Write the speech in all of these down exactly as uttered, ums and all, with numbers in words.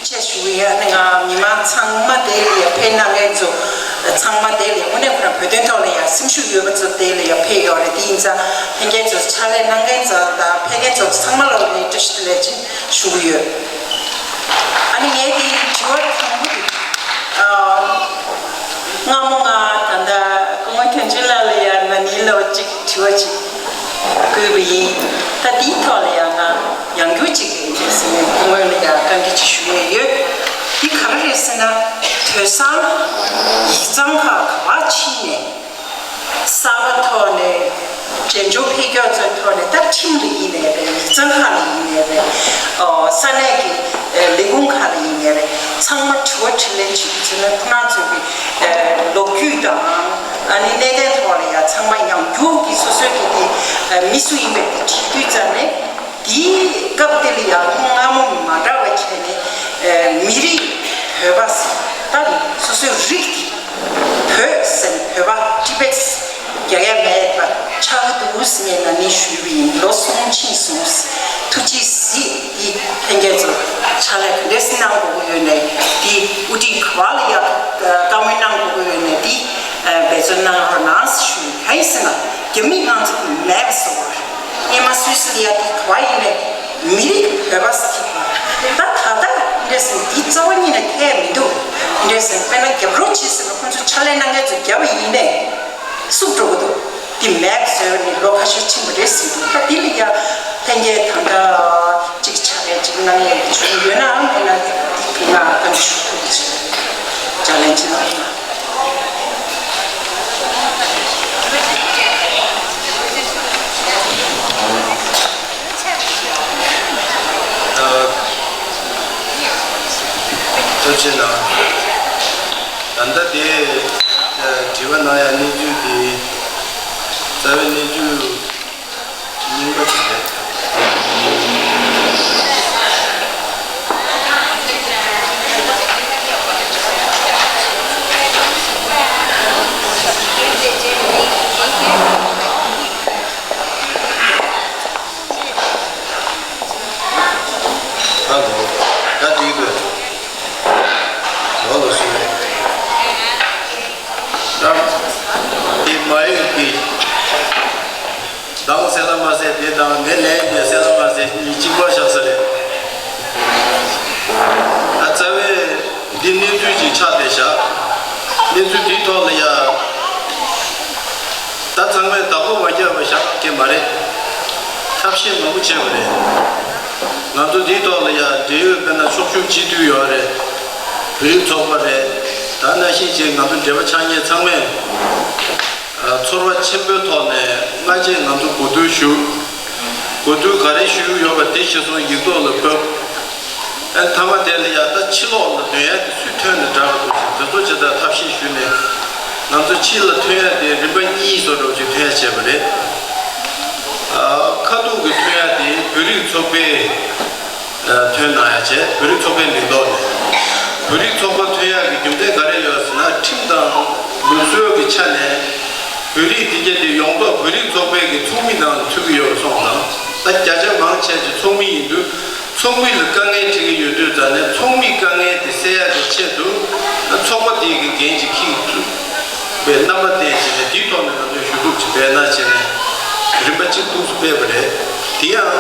ཆེ་ཞུ་ཡ་ནི་ང་མི་མང་ཚང་མ་དེ་ལ་ཡ་ཕེབས་གནང་མཁན་ཚོ་ཚང་མ་དེ་ལ་ཡ་དངོས་གནས་ཁོ་རང་བོད་དོན་ཐོག་ལ་ཡ་སེམས་ཤུགས་ཡོད་པ་ཚོ་དེ་ལ་ཡ་ཕེབས་ཡོད་རེད། དེ་ཡིན་ཙང་ལྷན་རྒྱས་ཚོ་ཕྱག་ལས་གནང་མཁན་ཚོ་དང་ཕེབས་མཁན་ཚོ་ཚང་མ་ལ་ངས་བཀྲ་ཤིས་བདེ་ལེགས་ཅེས་ཞུ་གི་ཡོད། ཨ་ནི་ངས་དེ་དྲི་བ་དང་པོ་དེ་ཨ། སྔ་མོ་ང་ད་ལྟ་སྐུ་ངོ་དོན་གཅོད་ལགས་ལ་ཡང་ན་ནིང་ལོ་གཅིག་དྲི་བ་གཅིག་བསྐུར་བ་ཡིན། ད་དེའི་ཐོག་ལ་ཡང་ང་ཡང་བསྐྱར་གཅིག་ཡིན་ཟེར་ནས་སྐུ་ངོ་ལ་ཡང་བཀའ་འདྲི་གཅིག་ཞུ་ཡས་ཡོད། འདི་ག་རེ་རེད་ཟེར་ན། དེང་སང་ཡིག་ཚང་ཁག་ག་པར་ཕྱིན་ནས་གསར་པ་ཐོག་ནས་འབྲས་ལྗོངས་འཕེལ་རྒྱས་ཚོའི་ཐོག་ནས་ད་ཁྲིམས་ལ་ཡིན་ནའི་རེད། ཡིག་ཚང་ཁག་ལ་ཡིན་ནའི་རེད། ཨོ་ས་གནས་ཀྱི་ཨེ་ལས་ཁུངས་ཁག་ལ་ཡིན་ནའི་རེད། ཚང་མ་དྲི་བ་དྲིས་ལན་བྱེད་དུས་ཚོད་ན་ཁོ་རང་ཚོའི་གི་ཨེ་ལོ་རྒྱུས་དང་ཨ་ནི་གནད་དོན་ཐོག་ལ་ཡང་ཚང་མ་ཡང་བསྐྱར་གྱིས་སོ་སོའི་གི་དེ་ཨེ་མི་སུ་ཡིན་པའི་དེ་དྲིས་དུས་ཙམ་ནས། དེའི་སྐབས་དེ་ལ་ཡང་སྔ་མོ་མ་འདྲ་བ་བྱས་ནས་ཨེ་མི་རིགས་བོད་པ་ད་སོ་སོའི་རིགས་དེ། བོད་ཟེར་ནས་བོད་པ་ཊི་བེཊ་རྒྱག་ཡ་མེད་པ་ཆགས་ཀྱི་འདུག་ཟེར་ནས་ན་ནིང་ཞུས་པ་ཡིན། ལོ་གསུམ་ཕྱིན་སོང་། ཐུགས་རྗེ་གཟིགས། འདི་ལྷན་རྒྱས་ཚོ་ཕྱག་ལས་ག་འདྲས་གནང་དགོས་ཀྱི་ཡོད་ནས། འདི་དབུ་ཁྲིད་ག་པ་ལ་ཡ་བཀའ་མོལ་གནང་དགོས་ཀྱི་ཡོད་ནས། འདི་འབད་བརྩོན་གནང་རོགས་གནང་ཞུ། གང་ཡིན་ཟེར་ན་རྒྱ་མི་ང་ཚོ་མེད་པ་བཟོ་བ་རེད། སྔོན་མ་སུད་སི་ལ་ཡ་འདི་ག་པ་ཡིན་ནས། མི་རིགས་བོད་པ་ཟེར་གྱི་ཡོད། ད་ད་ལྟ་འདི་འདྲ་ཟེར་ནས་འདི་རྩ་བ་ཉིད་ནས་ཁྱད་མི་འདུག་འདི་འདྲ་ཟེར་ནས་དཔེར་ན་རྒྱབ་རོགས་བྱེད་ཟེར་ནས་ཁོང་ཚོས་ཕྱག་ལས་གནང་མཁན་ཚོ་རྒྱབ་པ་ཡིན་ནས་སུབ་འགྲོ་གི་འདུག་འདི་མེད་ཟེར་ནས་ལོ་ཁ་ཤས་ཕྱིན་པ་རེད་ཟེར་འདུག་ད་འདི་ལ་ཡ་ལྷན་རྒྱས་ད་ལྟ་གཅིག་ཕྱག་ལས་གཅིག་གནང་ཡས་ཀྱི་བྱུང་ཡོད་ནའང་མེད་ན་འདི་ང་བཀའ་འདྲི་ཞུ་ཐུབ་ཀྱི་ཕྱག་ལས་ཅི་གནང་ཡོད་ན། ཐུགས་རྗེ་གནང་། ད་ལྟ་དེ་དྲི་བ་གནང་ཡ་གནས་ཚུལ་དེ་རྩ་བའི་གནས་ཚུལ་རྙིང་པ་ཞིག་རེད། ཧ་གོ། ད་འགྲིག་གོ། ལོ་ལོ་སུ་རེད། ད་དེ་མ་ཡོད་ཀི། མདང་གསལ་ལ་མ་གསལ་དེ་དང་ངས་ལན་དེ་གསལ་ལ་མ་གསལ་གཉིས་གཅིག་པ་བཞག་ས་རེད། ད་རྩ་བའི་འདི་གནས་ཚུལ་ཅིག་ཆགས་བསྡད་བཞག་གནས་ཚུལ་འདིའི་ཐོག་ལ་ཡ། ད་ཚང་མས་བདག་པོ་མ་བརྒྱབ་པ་བཞག་གི་མ་རེད། ཐབས་ཤེས་མང་པོ་བྱས་པ་རེད། ང་ཚོ་འདིའི་ཐོག་ལ་ཡ་འབྲེལ་ཡོད་དཔེར་ན་ཕྱོགས་བཞུགས་སྤྱི་འཐུས་ཡོད་རེད། བོད་རིགས་ཚོགས་པ་རེད། ད་ནང་བཞིན་བྱས་ང་ཚོ་འབྲེལ་བ་ཆགས་མཁན་ཚང་མས། ཚོར་བ་ཆེན་པོའི་ཐོག་ནས་སྔ་རྗེས་ང་ཚོ་གོ་བསྡུར་ཞུ། གོ་བསྡུར་ག་རེ་ཞུས་ཡོད་པ་དེ་གཞིར་བཟུང་ཡིག་ཐོག་ལ་ཕུལ། ཨ་མཐའ་མ་དེ་ལ་ཡ་ད་ཕྱི་ལོགས་ལ་འདོན་ཡ་དེ་སུས་ཐོན་ནས་འདྲ་བ་འདུག་ཅིང་དེ་ཚོ་ཇི་ལྟར་ཐབས་ཤེས་ཞུས་ནས་ང་ཚོ་ཕྱི་ལ་ཐོན་ཡ་དེ་རིམ་པ་གཉིས་བཟོ་འདྲ་བོ་ཅིག་ཐོན་ཡ་བྱས་པ་རེད། ཨ་ཁ་ཐུག་གི་ཐོན་ཡ་དེ་བོད་རིགས་ཚོགས་པའི་ཐོན་གནང་ཡ་བྱས། བོད་རིགས་ཚོགས་པའི་མིང་ཐོག་ནས། བོད་རིགས་ཚོགས་པ་ཐོན་ཡག་གི་རྒྱུ་མཚན་ག་རེ་ཡོད་ཟེར་ན། ཁྲིམས་དང་ལུགས་སྲོལ་གྱི་ཆ་ནས་བོད་རིགས་དེ་གྱད་དེ་ཡོངས་རྫོགས་བོད་རིགས་ཚོགས་པའི་གི་ཚོགས་མི་ནང་ལ་ཚུད་ཀྱི་ཡོད་པ་སོང་ཙང་། ད་བརྒྱ་ཆ་མང་ཆེ་ཅིག་ཚོགས་མི་ཡིན་དུས་ཚོགས་མི་ལ་དཀའ་ངལ་འཕྲད་ཀྱི་ཡོད་དུས་ཙང་ནས་ཚོགས་མིའི་དཀའ་ངལ་དེ་སེལ་ཡག་གི་ཆེད་དུ་ཚོགས་པ་དེ་གི་འགན་ཅིག་འཁྱེར་ཐུབ་པའི་རྣམ་པ་བསྟན་བྱས་ནས། དེའི་ཐོག་ནས་ང་ཚོས་ཞུ་གཏུག་ཅིག་སྤེལ་གནང་བྱས་ནས་རིམ་པ་གཅིག་ཏུ་སྤེལ་བ་རེད། དེ་ཡང་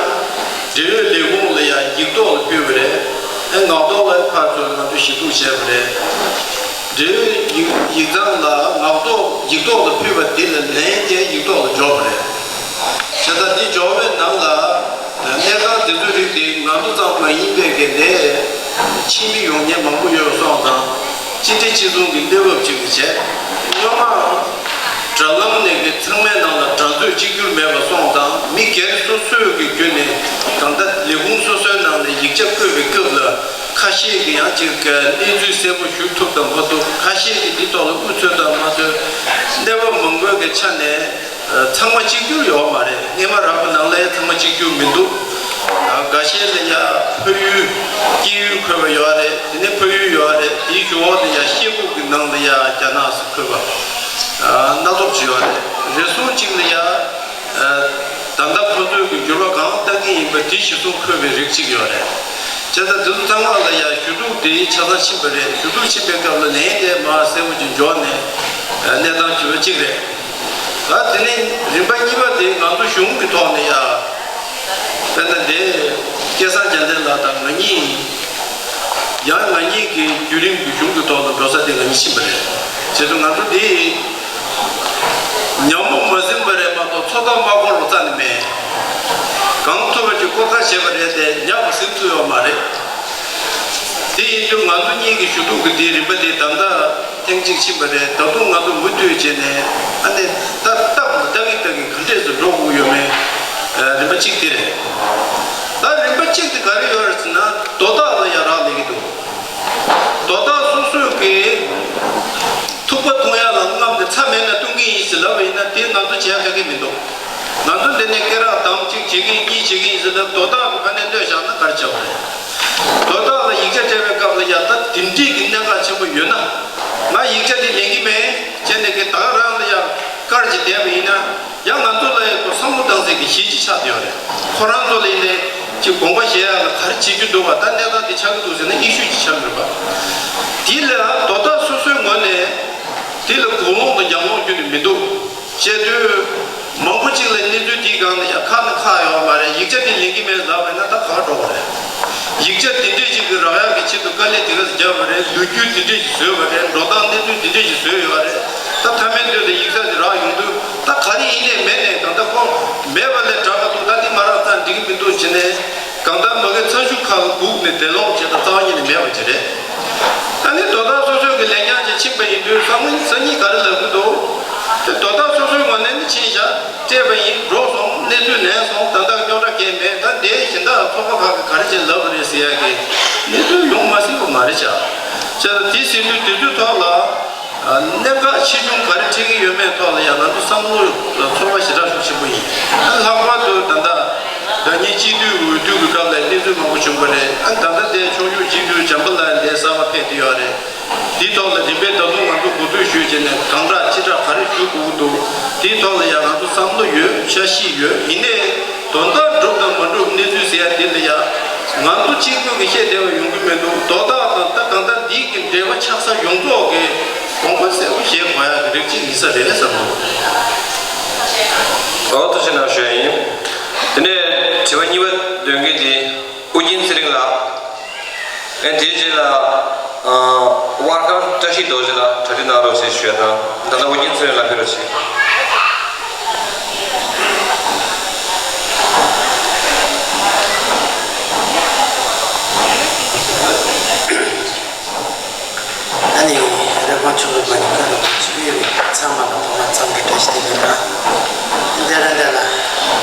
འབྲེལ་ཡོད་ལས་ཁུངས་ལ་ཡང་ཡིག་ཐོག་ལ་ཕུལ་བ་རེད། ཨེ་ངག་ཐོག་ལ་ཕར་ཚུར་ང་ཚོས་ཞུ་གཏུག་བྱས་པ་རེད། འབྲེལ་ཡོད་ཡིག་ཡིག་ཚང་ལ་ངག་ཐོག་ཡིག་ཐོག་ལ་ཕུལ་བ་དེ་ལ་ལན་དེ་ཡིག་ཐོག་ལ་འབྱོར་བ་རེད། བྱས་ཙང་འདི་འབྱོར་བའི་ནང་ལ་གནས་སྟངས་དེ་ཚོའི་རིགས་དེ་ང་ཚོ་ཙམ་མ་ཡིན་པའི་གི་ནས་ཕྱི་མི་ཡོང་མཁན་མང་པོ་ཡོད་པ་སོང་ཙང་། སྤྱི་བདེ་སྤྱི་ཚོགས་ཀྱི་གནས་བབ་ཅིག་ལ་བྱས། སྔོན་མ་དྲ་ལམ་ནས་ཀྱི་ཚང་མའི་ནང་ལ་དྲ་མཛོད་གཅིག་གྱུར་མེད་པ་སོང་ཙང་། མི་སྒེར་སོ་སོའི་གི་བརྒྱུད་ནས་གང་ལྟར་ལས་ཁུངས་སོ་སོའི་ནང་ནས་ཡིག་ཆ་བཀོད་པའི་སྐབས་ལ་ཁ་ཤས་ཀྱི་ཡང་ཅིག་གནས་ཚུལ་གསལ་པོ་ཞུ་ཐུབ་དང་མ་ཐུབ། ཁ་ཤས་ཀྱི་འདི་ཐོག་ལ་དབུ་འཚོལ་དང་མ་འཚོལ། གནས་བབ་མང་པོའི་གི་ཆ་ནས། ཚང་མ་གཅིག་གྱུར་ཡོད་མ་རེད། སྔོན་མ་རག་པ་ནང་ལ་ཡང་ཚང་མ་གཅིག་གྱུར་མི་འདུག་འགའ་ཤས་ལ་ཡང་ཕ་ཡུལ་དཀྱིལ་ཡུལ་འཁོད་པ་ཡོད་རེད། དེ་ནས་ཕ་ཡུལ་ཡོད་རེད། དེའི་གཞུག་འོག་ལ་ཡང་ཤེལ་སྦུག་གི་ནང་ལ་ཡང་རྒྱ་ནག་སུ་འཁོད་པ། སྣ་ཚོགས་ཅིག་ཡོད་རེད། རེ་ཟུང་གཅིག་ལ་ཡང་ད་ལྟ་ཁོ་ཚོས་ཀྱི་འགྱུར་བ་གང་བཏང་གི་ཡིན་པ་དེ་གཞིར་བཟུང་འཁོད་པའི་རིགས་གཅིག་ཡོད་རེད། དེ་ལྟར་དེ་ཚོ་ཚང་མ་ལ་ཡང་ཞུ་གཏུག་དེ་ཆ་ཚང་ཕྱིན་པ་རེད། ཞུ་གཏུག་ཕྱིན་པའི་སྐབས་ལ་ལན་དེ་མར་གསལ་པོ་ཅིག་འབྱོར་ནས་གནས་སྟངས་ཞུ་བ་གཅིག་རེད། ད་དེ་ནས་རིམ་པ་གཉིས་པ་དེ་ང་ཚོ་གཞུང་གི་ཐོག་ནས་ཡང་དཔེར་ན་དེ་སྐལ་བཟང་རྒྱལ་མཚན་ལགས་དང་ང་གཉིས་ཡང་ང་གཉིས་ཀྱི་བརྒྱུད་རིམ་གྱི་གཞུང་གི་ཐོག་ལ་འགྲོ་ས་དེ་ང་གཉིས་ཕྱིན་པ་རེད། བྱས་ཙང་ང་ཚོ་དེ་ཉམས་མོ་མ་ཟིན་པ་རེད་མ་གཏོགས་ཚོད་ལྟ་མ་འཁོར་བ་རྩ་ནས་མེད། གང་ཐུབ་པ་ཅིག་སྐོར་ཁ་བྱས་པ་རེད་དེ་ཉམས་པ་ཟིན་ཐུབ་ཡོད་མ་རེད། དེ་ཡིན་དུས་ང་ཚོ་གཉིས་ཀྱི་ཞུ་གཏུག་གི་དེའི་རིམ་པ་དེ་ད་ལྟ་ཐེངས་གཅིག་ཕྱིན་པ་རེད། ད་དུང་ང་ཚོ་མུ་མཐུད་བྱས་ནས་ཨ་ནི་ད་སྟབས་ལ་ལྟ་གི་ལྟ་གི་ག་འདྲས་སུ་འགྲོ་དགོས་ཡོད་མེད་རིམ་པ་གཅིག་དེ་རེད། ད་རིམ་པ་གཅིག་དེ་ག་རེ་ཡོད་རེད་ཟེར་ན་དོ་བདག་ལ་ཡ་རག་ལས་ཀྱི་འདུག་དོ་བདག་སོ་སོས་ཀྱི་ཐུག་པ་འཐུང་ཡ་ལ་རྔམ་ནས་ཚྭ་མེད་ན་བཏུང་གི་ཡིན་ཟེར་ལབ་པ་ཡིན་ན་དེ་ང་ཚོ་བྱས་ཁ་གི་མི་འདུག་ང་ཚོ་འདི་ནས་སྐེ་རགས་དམ་གཅིག་བྱེད་ཀྱི་ཡིན་གཉིས་བྱེད་ཀྱི་ཡིན་ཟེར་ན་དོ་བདག་གི་ཕ་ནས་གནོད་བཞག་ན་ག་རེ་བྱ་བ་རེད། དོ་བདག་ལ་ཡིག་ཆ་སྤྲད་པའི་སྐབས་ལ་ཡ་ད་དེ་འདྲས་ཀྱི་གནད་འགག་ཆེན་པོ་ཡོད་ན་ང་ཡིག་ཆ་འདི་ལེན་གྱི་མེད་བྱས་ནས་ཀྱི་ད་ག་རང་ལ་ཡ་བཀར་གྱི་བསྡད་པ་ཡིན་ན། ཡང་ང་ཚོ་ལ་ཡང་ཁོ་བསམ་བློ་བཏང་སའི་གི་གཞི་གཅིག་ཆགས་བསྡད་ཡོད་རེད། ཁོ་རང་ཚོ་ལ་ཡིན་ནའི་ཅིག་དགོངས་པ་བཞེས་ཡག་ལ་ག་རེ་བྱེད་རྒྱུ་འདུག་བ། ད་གནས་སྟངས་འདི་ཆགས་ཀྱི་འདུག་ཟེར་ན་ཨི་ཤུ་ཅིག་ཆགས་ཀྱི་རེད་པ། དེ་ལ་དོ་བདག་སོ་སོའི་ངོས་ནས་དེ་ལ་གུ་ལོང་དང་རྒྱབ་ལོང་རྒྱུ་ནི་མི་འདུག་བྱས་དུས་མང་པོ་ཅིག་ལ་གནས་ཚུལ་དེའི་སྒང་ལ་ཡང་ཁག་ནི་ཁག་ཡོད་མ་རེད། ཡིག་ཆ་དེ་ལེན་གྱི་མེད་ལབ་པ་ཡིན་ན་ད་ག་པར་འགྲོ་བ་རེད། ཡིག་ཆ་དེ་འདྲས་ཅིག་གི་རག་ཡག་གི་ཆེད་དུ་དཀའ་ལས་དེ་ག་ཚོད་བརྒྱབ་པ་རེད། ལོ་རྒྱུས་དེ་འདྲས་ཅིག་བཟོས་པ་རེད། འགྲོ་སྟངས་གནས་ཚུལ་དེ་འདྲས་ཅིག་བཟོས་ཡོད་རེད། ད་མཐའ་མའི་དོན་དུ་ཡིག་ཚགས་དེ་རག་ཡོང་དུས་ད་ག་རེ་ཡིན་ནའི་མེད་ནའི་གང་ལྟར་ཁོ་མེད་པ་ལས་དྲག་པ་འདུག་ད་འདི་མ་རག་ཙང་འགྲིག་གི་མི་འདུག་བྱས་ནས་གང་ལྟར་མ་གི་ཚ་ཤུ་ཁ་ལ་སྒུག་ནས་བདེ་ལོང་བྱས་ད་རྩ་བ་ཉིད་ནས་མེད་པ་ཅིག་རེད། ད་ནི་དོ་བདག་སོ་སོའི་གི་ལས་འཆར་ཅིག་ཕྱིན་པ་ཡིན་དུས་སང་ཉིན་སང་ཉིན་ག་རེ་ལབ་གི་འདུག་དེ་དོ་བདག་སོ་སོའི་ངོས་ནས་ནི་ཕྱིན་བཞག་སྤྲད་པ་ཡིན། འགྲོ་སོང་གནས་ཚུལ་ལེན་སོང་། ད་ལྟ་རྙོག་དྲ་གང་མེད། ད་འདིའི་གཞན་དག་ཚོགས་པ་ཁག་གིས་ག་རེ་བྱས་ལབ་པ་རེད་ཟེར་ཡག་གི་གནས་ཚུལ་ཡོང་མ་སྲིད་པ་མ་རེད་བྱ། བྱས་ཙང་དེ་ཟེར་དུས་དེ་ཚོའི་ཐོག་ལ་གནད་འགག་ཆེ་ཆུང་ག་རེ་འཕྲད་ཀྱི་ཡོད་མེད་ཐོག་ལ་ཡང་ང་ཚོ་བསམ་བློ་ཚོར་བ་ཞེ་དྲག་ཤུགས་ཆེན་པོ་ཡིན། ལྷག་པར་དུ་ད་ལྟ་ཟླ་ཉིན་སྤྱི་འཐུས་འོས་བསྡུ་གི་སྐབས་ལ་གནས་ཚུལ་མང་པོ་བྱུང་བ་རེད། ད་ལྟ་དེ་ཕྱོགས་བཞུགས་སྤྱི་འཐུས་བྱམས་པ་ལགས་འདས་གསར་པ་ཕེབས་བསྡད་ཡོད་རེད། དེའི་ཐོག་ལ་རིམ་པས་ད་དུང་ང་ཚོ་གོ་ཐོས་ཞུས་བྱས་ནས་གང་དྲག་ཅི་དྲག་ག་རེ་ཞུ་དགོས་ཀྱི་འདུག་དེའི་ཐོག་ལ་ཡང་ང་ཚོ་བསམ་བློ་ཡོད། འཆར་གཞི་ཡོད། ཡིན་ནའི་དོན་དག་འགྲུབ་དང་མ་འགྲུབ་གནས་ཚུལ་ཟེར་ཡ་དེ་ལ་ཡང་ང་ཚོ་གཅིག་པུ་གིས་བཤད་བདེ་བ་ཡོང་གི་མི་འདུག་དོ་བདག་དང་ད་གང་ལྟར་འདི་གི་འབྲེལ་བ་ཆགས་ས་ཡོངས་རྫོགས་ཀྱི་དགོངས་པ་གསལ་པོ་བཞེས་དགོས་ཡ་གི་རིགས་གཅིག་ཡིན་ས་རེད་བསམ་འདུག་ཨོ་ཐུགས་རྗེ་གནང་ཞུ་ཡ་ཡིན། དེ་ནས་དྲི་བ་གཉིས་པ་འདོན་མཁན་དེ་ཨུ་རྒྱན་ཚེ་རིང་ལགས། ཨེ་དེའི་རྗེས་ལ་ཨ་དབར་ཁང་བཀྲ་ཤིས་རྡོ་རྗེ་ལགས་གྲ་སྒྲིག་གནང་རོགས་ཞེས་ཞུ་ཡ་དང་། ད་ལྟ་ཨུ་རྒྱན་ཚེ་རིང་ལགས་ཕེབས་རོགས་ཞུ། ཨ་ནི་རེབ་གོང་ཆུ་བོའི་མ་ཉི་ཁ་རུ་ཆུ་བོའི་ཚང་མ་ལ་ཐོག་མ་འཚམས་འདྲི་བཀྲ་ཤིས་བདེ་ལེགས་དང་། འདི་ར་འདི་ལ་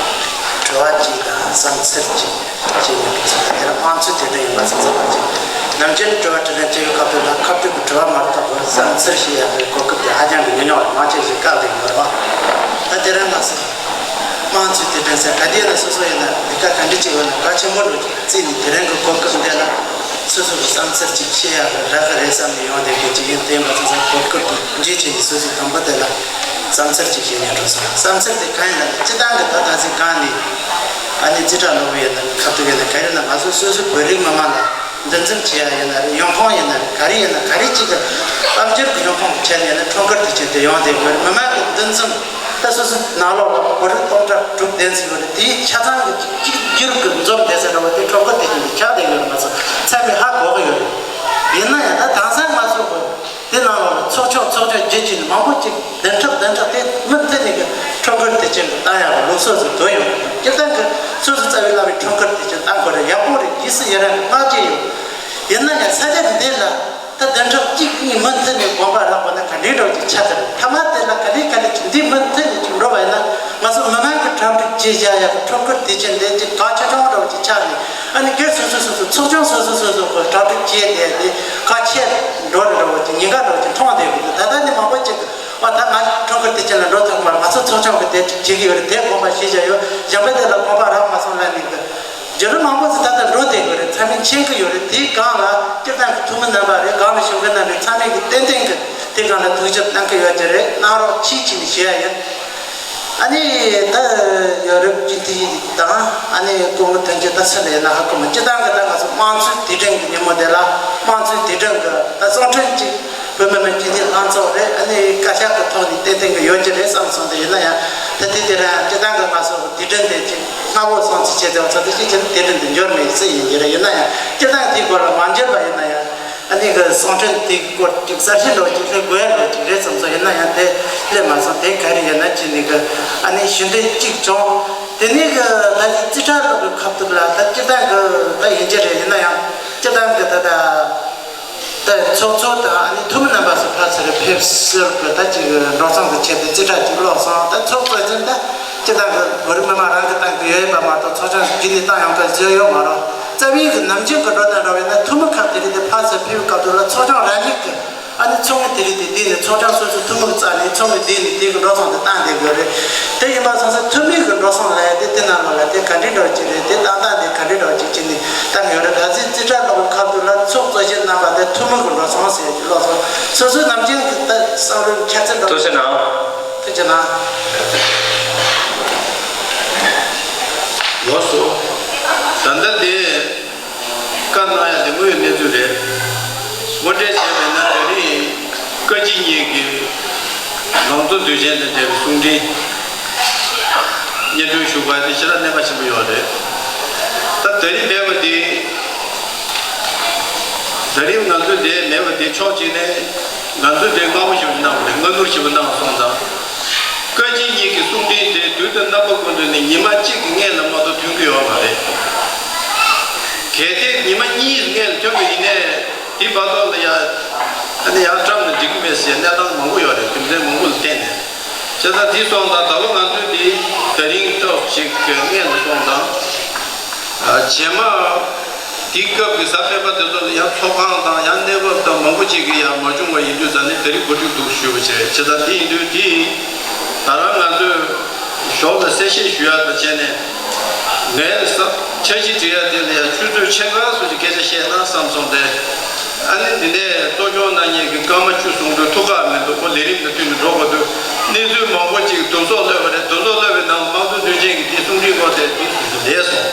དྲི་བ་གཅིག་དང་བསམ་ཚུལ་གཅིག་བཅས་ཡོད་པའི་ཚུལ་དེ་ལ་དམངས་གཙོའི་དེ་འདྲ་ཡིན་པ་ཚང་ཚང་མ་གཅིག་ནམ་རྒྱུན་དྲི་བ་དྲིས་ལན་བྱེད་པའི་སྐབས་དེ་ལ་ཁ་ཐུག་གི་དྲི་བ་མ་གཏོགས་པར་བསམ་ཚུལ་བཤད་ཡག་གི་གོ་སྐབས་དེ་ཧ་ཅང་གི་ཉུང་ཉུང་རེད། མང་ཆེ་ཞིག་བཀག་བསྡད་ཡོད་རེད་བ། ད་དེ་རིང་ལ་སོགས་དམངས་གཙོའི་དེ་འདྲ་ཟེར་ག་དེ་ལ་སོ་སོ་ཡིན་ན་ལས་ཀ་ག་འདྲ་བྱེད་དགོས་ན་གལ་ཆེན་པོ་འགྲོ་རྩིས་ནས་དེ་རིང་གི་གོ་སྐབས་འདི་ལ་སོ་སོ་གི་བསམ་ཚུལ་ཅིག་བཤད་ཡག་གི་རག་གི་རེད་བསམ་ནས་ཡོང་བསྡད་མཁན་ཅིག་ཡིན། དེ་ཡིན་པ་ཚང་ཚང་གོ་སྐབས་དེ་འཇུས་བྱས་ནས་སོ་སོའི་དང་པོ་དེ་ལ་བསམ་ཚུལ་ཅིག་བཤད་ནས་འགྲོ་སོང་། བསམ་ཚུལ་དེ་གང་ཡིན་ན་སྤྱི་བཏང་གི་ད་ད་ཚིག་གང་ནས་ཨ་ནི་རྩིས་ཁྲ་ལོག་ཡོད་ན་ཁ་ཐུག་ཡོད་ན་ག་རེ་ན་ང་ཚོ་སོ་སོའི་བོད་རིགས་མི་དམངས་ལ་འདུ་འཛོམས་བྱེད་ཡ་ཡིན་ན་རེད། ཡོང་ཁུངས་ཡིན་ན་རེད། ག་རེ་ཡིན་ན་ག་རེ་གཅིག་གི་དཔལ་འབྱོར་གྱི་ཡོང་ཁུངས་ཀྱི་ཆ་ནས་ཡིན་ན་ཁྲོམ་སྐོར་དེ་བྱས་ཏེ་ཡོང་བསྡད་ཡོད་རེད། མི་དམངས་ཀྱི་འདུ་འཛོམས་ད་སོ་སོ་ནང་ལོགས་ལ་བོད་རིགས་སྟོང་ཕྲག་དྲུག་བདུན་ཙམ་ཡོད་རེད། དེའི་ཆ་ཚང་གི་གཅིག་གྱུར་གྱི་འཛོམས་བསྡད་ས་འདྲ་བོ་དེ་ཁྲོམ་སྐོར་དེ་བཞིན་དུ་ཆགས་བསྡད་ཡོད་རེད། ང་ཚོ་ཚད་མེད་ཧ་གོ་གི་ཡོད་རེད། ཡིན་ན་ཡང་ད་དེང་སང་ང་ཚོ་བོད་དེ་ནང་ལོགས་ལ་ཚོགས་ཆུང་ཚོགས་ཆུང་བརྒྱུད་བྱས་ནས་མང་པོ་ཅིག་བདུན་ཕྲག་བདུན་ཕྲག་དེ་མུ་མཐུད་ནས་ཀྱི་ཁྲོམ་སྐོར་དེ་བྱས་ནས་བཏང་ཡག་གི་ལུགས་སྲོལ་ཟིག་བཏོད་ཡོང་གི་འདུག་སྤྱིར་བཏང་གི་སོ་སོ་རྩ་བའི་བླ་མའི་ཁྲོམ་སྐོར་དེ་བྱས་བཏང་དགོས་རེད། ཡག་པོ་རེད། ཡིན་སྲིད་ཡིན་ར་བསྔགས་བརྗོད་ཡོད། ཡིན་ན་ཡང་ས་ཆ་འདི་ལ་ད་བདུན་ཕྲག་གཅིག་གཉིས་མུ་མཐུད་ནས་དགོན་པ་རག་དགོས་ན་ག་འདྲའི་འདྲ་བོ་ཅིག་ཆགས་ཀྱི་རེད། མཐའ་མ་དེ་ལ་ག་ལེ་ག་ལེ་ཅིག་འདི་མུ་མཐུད་ནས་ཅིག་འགྲོ་བ་ཡིན་ན་ང་ཚོ་མི་མང་གི་གྲ་སྒྲིག་བྱེད་བཞག་ཡག་གི་ཁྲོམ་སྐོར་དེ་བྱས་འདི་ཅིག་གལ་ཆེ་ཆུང་འདྲ་བོ་ཅིག་ཆགས་ནས། ཨ་ནི་སྒེར་སོ་སོ་སོ་སོ་ཚོགས་ཆུང་སོ་སོ་སོ་སོ་གི་གྲ་སྒྲིག་བྱས་ཏེ་དེ་གལ་ཆེ་འགྲོ་རེ་འགྲོ་བ་ཅིག་ཉེན་ཁ་འགྲོ་བ་ཅིག་མཐོང་བསྡད་ཡོད་འདུག་ད་ལྟ་ནི་མང་པོ་ཅིག་གིས་ཨ་ད་ང་ཁྲོམ་སྐོར་དེ་ཅན་ལ་འགྲོ་ཐུབ་མ་རེད། ང་ཚོ་ཚོགས་ཆུང་གི་དེ་བྱེད་ཀྱི་ཡོད་རེད། དེ་དགོངས་པ་བཞེས་བཞག་ཡོད། གཞན་པ་དེ་ལ་དགོངས་པ་རག་མ་སོང་ལབ་ནས་གི་རྒྱུ་རུ་མང་པོ་ཞིག་ད་ལྟ་འགྲོ་བསྡད་ཡོད་རེད། ཚང་མས་མཁྱེན་གྱི་ཡོད་རེད། དེའི་སྒང་ལ་སྤྱིར་བཏང་གི་ཐུན་མོང་རྣམ་པ་རེད། སྒང་ལ་གཞུང་གི་རྣམ་རེད། ཚང་མས་གི་ཏན་ཏན་གི་དེ་སྒང་ལ་ཐུགས་ཞིབ་གནང་གི་ཡོད་ཀྱི་རེད། གནང་རོགས་གྱིས་བྱས་ནས་ཞུ་ཡ་ཡིན། ཨ་ནི་ད་ཡོ་རོབ་སྤྱི་འཐུས་དང་ཨ་ནི་སྐུ་ངོ་དོན་གཅོད་ད་ཚུར་ལས་ན་ཧ་གོ་མ་སྤྱི་བཏང་གི་ད་ང་ཚོ་དམངས་གཙོའི་དུས་དྲན་གྱི་ཉིན་མོ་དེ་ལ་དམངས་གཙོའི་དུས་དྲན་གྱི་ད་གསུང་འཕྲིན་གཅིག་བོད་མི་མང་སྤྱི་འཐུས་ལྷན་ཚོགས་རེད། ཨ་ནི་བཀའ་ཤག་གི་ཐོག་ནས་ཏན་ཏན་གྱི་ཡོད་ཀྱི་རེད་བསམ་སོང་། དེ་ཡིན་ན་ཡང་ད་དེ་དེ་རང་སྤྱི་བཏང་གི་ང་ཚོ་དུས་དྲན་དེ་གཅིག་སྔ་པོ་སོང་ཚེ་བྱས་ཏེ་ཚོ་དེ་གཅིག་བྱས་ན་དུས་དྲན་དེ་འབྱོར་མེད་ཟེར་ཡིན་གྱི་རེད། ཡིན་ན་ཡང་སྤྱི་བཏང་དེའི་སྐོར་ལ་མ་འབྱོར་པ་ཡིན་ན་ཡང་། ཨ་ནི་གི་གསུང་འཕྲིན་དེའི་སྐོར་གྱི་གསར་ཤོས་འདྲ་བོ་ཅིག་སླེབས་དགོས་ཡ་འདྲ་བོ་ཅིག་རེད་བསམ་སོང་། ཡིན་ན་ཡང་དེ་སླེབས་མ་སོང་། དེ་ག་རེ་ཡིན་ན་ཅི་ནི་གི་ཨ་ནི་ཞུ་འདོད་གཅིག་བྱུང་། དེ་ནས་གི་ད་ཅི་རྩིས་ཁྲ་སློག་གི་ཁ་ཐུག་ལ་ད་སྤྱི་བཏང་གི་ད་ཡིན་གྱི་རེད། ཡིན་ན་ཡང་སྤྱི་བཏང་གི་ད་ད་ད་ཚོགས་གཙོ་དང་ཨ་ནི་འཐུས་མི་རྣམ་པ་ཚོ་ཕར་ཚུར་ཕེབས་ཟེར་གི་ད་ཅིག་འགྲོ་སོང་གི་ཆེད་དུ་རྩིས་ཁྲ་ཅིག་སློག་སོང་། ད་ཚོགས་གཙོ་ཡིན་ད། སྤྱི་བཏང་གི་བོད་རིགས་མི་མང་རང་གི་ཏང་གི་ཡོད་ཡོད་པ་མ་གཏོགས་ཚོགས་ཆུང་གི་ནས་བཏང་ཡོང་གི་བཟོས་ཡོད་མ་རེད། རྩ་བའི་གི་ནམ་རྒྱུན་གི་འགྲོ་སྟངས་འདྲ་བས་ན་འཐུས་མི་ཁག་དེ་རིགས་དེ་ཕར་ཚུར་ཕེབས་སྐབས་དུ་ལ་ཚོགས་ཆུང་རང་ཉིད་ཀྱི་ཨ་ནི་ཚོགས་མི་དེ་རིགས་དེ་དེ་ནས་ཚོགས་ཆུང་སོ་སོའི་འཐུས་མི་གི་རྩ་ནས་ཚོགས་མི་དེ་ནས་དེ་གི་འགྲོ་སོང་དེ་བཏང་བསྡད་དགོས་རེད། དེ་ཡིན་པ་སོང་ཙང་འཐུས་མི་གི་འགྲོ་སོང་ལ་ཡ་དེ་དེ་ནང་ལོགས་ལ་དེ་ག་འདྲའི་འདྲ་བ་ཅིག་རེད། དེ་བཏང་སྟངས་དེ་ག་འདྲའི་འདྲ་བ་ཅིག་བྱས་ནས་བཏང་ཡོད་རེད། ད་ཚིག་རྩིས་ཁྲ་ལོག་གི་ཁ་ཐུག་ལ་ཚོགས་གཙོ་ཆེན་རྣམ་པ་དེ་འཐུས་མི་གི་འགྲོ་སོང་ཟེར་གྱི་ལོག་སོང་། སོ་སོའི་ནམ་རྒྱུན་གི་ད་བསམ་བློའི་འཆར་ཚུལ་འདྲ་བ་ཐུགས་རྗེ་གནང་། ཐུགས་རྗེ་གནང་། ལགས་སོ། ད་ལྟ་དེ་བཀའ་གནང་ཡ་དེ་དངོས་ཡོད་གནས་ཚུལ་རེད། དངོས་འབྲེལ་བྱས་པ་ཡིན་ན་ད་རིང་བཀའ་སྤྱི་གཉིས་ཀྱི་མང་གཙོ་དུས་ཆེན་དང་འབྲེལ་བའི་གསུང་འཕྲིན་སྙན་སྒྲོན་ཞུ་དགོས་དེ་ཞེ་དྲག་གནད་འགག་ཆེན་པོ་ཡོད་རེད། ད་ད་རིང་མེད་པ་དེ། ད་རིང་ང་ཚོ་འདིར་མེད་པ་དེ་ཕྱོགས་གཅིག་ནས་ང་ཚོ་འདིར་སྔ་པོ་ཞིག་གནང་བ་རེད། སྔ་སྣུར་ཞིག་གནང་སོང་ཙང་། བཀའ་སྤྱི་གཉིས་ཀྱི་གསུང་འཕྲིན་དེ་དུས་དང་རྣམ་པ་ཀུན་ཏུ་ནས་ཉི་མ་གཅིག་གི་སྔོན་ལ་མ་གཏོགས་ཐོན་གྱི་ཡོད་མ་རེད། གལ་ཏེ་ཉི་མ་གཉིས་སྔོན་ལ་ཐོན་པ་ཡིན་ནའི་དེ་བར་ཐོག་ལ་ཡ་ཨ་ནི་ཡང་བཀྲམ་ནས་འགྲིག་གི་མེད་ཟེར་གནས་སྟངས་མང་པོ་ཡོད་རེད། རྒྱུ་མཚན་མང་པོ་ལ་བརྟེན་ནས། བྱས་ཙང་དེ་སོང་ཙང་ད་ལོ་ང་ཚོས་དེ་ད་རིང་ཏོག་ཅིག་སྔོན་ལ་སོང་ཙང་། རྗེས་མ་དེའི་སྐབས་ཀྱི་གཟའ་སྤེན་པ་དེ་ཚོ་ལ་ཡང་ཚོགས་ཁང་དང་ཡང་གནས་བབ་དང་མང་པོ་ཅིག་གི་ཡང་མ་བྱུང་བ་ཡིན་དུས་ཙང་ནས་ད་རིང་གོ་སྒྲིག་འདུག་ཞུས་པ་བྱས། བྱས་ཙང་དེ་ཡིན་དུས་དེ་ད་རང་ང་ཚོས་ཞོར་ལ་གསལ་བཤད་ཞུ་ཡག་དང་བྱས་ནས་ངའི་ས་འཆར་གཞི་བྲིས་ཡག་དེ་ལ་ཡང་ཆུ་ཚོད་ཕྱེད་ཀ་ཙམ་ཅིག་སྐད་ཆ་བཤད་ན་བསམ་སོང་སྟེ། ཨ་ནི་འདི་ནས་གཙོ་སྐྱོང་གནང་མཁན་གྱི་ཀརྨ་བཅུ་གསུང་སྒྲོན་ཐུགས་ཁག་མི་འདུག་ཁོ་ལས་རིམ་དང་མཐུན་ནས་འགྲོ་དགོས་འདུག་གནས་ཚུལ་མང་པོ་ཅིག་གདུབ་སོགས་གློད་པ་རེད། གདུབ་སོགས་གློད་པའི་ནང་དམངས་གཙོ་དོན་ཆེན་གྱི་དེ་གསུང་འཕྲིན་སྐོར་དེ་དེ་ལས་སོང་།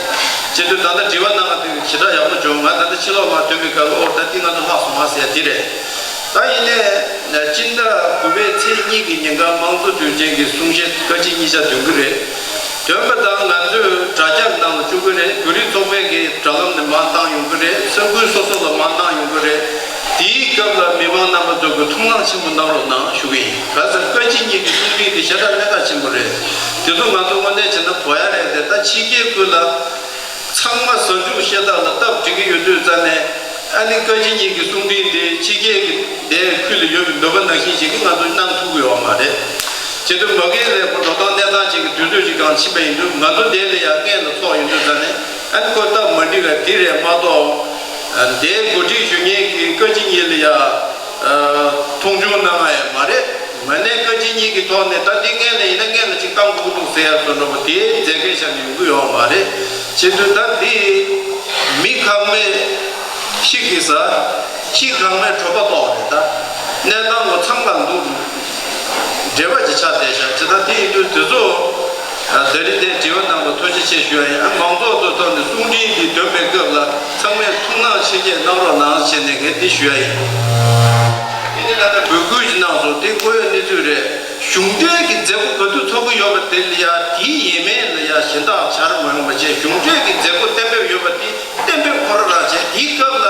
བྱེད་དུས་ད་ལྟ་དྲི་བ་གནང་བ་དེ་ཞེ་དྲག་ཡག་པོ་བྱུང་། ང་ད་ལྟ་ཕྱི་ལོགས་མར་ཐོན་པའི་སྐབས་ཨོ་ད་འདི་ང་ཚོ་ལྷག་སོང་ང་ཟེར་དེ་རེད། ད་ཡིན་ནའི་སྤྱི་ཟླ་དགུ་པའི་ཚེས་གཉིས་ཀྱི་ཉིན་ཀ་དམངས་གཙོ་དོན་ཆེན་གྱི་གསུང་བཤད་བཀའ་སྤྱི་གཉིས་ཆ་འདོན་གྱི་རེད། འདོན་པ་དང་ང་ཚོས་དྲ་རྒྱ་ནང་ལ་བཅུག་གི་རེད། བོད་རིགས་ཚོགས་པའི་གི་དྲ་ལམ་ནས་མར་བཏང་ཡོང་གི་རེད། ས་ཁུལ་སོ་སོ་ལ་མར་བཏང་ཡོང་གི་རེད། དེའི་སྐབས་ལ་མི་མང་རྣམ་པ་ཚོ་གི་ཐུགས་སྣང་ཆེན་པོ་གནང་རོགས་གནང་ཞུ་གི་ཡིན། ག་ཟེར་བཀའ་སྤྱི་གཉིས་ཀྱི་གསུང་འཕྲིན་དེ་ཞེ་དྲག་གནད་འགག་ཆེན་པོ་རེད། དེ་ཚོ་ང་ཚོ་དངོས་གནས་བྱས་ན་གོ་ཡ་རེད་དེ། ད་ཕྱི་རྒྱལ་ཁུལ་ལ་ཚང་མ་གཟའ་མཇུག་ཤ་སྟག་ལ་སྟབས་འགྲིག་གི་ཡོད་དུས་ཙང་ནས། ཨ་ནི་བཀའ་སྤྱི་གཉིས་ཀྱི་གསུང་འཕྲིན་དེ་ཕྱི་རྒྱལ་གྱི་དེ་ཁུལ་ལ་ཡོད་པའི་འདོད་པ་ནང་བཞིན་ཞིག་གིས་ང་ཚོ་གནང་ཐུབ་ཀྱི་ཡོད་མ་རེད། བྱེད་དུས་མ་གི་ལས་ཁོ་འགྲོ་སྟངས་གནས་སྟངས་ཅིག་གི་དུས་ཚོད་ཅིག་གང་ཕྱིན་པ་ཡིན་དུས་ང་ཚོ་དེ་ལ་ཡང་སྔོན་ལ་ཚོགས་ཡོང་དུས་ཙང་ནས། ཨ་ནི་ཁོ་སྟབས་མ་འགྲིག་ག་དེ་རེད་མ་གཏོགས། ཨ་དེ་གོ་སྒྲིག་ཞུ་མཁན་གྱི་བཀའ་སྤྱི་གཉིས་ལ་ཡང་ཨ་མཐོང་ཆུང་གནང་ང་ཡང་མ་རེད། མ་ནས་བཀའ་སྤྱི་གཉིས་ཀྱི་ཐོག་ནས་ད་འདི་སྔོན་ལ་ཡིན་ན་སྔོན་ལ་ཅིག་བཏང་དགོས་ཀྱི་འདུག་ཟེར་ཡ་བཟོ་འདྲ་པོ་དེའི་མཛད་འགན་བཞག་ནས་ཡོང་གི་ཡོད་མ་རེད། བྱེད་དུས་ད་འདི་མི་ཁག་མེད་ཤི་གི་ས། ཁྱི་ཁག་མེད་གྲོད་པ་ལྟོགས་རེད། ད་གནས་སྟངས་ངོ་ཚང་མ་འདུག་འབྲེལ་བ་ཅིག་ཆགས་བསྡད་ཤག་བྱས་ཙང་དེ་ཡིན་དུས་དེ་ཚོ་ད་རེས་དེ་དྲི་བ་གནང་བ་ཐུགས་རྗེ་ཆེ་ཞུ་ཡ་ཡིན། ཨ་མང་ཚོགས་ཚོའི་ཐོག་ནས་གསུང་འཕྲིན་འདི་འདོན་པའི་སྐབས་ལ་ཚང་མས་ཐུགས་སྣང་ཆེ་བསྐྱེད་གནང་རོགས་གནང་བྱས་ནས་ངས་འདི་ཞུ་ཡ་ཡིན། དེ་ནི་ད་ལྟ་འབོད་སྐུལ་ཞིག་གནང་སོང་། དེ་དངོས་ཡོད་གནས་ཚུལ་རེད། གཞུང་འབྲེལ་གྱི་མཛད་སྒོ་ག་དུས་ཚོགས་ཀྱི་ཡོད་པ་དེ་ལ་ཡ་དེའི་ཡས་མས་ལ་ཡ་གཞན་དག་བྱར་མ་ཡོང་བ་བྱས། གཞུང་འབྲེལ་གྱི་མཛད་སྒོ་གཏན་འབེབས་ཡོད་པ་དེ་གཏན་འབེབས་ཁོ་རང་རང་བྱས། དེའི་སྐབས་ལ་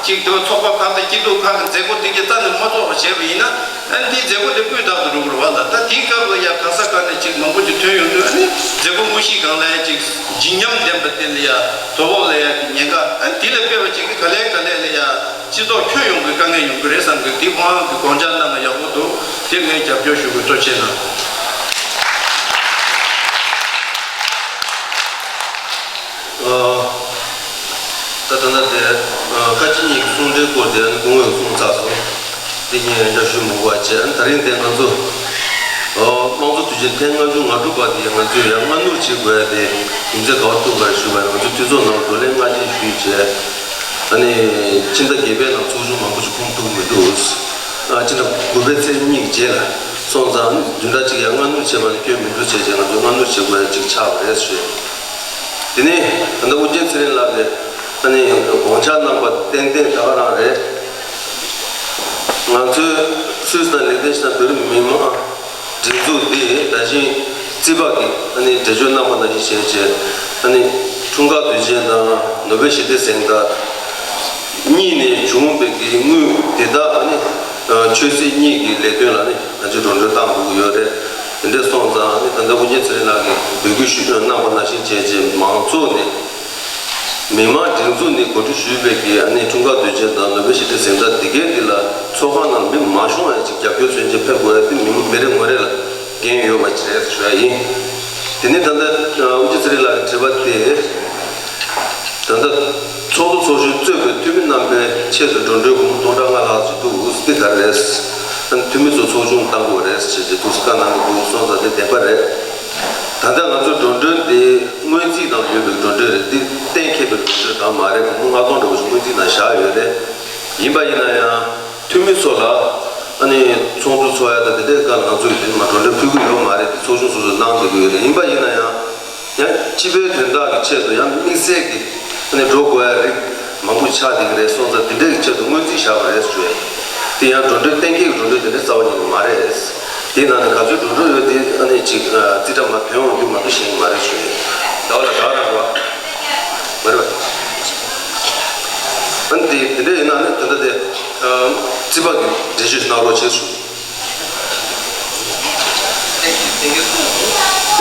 ཅིག་དེ་ཚོགས་པ་ཁག་དང་སྐྱིད་སྡུག་ཁག་གི་མཛད་སྒོ་དེ་གའི་རྩ་ནས་མ་ཚོགས་པ་བྱས་པ་ཡིན་ན། ཨ་ནི་དེའི་མཛད་སྒོ་དེ་སྤུས་དག་ཏུ་འགྲོ་གི་རེད་བ་ལ། ད་དེའི་སྐབས་ལ་ཡ་གང་ས་གང་ནས་ཅིག་མང་པོ་ཅིག་ཐོན་ཡོང་དུས། ཨ་ནི་མཛད་སྒོ་དངོས་གཞི་སྒང་ལ་ཡ་ཅིག་བརྗིད་ཉམས་ལྡན་པ་དེ་ལ་ཡ་དོ་ཕོག་ལ་ཡ་གི་ཉེན་ཁ། ཨ་ནི་དེ་ལ་དཔེ་བ་ཅིག་གི་ག་ལེ་ག་ལེ་ལ་ཡ་སྤྱི་ཚོགས་འཁྱོལ་ཡོང་གི་དཀའ་ངལ་ཡོང་གི་རེད་བསམ་གི། དེ་ཁོང་རང་གི་དགོངས་འཆར་གནང་ན་ཡག་པོ་འདུག་དེ་ངས་རྒྱབ་སྐྱོར་ཞུ་དགོས། ཐུགས་རྗེ་གནང་། ཨ། ད་ད་ལྟ་དེ་ཨ་བཀའ་སྤྱི་གཉིས་ཀྱི་གསུང་འཕྲིན་སྐོར་དེ་ཨ་ནི་སྐུ་ངོས་གསུངས་ཚར་སོང་། དེ་ངས་ཡང་བསྐྱར་ཞུ་མི་དགོས་པ་བྱས། ཨ་ནི་ད་རིང་དེ་ང་ཚོ་ཨ་དམངས་གཙོ་དུས་ཆེན་ཐེངས་ལྔ་བཅུ་ང་དྲུག་པ་དེ་ང་ཚོས་ཡང་སྔ་སྣུར་བྱེད་དགོས་ཡ་དེ་རྒྱུ་མཚན་ག་པར་ཐུག་པ་རེད་ཞུས་པ་ཡིན། ང་ཚོ་འཐུས་ཚོགས་ནང་བགྲོ་གླེང་སྔ་རྗེས་ཞུས་བྱས། ཨ་ནི་ཕྱི་ཟླ་བརྒྱད་པའི་ནང་ཚོགས་ཆུང་མང་པོ་ཞིག་ཁོམ་ཐུབ་མི་འདུག་ཨ་ཕྱི་ཟླ་དགུ་པའི་ཚེས་གཉིས་ཀྱི་རྗེས་ལ། སོང་ཙང་བདུན་ཕྲག་གཅིག་ཡང་སྔ་སྣུར་བྱས་པ་ནི་སྐྱོན་མི་འདུག་བྱས་རྗེས་ང་ཚོས་སྔ་སྣུར་བྱེད་དགོས་ཡ་གཅིག་ཆགས་པ་རེད་ཞུས། དེ་ནས་ད་ལྟ་ཨོ་རྒྱན་ཚེ་རིང་ལགས་ཀྱིས་ཨ་ནི་དགོངས་འཆར་གནང་པ་ཏན་ཏན་ད་ག་རང་རེད། ང་ཚོའི་སུད་སི་དང་ལིག་ཏེན་ཤི་ཏན་བོད་རིགས་མི་མང་སྒྲིག་འཛུགས་འདི་ད་གཞིན་རྩིས་པ་གིས་ཨ་ནི་འགྲེལ་བརྗོད་གནང་པ་ནང་བཞིན་བྱས་རྗེས་ཨ་ནི་འཁྲུངས་སྐར་དུས་ཆེན་དང་ནོ་བེལ་ཞི་བདེ་གཟེངས་རྟགས་གཉིས་ནས་བྱུང་བའི་གི་དངུལ་དེ་དག་ཨ་ནི་ཆོས་སྲིད་གཉིས་ཀྱི་ལས་དོན་ལ་ནི་ང་ཚོས་འགྲོ་གྲོན་བཏང་དགོས་ཀྱི་ཡོད་རེད། དེ་འདྲ་སོང་ཙང་ཨ་ནི་ད་ལྟ་ཨོ་རྒྱན་ཚེ་རིང་ལགས་ཀྱིས་འབོད་སྐུལ་ཞུ་གནང་པ་ནང་བཞིན་བྱས་རྗེས་མང་ཚོགས་ནས། མི་མང་སྒྲིག་འཛུགས་ནས་གོ་སྒྲིག་ཞུས་པའི་གི་ཨ་ནི་འཁྲུངས་སྐར་དུས་ཆེན་དང་ནོ་བེལ་ཞི་བདེ་གཟེངས་རྟགས་འདི་གའི་འདི་ལ་ཚོགས་ཁང་ནང་མི་མང་ཤོས་ཡང་ཅིག་རྒྱབ་སྐྱོར་མཚོན་ཆེད་ཕེབས་དགོས་ཡ་དེ་མི་མི་རེ་ངོ་རེ་ལ་འགན་ཡོད་པ་ཅིག་རེད་ཞུ་ཡ་ཡིན། དེ་ནས་ད་ལྟ་ཨ་ཨོ་རྒྱན་ཚེ་རིང་ལགས་ཀྱི་དྲི་བ་དེ། ད་ལྟ་ཚོགས་གཙོ་ཚོགས་གཞོན་གཙོས་པའི་འཐུས་མི་རྣམ་པའི་ཆེད་དུ་འགྲོ་གྲོན་སྒོར་མོ་སྟོང་ཕྲག་ལྔ་ལྷག་ཅིག་འདུག་འདི་ག་རེ་རེད། ཨ་ནི་འཐུས་མི་ཚོ་ཚོགས་ཆུང་བཏང་དགོས་རེད་ཟེར་ཏེ་འདུག་སེ་བཀའ་གནང་གི་འདུག་སོང་ཙང་དེ་བདེན་པ་རེད། ད་ལྟ་ང་ཚོ་འགྲོ་གྲོན་དེ་སྔོན་རྩིས་དང་ཡོད་པའི་འགྲོ་གྲོན་རེད། འདི་གཏན་འཁེལ་པའི་འགྲོ་གྲོན་གང་མ་རེད། སྒོར་མོ་ལྔ་སྟོང་འདྲ་བོ་ཞིག་སྔོན་རྩིས་ནང་བཞག་ཡོད་རེད། ཡིན་པ་ཡིན་ན་ཡང་འཐུས་མི་ཚོ་ལ་ཨ་ནི་ཚོགས་འདུ་ཚོགས་ཡ་དང་དེ་འདྲའི་སྐབས་ང་ཚོས་དེ་མ་འགྲོ་གྲོན་ཕུལ་གི་ཡོད་མ་རེད། དེ་ཚོགས་ཆུང་སོ་སོས་གནང་བསྡད་ཀྱི་ཡོད་རེད། ཡིན་པ་ཡིན་ན་ཡང་། ཡང་སྤྱི་པའི་དོན་དག་གི་ཆེད་དུ་ཡང་དམིགས་བསལ་གྱི་ཨ་ནི་འགྲོ་དགོས་ཡ་རིགས་མང་པོ་ཆགས་བསྡད་ཀྱི་རེད་སོང་ཙང་དེ་འདྲའི་གི་ཆེད་དུ་སྔོན་རྩིས་བཞག་པ་རེད་ཞུ་ཡ། དེ་ཡང་འགྲོ་གྲོན་གཏན་འཁེལ་གྱི་འགྲོ་གྲོན་དེ་འདྲའི་རྩ་བ་ཉིད་ནས་མ་རེད། དེའི་ནང་ནས་ག་ཚོད་འགྲོ་གྲོན་ཡོད་དེ་ཨ་ནི་ཅིག་རྩིས་ཁྲ་མར་ཐོན་འོང་རྒྱུ་མ་གཏོགས་གཞན་མ་རེད་ཞུ་ཡ། ཟླ་བ་ལ་ཟླ་བ་རང་རེད་བ། མ་རེད་བ། ཨ་ནི་དེ་དེ་འདྲ་ཡིན་ན་ནི་ད་ལྟ་དེ་རྩིས་པ་གི་འགྲེལ་བརྗོད་གནང་རོགས་བྱེད་ཞུ།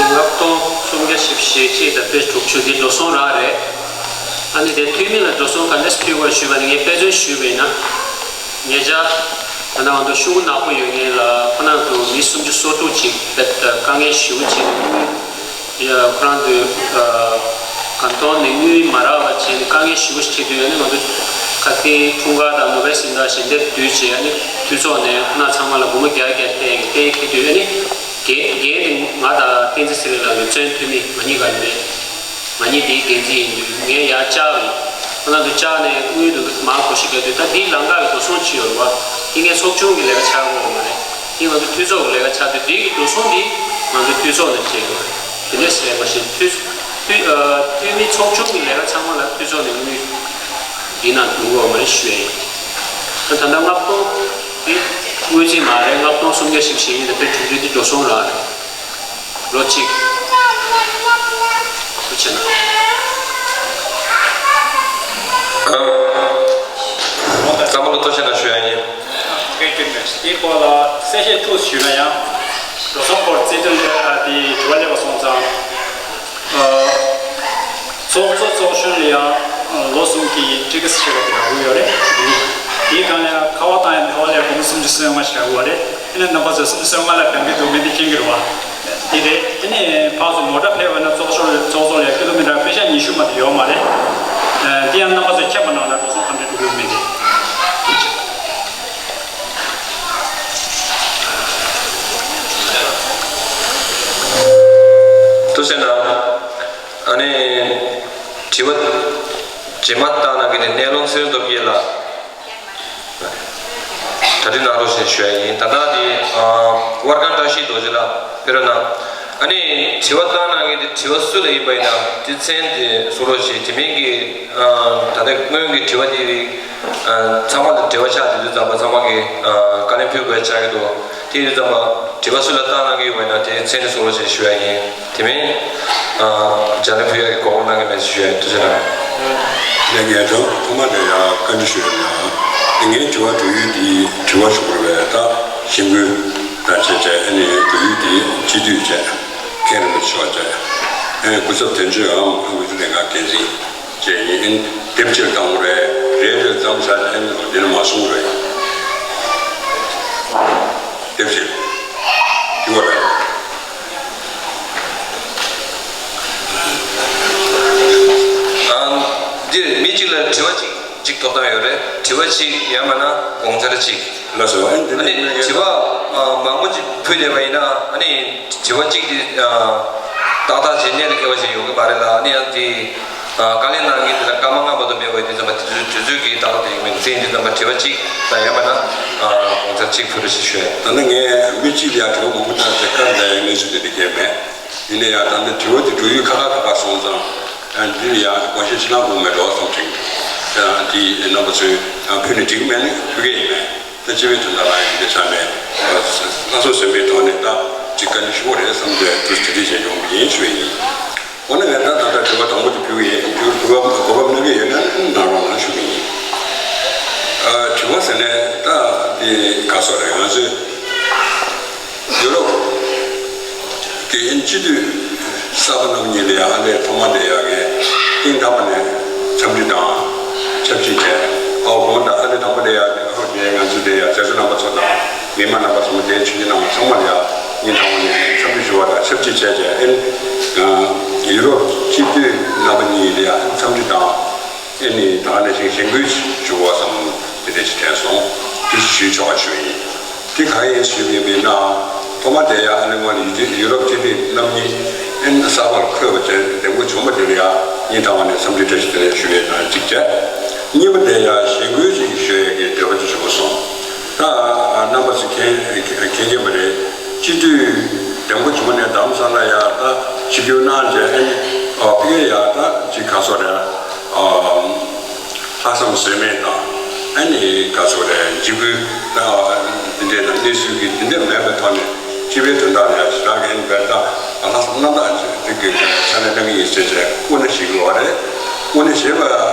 ལྔ་སྟོང་སུམ་བརྒྱ་བཞི་བཅུ་ཞེ་གཅིག་དང་དཔེ་དྲུག་ཅུ་འདི་འགྲོ་སོང་རག་རེད། ཨ་ནི་དེ་འཐུས་མི་ལ་འགྲོ་སོང་ག་འདྲས་ཕུལ་དགོས་ཞུས་པ་ནི་ངས་དཔེ་མཚོན་ཞུས་པ་ཡིན་ན། ཉེ་ཆར་ད་ལྟ་ང་ཚོ་ཤོག་བུ་ནག་པོ་ཡོད་མཁན་ལ་ཁོ་ན་ཚོ་མི་སུམ་ཅུ་སོ་དྲུག་ཅིག་དཀའ་ངལ་ཞེ་པོ་ཅིག་ཡ། ཁོ་རང་ཚོས་ཨ་གང་ཐོག་ནས་དངུལ་མ་རག་པ་བྱས་ནས་དཀའ་ངལ་ཞེ་པོ་ཞིག་འཕྲད་དུས་ཡོད་ན། ང་ཚོ་ཁ་སང་འཁྲུངས་སྐར་དང་ནོ་བེལ་གཟེངས་རྟགས་ཞལ་འདེབས་དུས་བྱས་ནས་འཐུས་ཚོགས་ནས་ཁོ་ན་ཚང་མ་ལ་སྒོར་མོ་བརྒྱ་བརྒྱ་སྟེར་སྟེར་འཕྲད་དུས་ཡོད་ནི། འགན་འགན་དེ་ང་དང་བསྟན་འཛིན་ཚེ་རིང་ལགས་ཀྱི་གཙོས་འཐུས་མི་ང་གཉིས་ཀ་ནས་ང་གཉིས་དེའི་འགན་འཛིན་ཡིན་དུས་ངས་ཡར་བཅར་བས། ཁོ་ན་ཚོ་བཅར་ནས་དངུལ་དུ་མར་བགོ་བཤའ་རྒྱག་དུས་ད་དེའི་ལམ་ཁ་གི་འགྲོ་སོང་ཅི་ཡོད་རེད་བ། དེ་ངས་ཚོགས་ཆུང་གི་ལས་ཀ་ཆགས་ཀྱི་ཡོད་མ་རེད། དེ་ང་ཚོ་འཐུས་ཚོགས་ཀྱི་ལས་ཀ་ཆགས་དུས་དེའི་འགྲོ་སོང་དེ་ང་ཚོ་འཐུས་ཚོགས་ནས་སྤྲད་ཡོད་རེད། དེ་འདྲས་རེད་མ་གཞི་འཐུས་འཐུས་ཨ་འཐུས་མི་ཚོགས་ཆུང་གི་ལས་ཀ་ཚང་མ་ལ་འཐུས་ཚོགས་ནས་དངུལ་འདི་ནང་བསྡུ་དགོས་མ་རེད་ཞུ་ཡ་ཡིན། ད་ད་ལྟ་ལྔ་སྟོང་འདི་དངུལ་རྩིས་མ་རེད། ལྔ་སྟོང་སུམ་བརྒྱ་བཞི་བཅུ་ཞེ་གཉིས་དང་དཔེ་དྲུག་ཅུ་འདི་འགྲོ་སོང་རག་རེད། ལོ་གཅིག་ཐུགས་རྗེ་གནང་། ཨ། བསམ་བློ་ཐུགས་རྗེ་གནང་ཞུ་ཡ་ཡིན། དེའི་སྐོར་ལ་གསལ་བཤད་ཐུགས་ཞུས་ན་ཡང་། འགྲོ་སོང་སྐོར་རྩིས་སྟོན་དེ་ཨ་དེ་དྲི་བ་སླེབས་པ་སོང་ཙང་། ཨ། ཚོགས་གཙོ་ཚོགས་གཞོན་ལ་ཡང་ལོ་གསུམ་གྱི་སྤྲི་ཁ་ཞེས་པ་དེ་རག་གི་ཡོད་རེད། དེའི་སྒང་ལ་ཡང་ཁ་པར་བཏང་ཡ་ནས་ཧོ་ལས་སྒོར་མོ་སུམ་ཅུ་སོ་ལྔ་ཞིག་རག་གི་ཡོད་རེད། དེ་ནས་རྣམ་པ་ཚོས་སུམ་ཅུ་སོ་ལྔ་ལ་གང་གི་འདུག་མིན་དེ་མཁྱེན་གྱི་རེད་བ། དེ་རེད། དེ་ནས་ཕར་ཚུར་མོ་ཊ་ཕེབས་པ་ན་ཚོགས་གཞོན་ཚོགས་གཙོ་ལ་ཡང་ཀི་ལོ་མི་ཊར་པེ་ཤ་ཉི་ཤུ་མ་གཏོགས་ཡོད་མ་རེད། ཨ། དེ་ཡང་རྣམ་པ་ཚོས་མཁྱེན་པ་གནང་ན་འགྲོ་སོང་ག་འདྲ་འགྲོ་གི་ཡོད་མེད་དེ། ཐུགས་རྗེ་གནང་། ཨ་ནི། དྲི་བ་རྗེས་མ་བཏང་གནང་མཁན་དེ་གནས་ལུང་ཚེ་རིང་སྟོབས་རྒྱལ་ལགས། གྲ་སྒྲིག་གནང་རོགས་ཞེས་ཞུ་ཡ་ཡིན། ད་ལྟ་དེ་ཨ་དབར་ཁང་བཀྲ་ཤིས་རྡོ་རྗེ་ལགས་ཕེབས་རོགས་གནང་། ཨ་ནི་དྲི་བ་བཏང་གནང་མཁན་དེ་དྲི་བ་སུ་ལ་ཡིན་པ་ཡིན་ན་དེ་མཚན་དེ་གསུང་རོགས་ཞེས། དེ་མིན་གྱི་ཨ་ད་ལྟ་སྔོན་གྱི་དྲི་བ་དེ་རིགས་ཨ་ཚང་མ་ལ་འབྲེལ་བ་ཆགས་དེ་དུས་ཙམ་པ་ཚང་མ་གིས་ཨ་བཀའ་ལན་ཕུལ་དགོས་ཆགས་ཀྱི་འདུག་དེ་དུས་ཙམ་པ་དྲི་བ་སུ་ལ་བཏང་གནང་གི་ཡོད་པ་ཡིན་ན་དེ་མཚན་དེ་གསུང་རོགས་ཞེས་ཞུ་ཡ་ཡིན། དེ་མིན། ཨ། ལྗགས་ལན་ཕུལ་ཡག་གི་གོ་སྐབས་གནང་གི་མེད་ཞུ་ཡ་ཡིན། ཐུགས་རྗེ་གནང་། ལས་ངན་དང་ཐོག་མ་ནས་ཡང་བཀའ་འདྲི་ཞུ་ཡ་ཡིན། ངའི་དྲི་བ་འགྲོ་ཡུལ་འདི་དྲི་བ་ཞུ་དགོས་པས། ད་གཞེན་སྐུལ་དང་བཅས་བྱས་ཨ་ནི་འགྲོ་ཡུལ་འདི་སྤྱི་འཐུས་བྱས་མཁན་རིན་པོ་ཆེ་མཆོག་བྱས། ཨ་ནི་སྐུ་ཚབ་དོན་གཅོད་ཨང་དངུལ་རྩིས་ལས་ཁང་འགན་འཛིན་བཅས་ཡིན། དེབ་ཕྱིར་བཏང་རེད། རེད་རེད་ཙམ་བྱས་ཨ་ནི་འདི་ནས་མ་གསུང་རེད། དེབ་ཕྱིར་འདི་བ་རེད། ཨ། འདིར་མི་གཅིག་ལ་དྲི་བ་གཅིག་གཅིག་ཐོབ་ཐང་ཡོད་རེད། དྲི་བ་གཅིག་ཡང་མིན་ན་དགོངས་འཆར་གཅིག་ལགས་སོ། ཨ་ནི་དྲི་བ་ཨ་མང་པོ་ཅིག་ཕུལ་བསྡད་པ་ཡིན་ན་ཨ་ནི་དྲི་བ་གཅིག་དེ་ཨ་ཏག་ཏག་ཅིག་གནད་ལ་འཁེལ་བ་ཞིག་ཡོང་གི་མ་རེད་ལ། ཨ་ནི་ཡང་དེ་ བཀའ་ལན་གནང་མཁན་དེ་ལ་སྐར་མ་ལྔ་བར་དུ་མེད་པ་ཡིན་དུས་ཙམ་པ་དེ་དུས་ཚོད་ཀྱི་ཏག་ཏག་ཡིན་མིན་ཚེ་འདི་ཙམ་པ་དྲི་བ་གཅིག་དང་ཡང་མིན་ན་གང་ལྟར་གཅིག་ཕུལ་རོགས་ཞེས་ཞུ། ད་ནི་ངས་མི་གཅིག་ལ་ཡང་དྲི་བ་མང་པོ་བཏང་སྟེ་བཀའ་འདའ་ཡའི་གནས་ཚུལ་དེ་འདྲ་གང་ཡང་མེད། ཡིན་ན་ཡང་ད་ནི་དྲི་བ་དེ་འགྲོ་ཡུལ་ཁ་ཁ་ཁ་ཁ་སོང་ཙང་ཡང་འདི་ལ་ཡང་དགོངས་བཞེས་ཅི་གནང་དགོས་མེད་འགྲོ་བསམ་དྲན། ཡང་འདི་རྣམ་པ་ཚོས་ཡང་ཕུལ་ནས་འགྲིག་མེད་ན་ཕུལ་གི་ཡིན་མེད། ད་སྤྱི་པའི་དོན་དག་ལ་ཡང་འདི་ཆ་ནས་སྣ་ཚོགས་ཟོལ་མེད་ཐོག་ནས་ད་ཅིག་བཀའ་འདྲི་ཞུ་བ་རེད་བསམ་སྟེ་དུས་དེ་འདྲ་བྱས་ཡོང་གི་ཡིན་ཞུ་ཡིན། འོ་ན་ངས་ད་ད་ལྟ་དྲི་བ་དང་པོ་དེ་ཕུལ་གི་ཡིན། དེ་གོ་སྐབས་གོ་སྐབས་གནང་གི་ཡོད་ན་གནང་རོགས་གནང་ཞུ་གི་ཡིན། ཨ་དྲི་བ་ཟེར་ནས་ད་དེ་ག་སོགས་རེད། ང་ཚོས་ཡུ་རོབ་དེ་སྤྱི་འཐུས་གསར་པ་རྣམ་གཉིས་ལ་ཡང་ཨ་ལས་ཐོག་མ་དེ་ཡག་གི་སྟེང་ཐག་པ་ནས་འཚམས་འདྲི་དང་ཆབས་ཅིག་བྱས། ཨ་དགོངས་དག་ཨ་ལས་དང་པོ་དེ་ཡག་གི་ཨ་ཧོ་དེ་ང་ཚོ་དེ་ཡག་མཛད་གཙོ་རྣམ་པ་ཚོ་དང་མི་མང་རྣམ་པ་ཚོ་དེ་ཆུ་ཆུ་གནང་བ་ཚང་མ་ལ་ཡང་སྙིང་ཐག་པ་ནས་འཚམས་འདྲི་ཞུ་བ་དང་ཆབས་ཅིག་བྱས་བྱས། ཨེ་ཡུ་རོབ་སྤྱི་འཐུས་རྣམ་པ་གཉིས་ལ་ཡང་འཚམས་འདྲི་དང་། ཨེ་ནི་ད་ག་ནང་བཞིན་གཞེན་སྐུལ་ཞུ་བ་བསམ་དེ་འདྲ་ཞིག་དྲན་སོང་། དེ་ཞུས་ཆོག་པ་ཞུ་ཡིན། དེ་གང་ཡིན་ཞུས་པ་ཡིན་ན། ཐོག་མ་དེ་ཡང་ཨ་ནི་སྔོན་ལ་ཡུ་ཡུ་རོབ་སྤྱི་འཐུས་རྣམ་གཉིས་ཨེ་ནི་གསར་པར་འཁོད་པ་བྱས་འདེམས་བསྐོ་བྱུང་བ་དེ་ལ་ཡང་སྙིང་ཐག་པ་ནས་འཚམས་འདྲི་བཀྲ་ཤིས་བདེ་ལེགས་ཞུ་ཡས་དང་གཅིག་བྱས། གཉིས་པ་དེ་ཡང་གཞེན་སྐུལ་ཅིག་ཞུ་ཡས་ཀྱི་འདོད་པ་ཅིག་བྱུང་སོང་། ད་རྣམ་པ་ཚོས་མཁྱེན་མཁྱེན་གྱི་མ་རེད། སྤྱི་འཐུས་འདེམས་བསྐོ་བྱུང་ནས་དྷ་རམ་ས་ལ་ཡང་ད་ཆིབས་བསྒྱུར་གནང་བྱས་ཨེ་ནི་ཨོ་ཕ་གིར་ཡང་ད་ཅིག་ག་སོགས་རེད། ཨ། ལྷག་བསམ་ཟོལ་མེད་དང་ཨ་ནི་ག་ཚོད་རེད། འཇིགས་སྐུལ་དང་འདི་འདྲས་དང་གནས་ཚུལ་གྱི་འདི་འདྲས་མེད་པའི་ཐོག་ནས་སྤྱི་པའི་དོན་དག་ལ་ཞེ་དྲག་གི་ཨ་ནི་བེད་སྤྱོད་ལྷག་བསམ་རྣམ་དག་ཅིག་གི་ཕྱག་ལས་གནང་གི་ཡིན་ཟེར་བྱས་དབུ་མནའ་བཞེས་དགོས་པ་རེད། དབུ་མནའ་བཞེས་པ་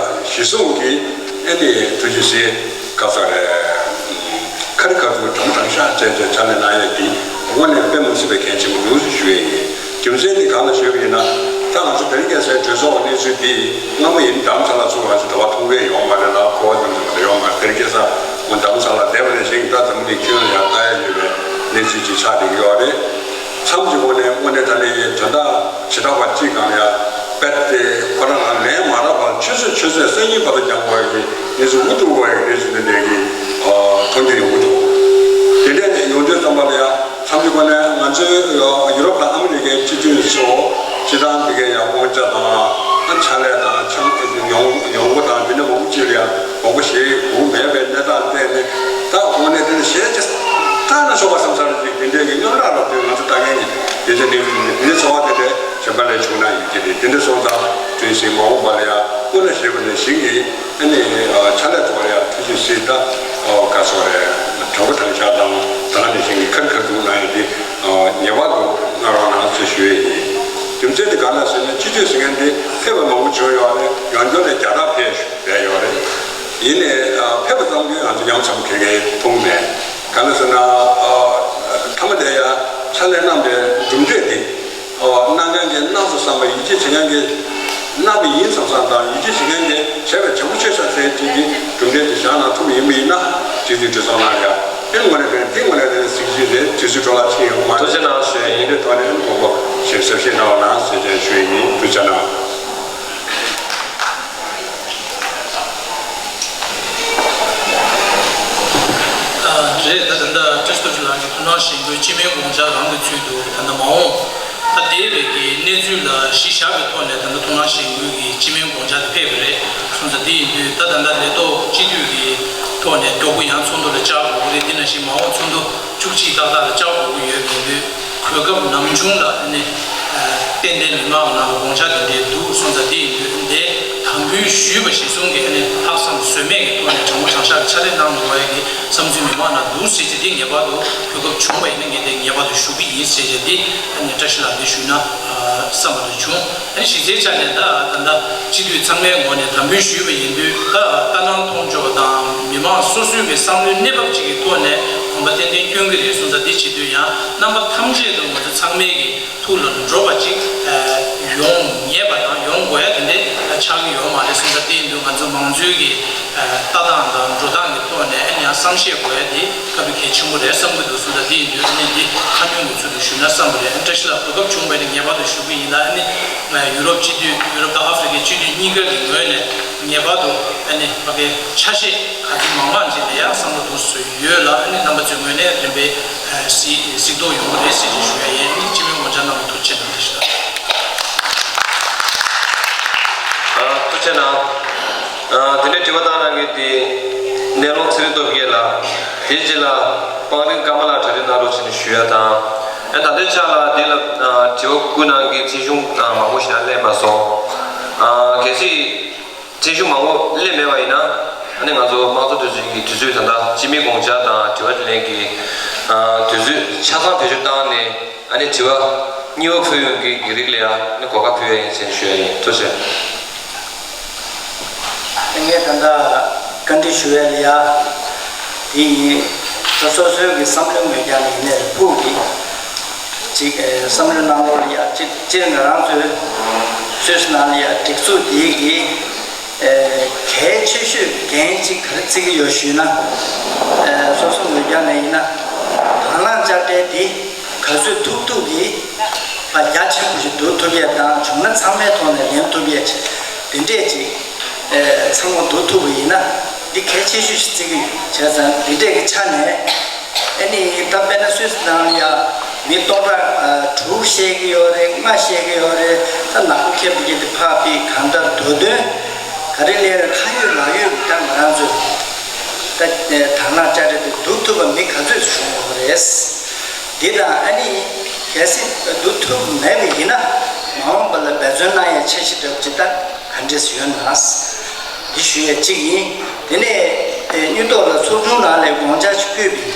གཞི་བཟུང་གིས་ཨ་ནི་ཐུགས་རྗེ་གཟིགས་ག་ཚོད་རེད། ཁ་རི་ཁ་ཐུག་དྲང་དྲང་ཤག་བྱས་བྱས་ཕྱག་ལས་གནང་ཡས་འདི་དངོས་གནས་དཔེ་མི་སྲིད་པའི་གལ་ཆེན་པོ་འདུག་ཞུ་ཡས་ཡིན། རྒྱུ་མཚན་འདི་གང་ལ་ཞུས་པ་ཡིན་ན། ད་ང་ཚོ་བདེ་སྐྱིད་སའི་གྲོས་ཚོགས་གནས་ཚུལ་འདི་སྔ་མོ་ཡིན་དྷ་རམ་ས་ལ་ཚུར་ང་ཚོ་ད་བར་མཐོང་གི་ཡོད་མ་རེད་ལ། གོ་བ་ཙམ་ཙམ་རེ་ཡོད་མ་རེད། བདེ་སྐྱིད་ས་ང་དྷ་རམ་ས་ལ་བསྡད་པ་ནས་བཞེངས་ད་འཛམ་བུ་གླིང་ཁྱོན་ལ་ཡང་ལྟ་ཡ་ཡོད་པའི་གནས་ཚུལ་ཅིག་ཆགས་བསྡད་ཀྱི་ཡོད་རེད། མཚམས་ཀྱི་སྒོ་ནས་དངོས་གནས་ད་ལྟའི་དོན་དག་བྱེ་བྲག་པ་གཅིག་གང་ཡང་རྦད་དེ་ཁོ་རང་ལ་ལན་མ་རག་པར་ཆུ་ཚོད་ཆུ་ཚོད་སང་ཉིན་བར་དུ་འགྱངས་དགོས་ཀྱི་གནས་ཚུལ་འུ་ཐུག་དགོས་ཀྱི་གནས་ཚུལ་འདི་འདྲའི་གི་མཐོང་རྒྱུ་ཡོང་གི་འདུག་དེ་འདྲ་ཡོང་དུས་ཙམ་པ་ལ་ཡང་མཚམས་ཀྱི་སྒོ་ནས་ང་ཚོའི་ཡུ་རོབ་དང་ཨ་མི་རི་ཀའི་སྤྱི་འཐུས་ཚོ་སྤྱི་བཏང་དེ་གའི་ཡང་དབང་ཆ་དང་ཕྱག་ལས་དང་ཆང་ཡོང་ཡོང་སྒོ་དང་འདི་འདྲ་མང་པོ་ཅིག་ལ་ཡང་དགོངས་པ་བཞེས་དགོས་མེད་པའི་གནས་སྟངས་བལྟས་ནས། ད་དངོས་གནས་དེ་ནི་ཞེ་ཅིག་ལྟ་ན་ཆོག་པ་བསམ་ས་རེད་ཅིག་དེ་འདྲའི་གི་རྙོག་དྲ་རབ་དེ་ང་ཚོ་ལྟ་མཁན་གྱི་དེ་ཚོ་ནི་དེ་འདྲའི་ཚོར་བ་དེ་འདྲའི་གཞན་པ་ལས་བྱུང་ན་ཡིན་གྱི་རེད། དེ་འདྲ་སོང་ཙང་དུས་ཕྱིས་མ་འོངས་པ་ལ་ཡང་སྐུ་ན་ཞེས་པ་ནས་ཞིང་གི་ཨ་ནི་ཕྱག་ལས་ཐོག་ལ་ཡང་ཐུགས་རྗེ་གཟིགས། ད་ག་སོགས་རེད། དྲང་པོ་དྲང་བཞག་དང་ད་ནི་ཞིང་གི་ཁ་རི་ཁ་ཐུག་གནང་ཡོད་དེ་ངེས་པར་དུ་གནང་རོགས་གནང་ཞེས་ཞུ་ཡས་ཡིན། རྒྱུ་མཚན་དེ་གང་ལ་ཟེར་ན་སྤྱི་འཐུས་ཟེར་མཁན་དེ་ཕེབས་པ་མང་པོ་བྱུང་ཡོད་རེད། ཡང་བསྐྱར་ལས་བརྒྱ་ཕྲག་ཕེབས་བསྡད་ཡོད་རེད། ཡིན་ནའི་ཕེབས་པ་ཙམ་གྱིས་ང་ཚོ་ཉམས་ཚོད་མཁན་མཐོང་མེད། གང་ལ་ཟེར་ན་མཐའ་མ་དེ་ཡང་ཕྱག་ལས་གནང་པའི་གྲུབ་འབྲས་དེ་གནང་མཁན་གྱིས་གནང་སོང་བསམ་པ། ཡིད་ཆེས་བྱེད་མཁན་གྱིས་གནང་བ་ཡིན་བསམ་བསམ་དང་། ཡིད་ཆེས་བྱེད་མཁན་གྱིས་བྱས་པ་བྱས་པོ་ཆོད་ས་ཟེར་ཅིག་གི་གྲུབ་འབྲས་དེ་བཞག་གནང་ཐུབ་པ་ཡིན་པ་ཡིན་ན་སྤྱི་འཐུས་གྲོས་ཚོགས་ནང་ལ་ཡང་ཨེ་དངོས་གནས་དེ་དངོས་གནས་དེ་གཟི་བརྗིད་རེད། དུས་ཚོད་འགྲོ་ལ་ཕྱིན་ཡོད་མ་རེད། ཐུགས་རྗེ་གནང་ཞུ་ཡ་ཡིན། དེ་ཐོག་ནས་དགོངས་པ་ཞེ་ཟབ་ཞེ་གནང་བ་གནང་ཟེར་བྱས་ཞུ་ཡ་ཡིན། ཐུགས་རྗེ་གནང་། རེད། ད་ད་ལྟ་བཀྲ་ཤིས་རྡོ་རྗེ་ལགས་ཀྱིས་ཐུགས་སྣང་གཞེན་སྐུལ་སྤྱི་མོས་དགོངས་འཆར་རང་གི་ཚུལ་དུ་ད་ལྟ་མ་འོངས་ད་འདས་པའི་གི་གནས་ཚུལ་ལ་གཞི་བཞག་པའི་ཐོག་ནས་ད་ལྟ་ཐུགས་སྣང་གཞེན་སྐུལ་གྱི་སྤྱི་མོས་དགོངས་འཆར་དེ་ཕེབས་པ་རེད། སོང་ཙང་དེ་ཡིན་དུས་ད་ད་ལྟ་ལས་ཐོག་སྤྱི་འཐུས་ཀྱི་ཐོག་ནས་མགྱོགས་པོ་ཡང་ཚོགས་འདུ་ལ་བཅར་དགོས་ཀྱི་རེད། དེ་ནང་བཞིན་མ་འོངས་ཚོགས་འདུ་བཅུ་གཅིག་ཏག་ཏག་ལ་བཅར་དགོས་ཀྱི་ཡོད་མི་འདུག་གོ་སྐབས་ནམ་བྱུང་ལ་ཨ་ནི་ཏན་ཏན་མི་མང་ནང་ལ་དགོངས་འཆར་དེ་འདྲའི་འདུག་སོང་ཙང་དེ་ཡིན་དུས་འདི་དམ་འབུལ་ཞུས་པ་གཞི་བཟུང་གིས་ཨ་ནི་ལྷག་བསམ་ཟོལ་མེད་ཀྱི་ཐོག་ནས་དྲང་པོ་དྲང་བཞག་གི་ཕྱག་ལས་གནང་དགོས་ཡ་གི་བསམ་ཚུལ་མི་མང་ནང་འདུག་ཟེར་གྱི་འདི་ངེས་པར་དུ་གོ་སྐབས་བྱུང་བ་ཡིན་ན་ངས་འདི་ངེས་པར་དུ་ཞུ་གི་ཡིན་ཟེར་གྱི་འདི་ཨ་ནི་བཀྲ་ཤིས་ལགས་འདི་ཞུས་ན་བསམ་པ་རེ་བྱུང་། ཨ་ནི་གཞི་རྩའི་ཆ་ནས་ད་ད་ལྟ་སྤྱི་འཐུས་ཚང་མའི་ངོས་ནས་དམ་འབུལ་ཞུས་པ་ཡིན་དུས་ད་ལྟ་སྣང་མཐོང་ཕྱོགས་དང་མི་མང་སོ་སོའི་གི་བསམ་བློའི་གནས་བབ་ཅིག་གི་ཐོག་ནས་གོམ་པ་ཏན་ཏན་སྐྱོན་གྱི་རེད། སོང་ཙང་འདི་བྱེད་དུས་ཡང་རྣམ་པ་ཐམས་ཅད་དུ་ང་ཚོ་ཚང་མའི་གི་ཐུགས་ལ་འགྲོ་བ་ཅིག་ཡོང་ངེས་པ་དང་ཡོང་དགོས་ཡ་དེ་འདྲ་ཆགས་ཀྱི་ཡོད་མ་རེད། སོང་ཙང་དེ་ཡིན་དུས་ང་ཚོ་མང་གཙོའི་གི་ལྟ་སྟངས་དང་འགྲོ་སྟངས་ཀྱི་ཐོག་ནས་ཨ་ནི་ཡང་བསམ་ཤེས་དགོས་ཡ་དེ་སྐབས་དེ་གལ་ཆེན་པོ་རེད་བསམ་གྱི་འདུག་སོང་ཙང་དེ་ཡིན་དུས་ཨ་ནི་འདི་ཁ་སྣོན་གྱི་ཚུལ་དུ་ཞུས་ན་བསམ་པ་རེད། ཨ་ནི་བཀྲ་ཤིས་ལགས་གོ་སྐབས་བྱུང་བ་ཡིན་ན་ངེས་པར་དུ་ཞུ་གི་ཡིན་ལ། ཨ་ནི་ཡུ་རོབ་སྤྱི་འཐུས་ཡུ་རོབ་དང་ཨ་ཧྥེ་རི་ཀའི་སྤྱི་འཐུས་གཉིས་ཀ་གི་ངོས་ནས་ངེས་པར་དུ་ཨ་ནི་ཕ་གའི་ཆ་ཤས་ག་ཚོད་མང་མང་ཅིག་ལ་ཡང་བསམ་བློ་འདུག་སེ་ཡོད་ལ། ཨ་ནི་རྣམ་པ་ཚོའི་ངོས་ནས་རིམ་པས་གཟིགས་གཟིགས་རྟོག་ཡོང་གི་རེད་ཟེར་ཅིག་ཞུ་ཡ་ཡིན། ཨ་ནི་སྤྱི་མོས་དགོངས་འཆར་གནང་བར་ཐུགས་རྗེ་ཆེ་གནང་། བཀྲ་ཤིས་ལགས། ཨ་ གནས་ལུང་ཚེ་རིང་སྟོབས་རྒྱས་ལགས། དེའི་རྗེས་ལ་སྤང་རི་ཀརྨ་ལགས་གྲ་སྒྲིག་གནང་རོགས་ཞེས་ནས་ཞུ་ཡ་དང་། ཨ་ད་ལྟའི་ཆ་ལ་འདི་ལ་ཨ་དྲི་བ་བསྐུར་གནང་མཁན་ཚེ་གཞུང་ཨ་མང་པོ་ཞིག་ལ་སླེབས་མ་སོང་། ཨ་གལ་སྲིད་ཚེ་གཞུང་མང་པོ་སླེབས་མེད་པ་ཡིན་ན། ཨ་ནི་ང་ཚོ་དམངས་གཙོ་དུས་ཚོད་ཀྱི་དུས་ཚོད་ད་ལྟ་སྤྱི་མི་དགོངས་འཆར་དང་དྲི་བ་དྲིས་ལན་གྱི་ཨ་དུས་ཚོད་ཆ་ཚང་བེད་སྤྱོད་བཏང་ནས། ཨ་ནི་དྲི་བ་གཉིས་པ་ཕུལ་ཡོང་གི་རིགས་ལ་ཡང་ནི་གོ་སྐབས་ཕུལ་ཡ་ཡིན་ཟེར་ཞུ་ཡ་ཡིན། ཐུགས་རྗེ་ཆེ། ངས་ད་ལྟ་བཀའ་འདྲི་ཞུ་ཡ་ལ་ཡ་དེ་ཡིན། ད་སོ་སོའི་གི་བསམ་བློའི་ངོས་ཀྱང་ཡིན་ནའི་ཕུགས་ཀྱི་ཅིག་ཨེ་བསམ་བློའི་ནང་ལོགས་ལ་ཡ་ཅིག་སྤྱིར་ང་རང་ཚོའི་སུད་སི་ནང་ལ་ཡ་སྒྲིག་འཛུགས་འདིའི་གི་ཨེ་གལ་ཆེ་ཤོས་འགན་ཅིག་ག་རེ་བརྩི་གི་ཡོད་ཞུས་ན། ཨེ་སོ་སོ་ངོས་ཀྱང་ནས་ཡིན་ན་དང་བླངས་དཔྱ་ཁྲལ་འདི་ག་ཚོད་ཐུབ་ཐུབ་ཀྱིས་ཨ་རྒྱ་ཆེན་པོ་ཞིག་བསྡུ་ཐུབ་ཡས་དང་། བྱུང་ན་ཚང་མའི་ཐོག་ནས་ལེན་ཐུབ་ཡས་ཅིག་འདི་འདྲས་ཅིག་ཨེ་ཚང་མ་བསྡུ་ཐུབ་པ་ཡིན་ན་འདི་གལ་ཆེ་ཤོས་ཤིག་བརྩི་གི་ཡོད། བྱས་ཙང་འདི་འདྲས་ཀྱི་ཆ་ནས། ཨ་ནི་ད་དཔེར་ན་སུད་སི་ནང་ལ་ཡ་མི་སྟོང་ཕྲག་ཨ་དྲུག་བཤད་ཀྱི་ཡོད་རེད། ལྔ་བཤད་ཀྱི་ཡོད་རེད། ད་ནག་པོ་ཁེབས་ཀྱི་དེ་ཕར་ཕུད་གང་ལྟར་མདོ་དོན་ག་རེ་ལས་རེད། ཁ་ཡོད་ལག་ཡོད་ཀྱི་ད་ང་རང་ཚོས་ད་དང་བླངས་དཔྱ་ཁྲལ་དེ་བསྡུ་ཐུབ་པ་མི་ག་ཚོད་བྱུང་ཡོད་རེད། འདི་དང་ཨ་ནི་གལ་སྲིད་བསྡུ་ཐུབ་མེད་པ་ཡིན་ན་མ་འོངས་པ་ལ་འབད་བརྩོན་གནང་ཡ་འཆར་གཞི་འདྲ་པོ་ཅིག་ད་ག་འདྲས་ཡོད་ན། འདི་ཞུ་ཡ་གཅིག་ཡིན། དེ་ནས་ཨེ་དངུལ་ཐོག་ལ་ཚོགས་ཆུང་ནང་ལ་དགོངས་འཆར་ཞིག་ཕུལ་བ་ཡིན།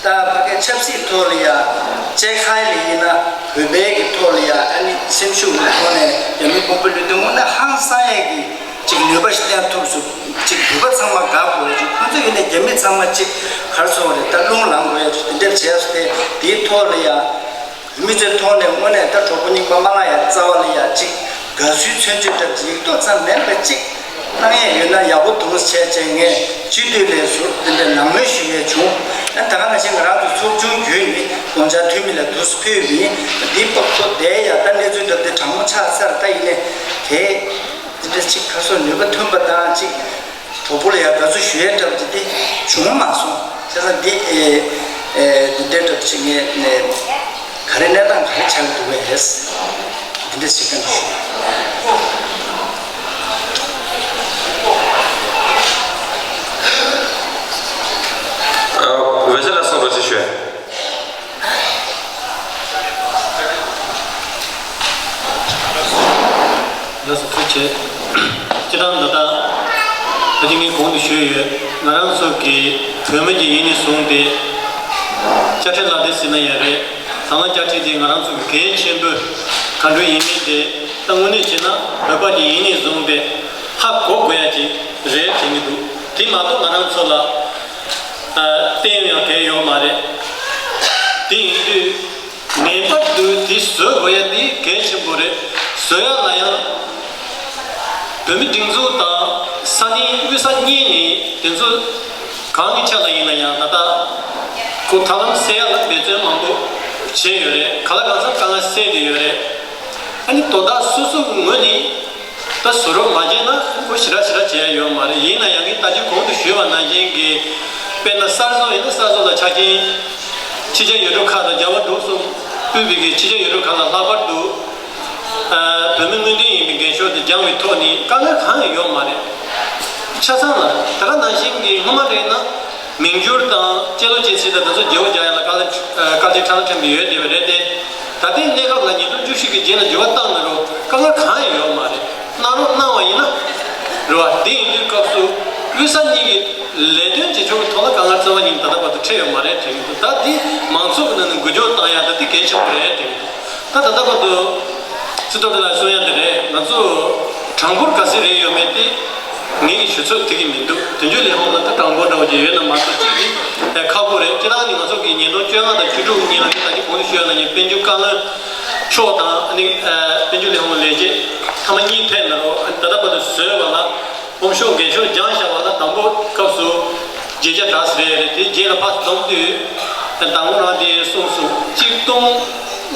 ད་ཕ་གི་ཆབ་སྲིད་ཐོག་ལ་ཡ་དཔྱ་ཁྲལ་ལ་ཡིན་ན་བོད་པའི་གི་ཐོག་ལ་ཡ་ཨ་ནི་སེམས་ཤུགས་ཀྱི་ཐོག་ནས་རྒྱ་མི་དཔོན་པོ་ལུས་དོན་དངོས་གནས་ཧང་སང་ཡས་ཀྱི་ཅིག་ནུས་པ་ཞིག་བསྟན་ཐུབ་སུ་ཅིག་བོད་པ་ཚང་མ་དགའ་དགོས་ཡ་ཅིག་ཁོང་ཚོ་ཡིན་ནས་རྒྱ་མི་ཚང་མ་ཅིག་གར་སོང་བ་རེད། ད་རླུང་ལངས་དགོས་ཡ་ཅིག་དེ་འདྲ་བྱས་སུ་དེ་དེའི་ཐོག་ལ་ཡ། བོད་མི་ཚོའི་ཐོག་ནས་དངོས་གནས་ད་གྲོགས་པོ་རྙིང་པ་མ་ལགས་ཡ་རྩ་བ་ལ་ཡ་ཅིག་དགའ་བསུའི་མཚོན་བྱེད་འདྲ་ཅིག་ཏོག་ཙམ་མེད་པ་ཅིག་གནང་ཡས་ཡོད་ན་ཡག་པོ་འདུག་བྱས་བྱས་ངས་སྤྱི་འཐུས་ལས་ཟུར་དེ་འདྲ་ནང་མོལ་ཞུ་ཡས་བྱུང་། ཨ་ད་ག་ནང་བཞིན་ང་རང་ཚོ་ཚོགས་ཆུང་བརྒྱུད་ནས་དགོངས་འཆར་འཐུས་མི་ལ་དུས་སུ་ཕུལ་བ་ཡིན། འདི་སྤོབས་པོ་བསྡད་ཡ་ད་གནས་ཚུལ་འདྲ་དེ་གྲང་མོ་ཆགས་ཚར། ད་ཡིན་ནས་དེ་འདི་འདྲ་ཅིག་ཁ་སོ་ནུས་པ་ཐོན་པ་དང་ཅིག་གྲོགས་པོ་ལ་ཡང་དགའ་བསུ་ཞུ་ཡས་འདྲ་པོ་དེ་འདི་བྱུང་མ་སོང་། བྱས་ཙང་འདི་ཨེ་ཨེ་འདི་འདྲའི་འདྲ་པོ་ཞིག་ངས་ནས་ག་རེ་གནས་སྟངས་ག་རེ་ཆགས་ཀྱི་འདུག་གས། འདི་འདྲ་ཞིག་ག་འདྲ་ཞུ། ཨ་འོད་ཟེར་ལགས་གསུང་རོགས་ཅིག་ཞུ། ལགས་སོ། ཐུགས་རྗེ་ཆེ། སྤྱིར་བཏང་ད་ལྟ་ད་ཅི་ངས་གོང་དུ་ཞུས་ཡོད། ང་རང་ཚོ་གི་བོད་མི་གི་ཡིན་ནས་བཟུང་སྟེ་དཔྱ་ཁྲལ་ལག་དེབ་ཟེར་ན་ཡང་རེད། དང་བླངས་དཔྱ་ཁྲལ་དེ་ང་རང་ཚོ་གི་གལ་ཆེན་པོས་ག་འདྲ་ཡིན་མིན་དེ་ད་དངོས་གནས་བྱས་ན་བོད་པ་གི་ཡིན་ནས་བཟུང་སྟེ་ཧ་གོ་དགོས་ཡ་ཅིག་རེད་དྲན་གྱི་འདུག་དེ་མ་གཏོགས་ང་རང་ཚོ་ལ་ཨ་བརྟེན་ཡང་གལ་ཡོད་མ་རེད། དེ་ཡིན་དུས། ངེས་པར་དུ་དེ་བཟོ་དགོས་ཡ་དེ་གལ་ཆེན་པོ་རེད། བཟོ་ཡ་ལ་ཡང་བོད་མི་སྒྲིག་འཛུགས་དང་ས་གནས་དབུས་ས་གཉིས་ནས་དེ་ཚོ་གང་གི་ཆ་ལ་ཡིན་ན་ཡང་ད་ལྟ་ཁོ་ཐབས་ལམ་སེལ་ཡ་ལ་འབད་བརྩོན་མང་པོ་བྱས་ཡོད་རེད། ག་ལ་གང་འཚམ་དཀའ་ངལ་སེལ་བསྡད་ཡོད་རེད། ཨ་ནི་དོ་བདག་སོ་སོ་ངོས་ནས། ད་བཟོ་རོགས་མ་བྱས་ན་ཁོ་ཞེ་དྲག་ཞེ་དྲག་བྱེད་ཡ་ཡོད་མ་རེད། ཡིན་ན་ཡང་ངས་ད་ཅི་གོང་དུ་ཞུས་པ་ནང་བཞིན་གྱི་དཔེར་ན་གསར་བཟོ་ཡིན་ན་གསར་བཟོ་ལ་ཆ་རྐྱེན་ཕྱི་རྒྱལ་ཡུལ་གྲུ་ཁག་དང་རྒྱལ་བ་འབྲུག་གསུམ་དབུས་པའི་གི་ཕྱི་རྒྱལ་ཡུལ་གྲུ་ཁག་ལ་ལྷག་པར་དུ་ཨ་བོད་མི་སྔོན་ཐོན་ཡིན་པའི་འགན་ཤོར་དེ་སྦྱང་བའི་ཐོག་ནས་དཀའ་ངལ་གང་ཡང་ཡོད་མ་རེད། ཆ་ཚང་ལ་ད་ག་ནང་བཞིན་གྱི་སྔོན་མ་རེད་ན། མིང་བསྒྱུར་དང་གཅེས་ལོ་གཅེས་ཚད་དང་དེ་ཚོ་བརྗེ་པོ་རྒྱག་ཡ་ལ་དཀའ་ལས་དཀའ་ལས་ཁྲ་ལ་ཕྲན་པ་ཡོད་བསྡད་པ་རེད་དེ། ད་ལྟའི་གནས་སྐབས་ལ་ཉིས་སྟོང་བཅུ་བཞི་གི་རྗེས་ལ་འགྱུར་བ་བཏང་ན་རུང་དཀའ་ངལ་གང་ཡང་ཡོད་མ་རེད། གནང་རོགས་གནང་བ་ཡིན་ན་རེད་བ། དེ་ཡིན་དུས་སྐབས་སུ་དབུས་ས་གཉིས་ཀྱི་ལས་དོན་བྱེད་ཕྱོགས་ཀྱི་ཐོག་ལ་དཀའ་ངལ་རྩ་བ་ཉིད་ད་ལྟ་བར་དུ་འཕྲད་ཡོད་མ་རེད་དྲན་གྱི་འདུག་ད་དེ་མང་ཚོགས་ཀྱི་ནང་ནས་འགུལ་སྐྱོད་བཏང་ཡ་ད་དེ་གལ་ཆེན་པོ་རེད་དྲན་གྱི་འདུག་ད་ད་ལྟ་བར་དུ་སྲིད་ཐོག་དེ་ལ་གསུང་ཡ་དེ་རེད། ང་ཚོ་གྲངས་འབོར་ག་ཚོད་རེད་ཡོད་མེད་དེ་ངེད་ཀྱིས་ཞུ་ཚོད་ཐིག་གི་མི་འདུག་དོན་གཅོད་ལས་ཁུངས་ལ་ད་གྲངས་འབོར་འདྲ་བོ་ཅིག་ཡོད་ན་མ་གཏོགས་གཅིག་གིས་ཁག་པོ་རེད། སྤྱིར་བཏང་ནི་ང་ཚོ་གི་ཉིས་སྟོང་བཅོ་ལྔ་དང་བཅུ་དྲུག་གཉིས་ལ་ནི་ད་ཅི་གོང་དུ་ཞུས་ཡ་ནང་བཞིན་དཔལ་འབྱོར་བཀའ་བློན་མཆོག་དང་ནི་དཔལ་འབྱོར་ལས་ཁུངས་ལས་བྱེད་ཐ་མ་གཉིས་ཕེབས་ན་རོ། ད་ལྟ་བར་དུ་བཟོས་པ་ལ། ཨོམ་ཤོག་འགན་ཤོག་སྦྱངས་བཞག་པ་ལ་དང་པོ་སྐབས་སུ་བརྗེ་བྱ་དྲག་ས་རེད་རེད། དེ་རྗེས་ལ་ཕར་འཛོམས་དུས་ཨ་དང་པོ་རང་དེ་གསུངས་སོང་། གཅིག་སྟོང་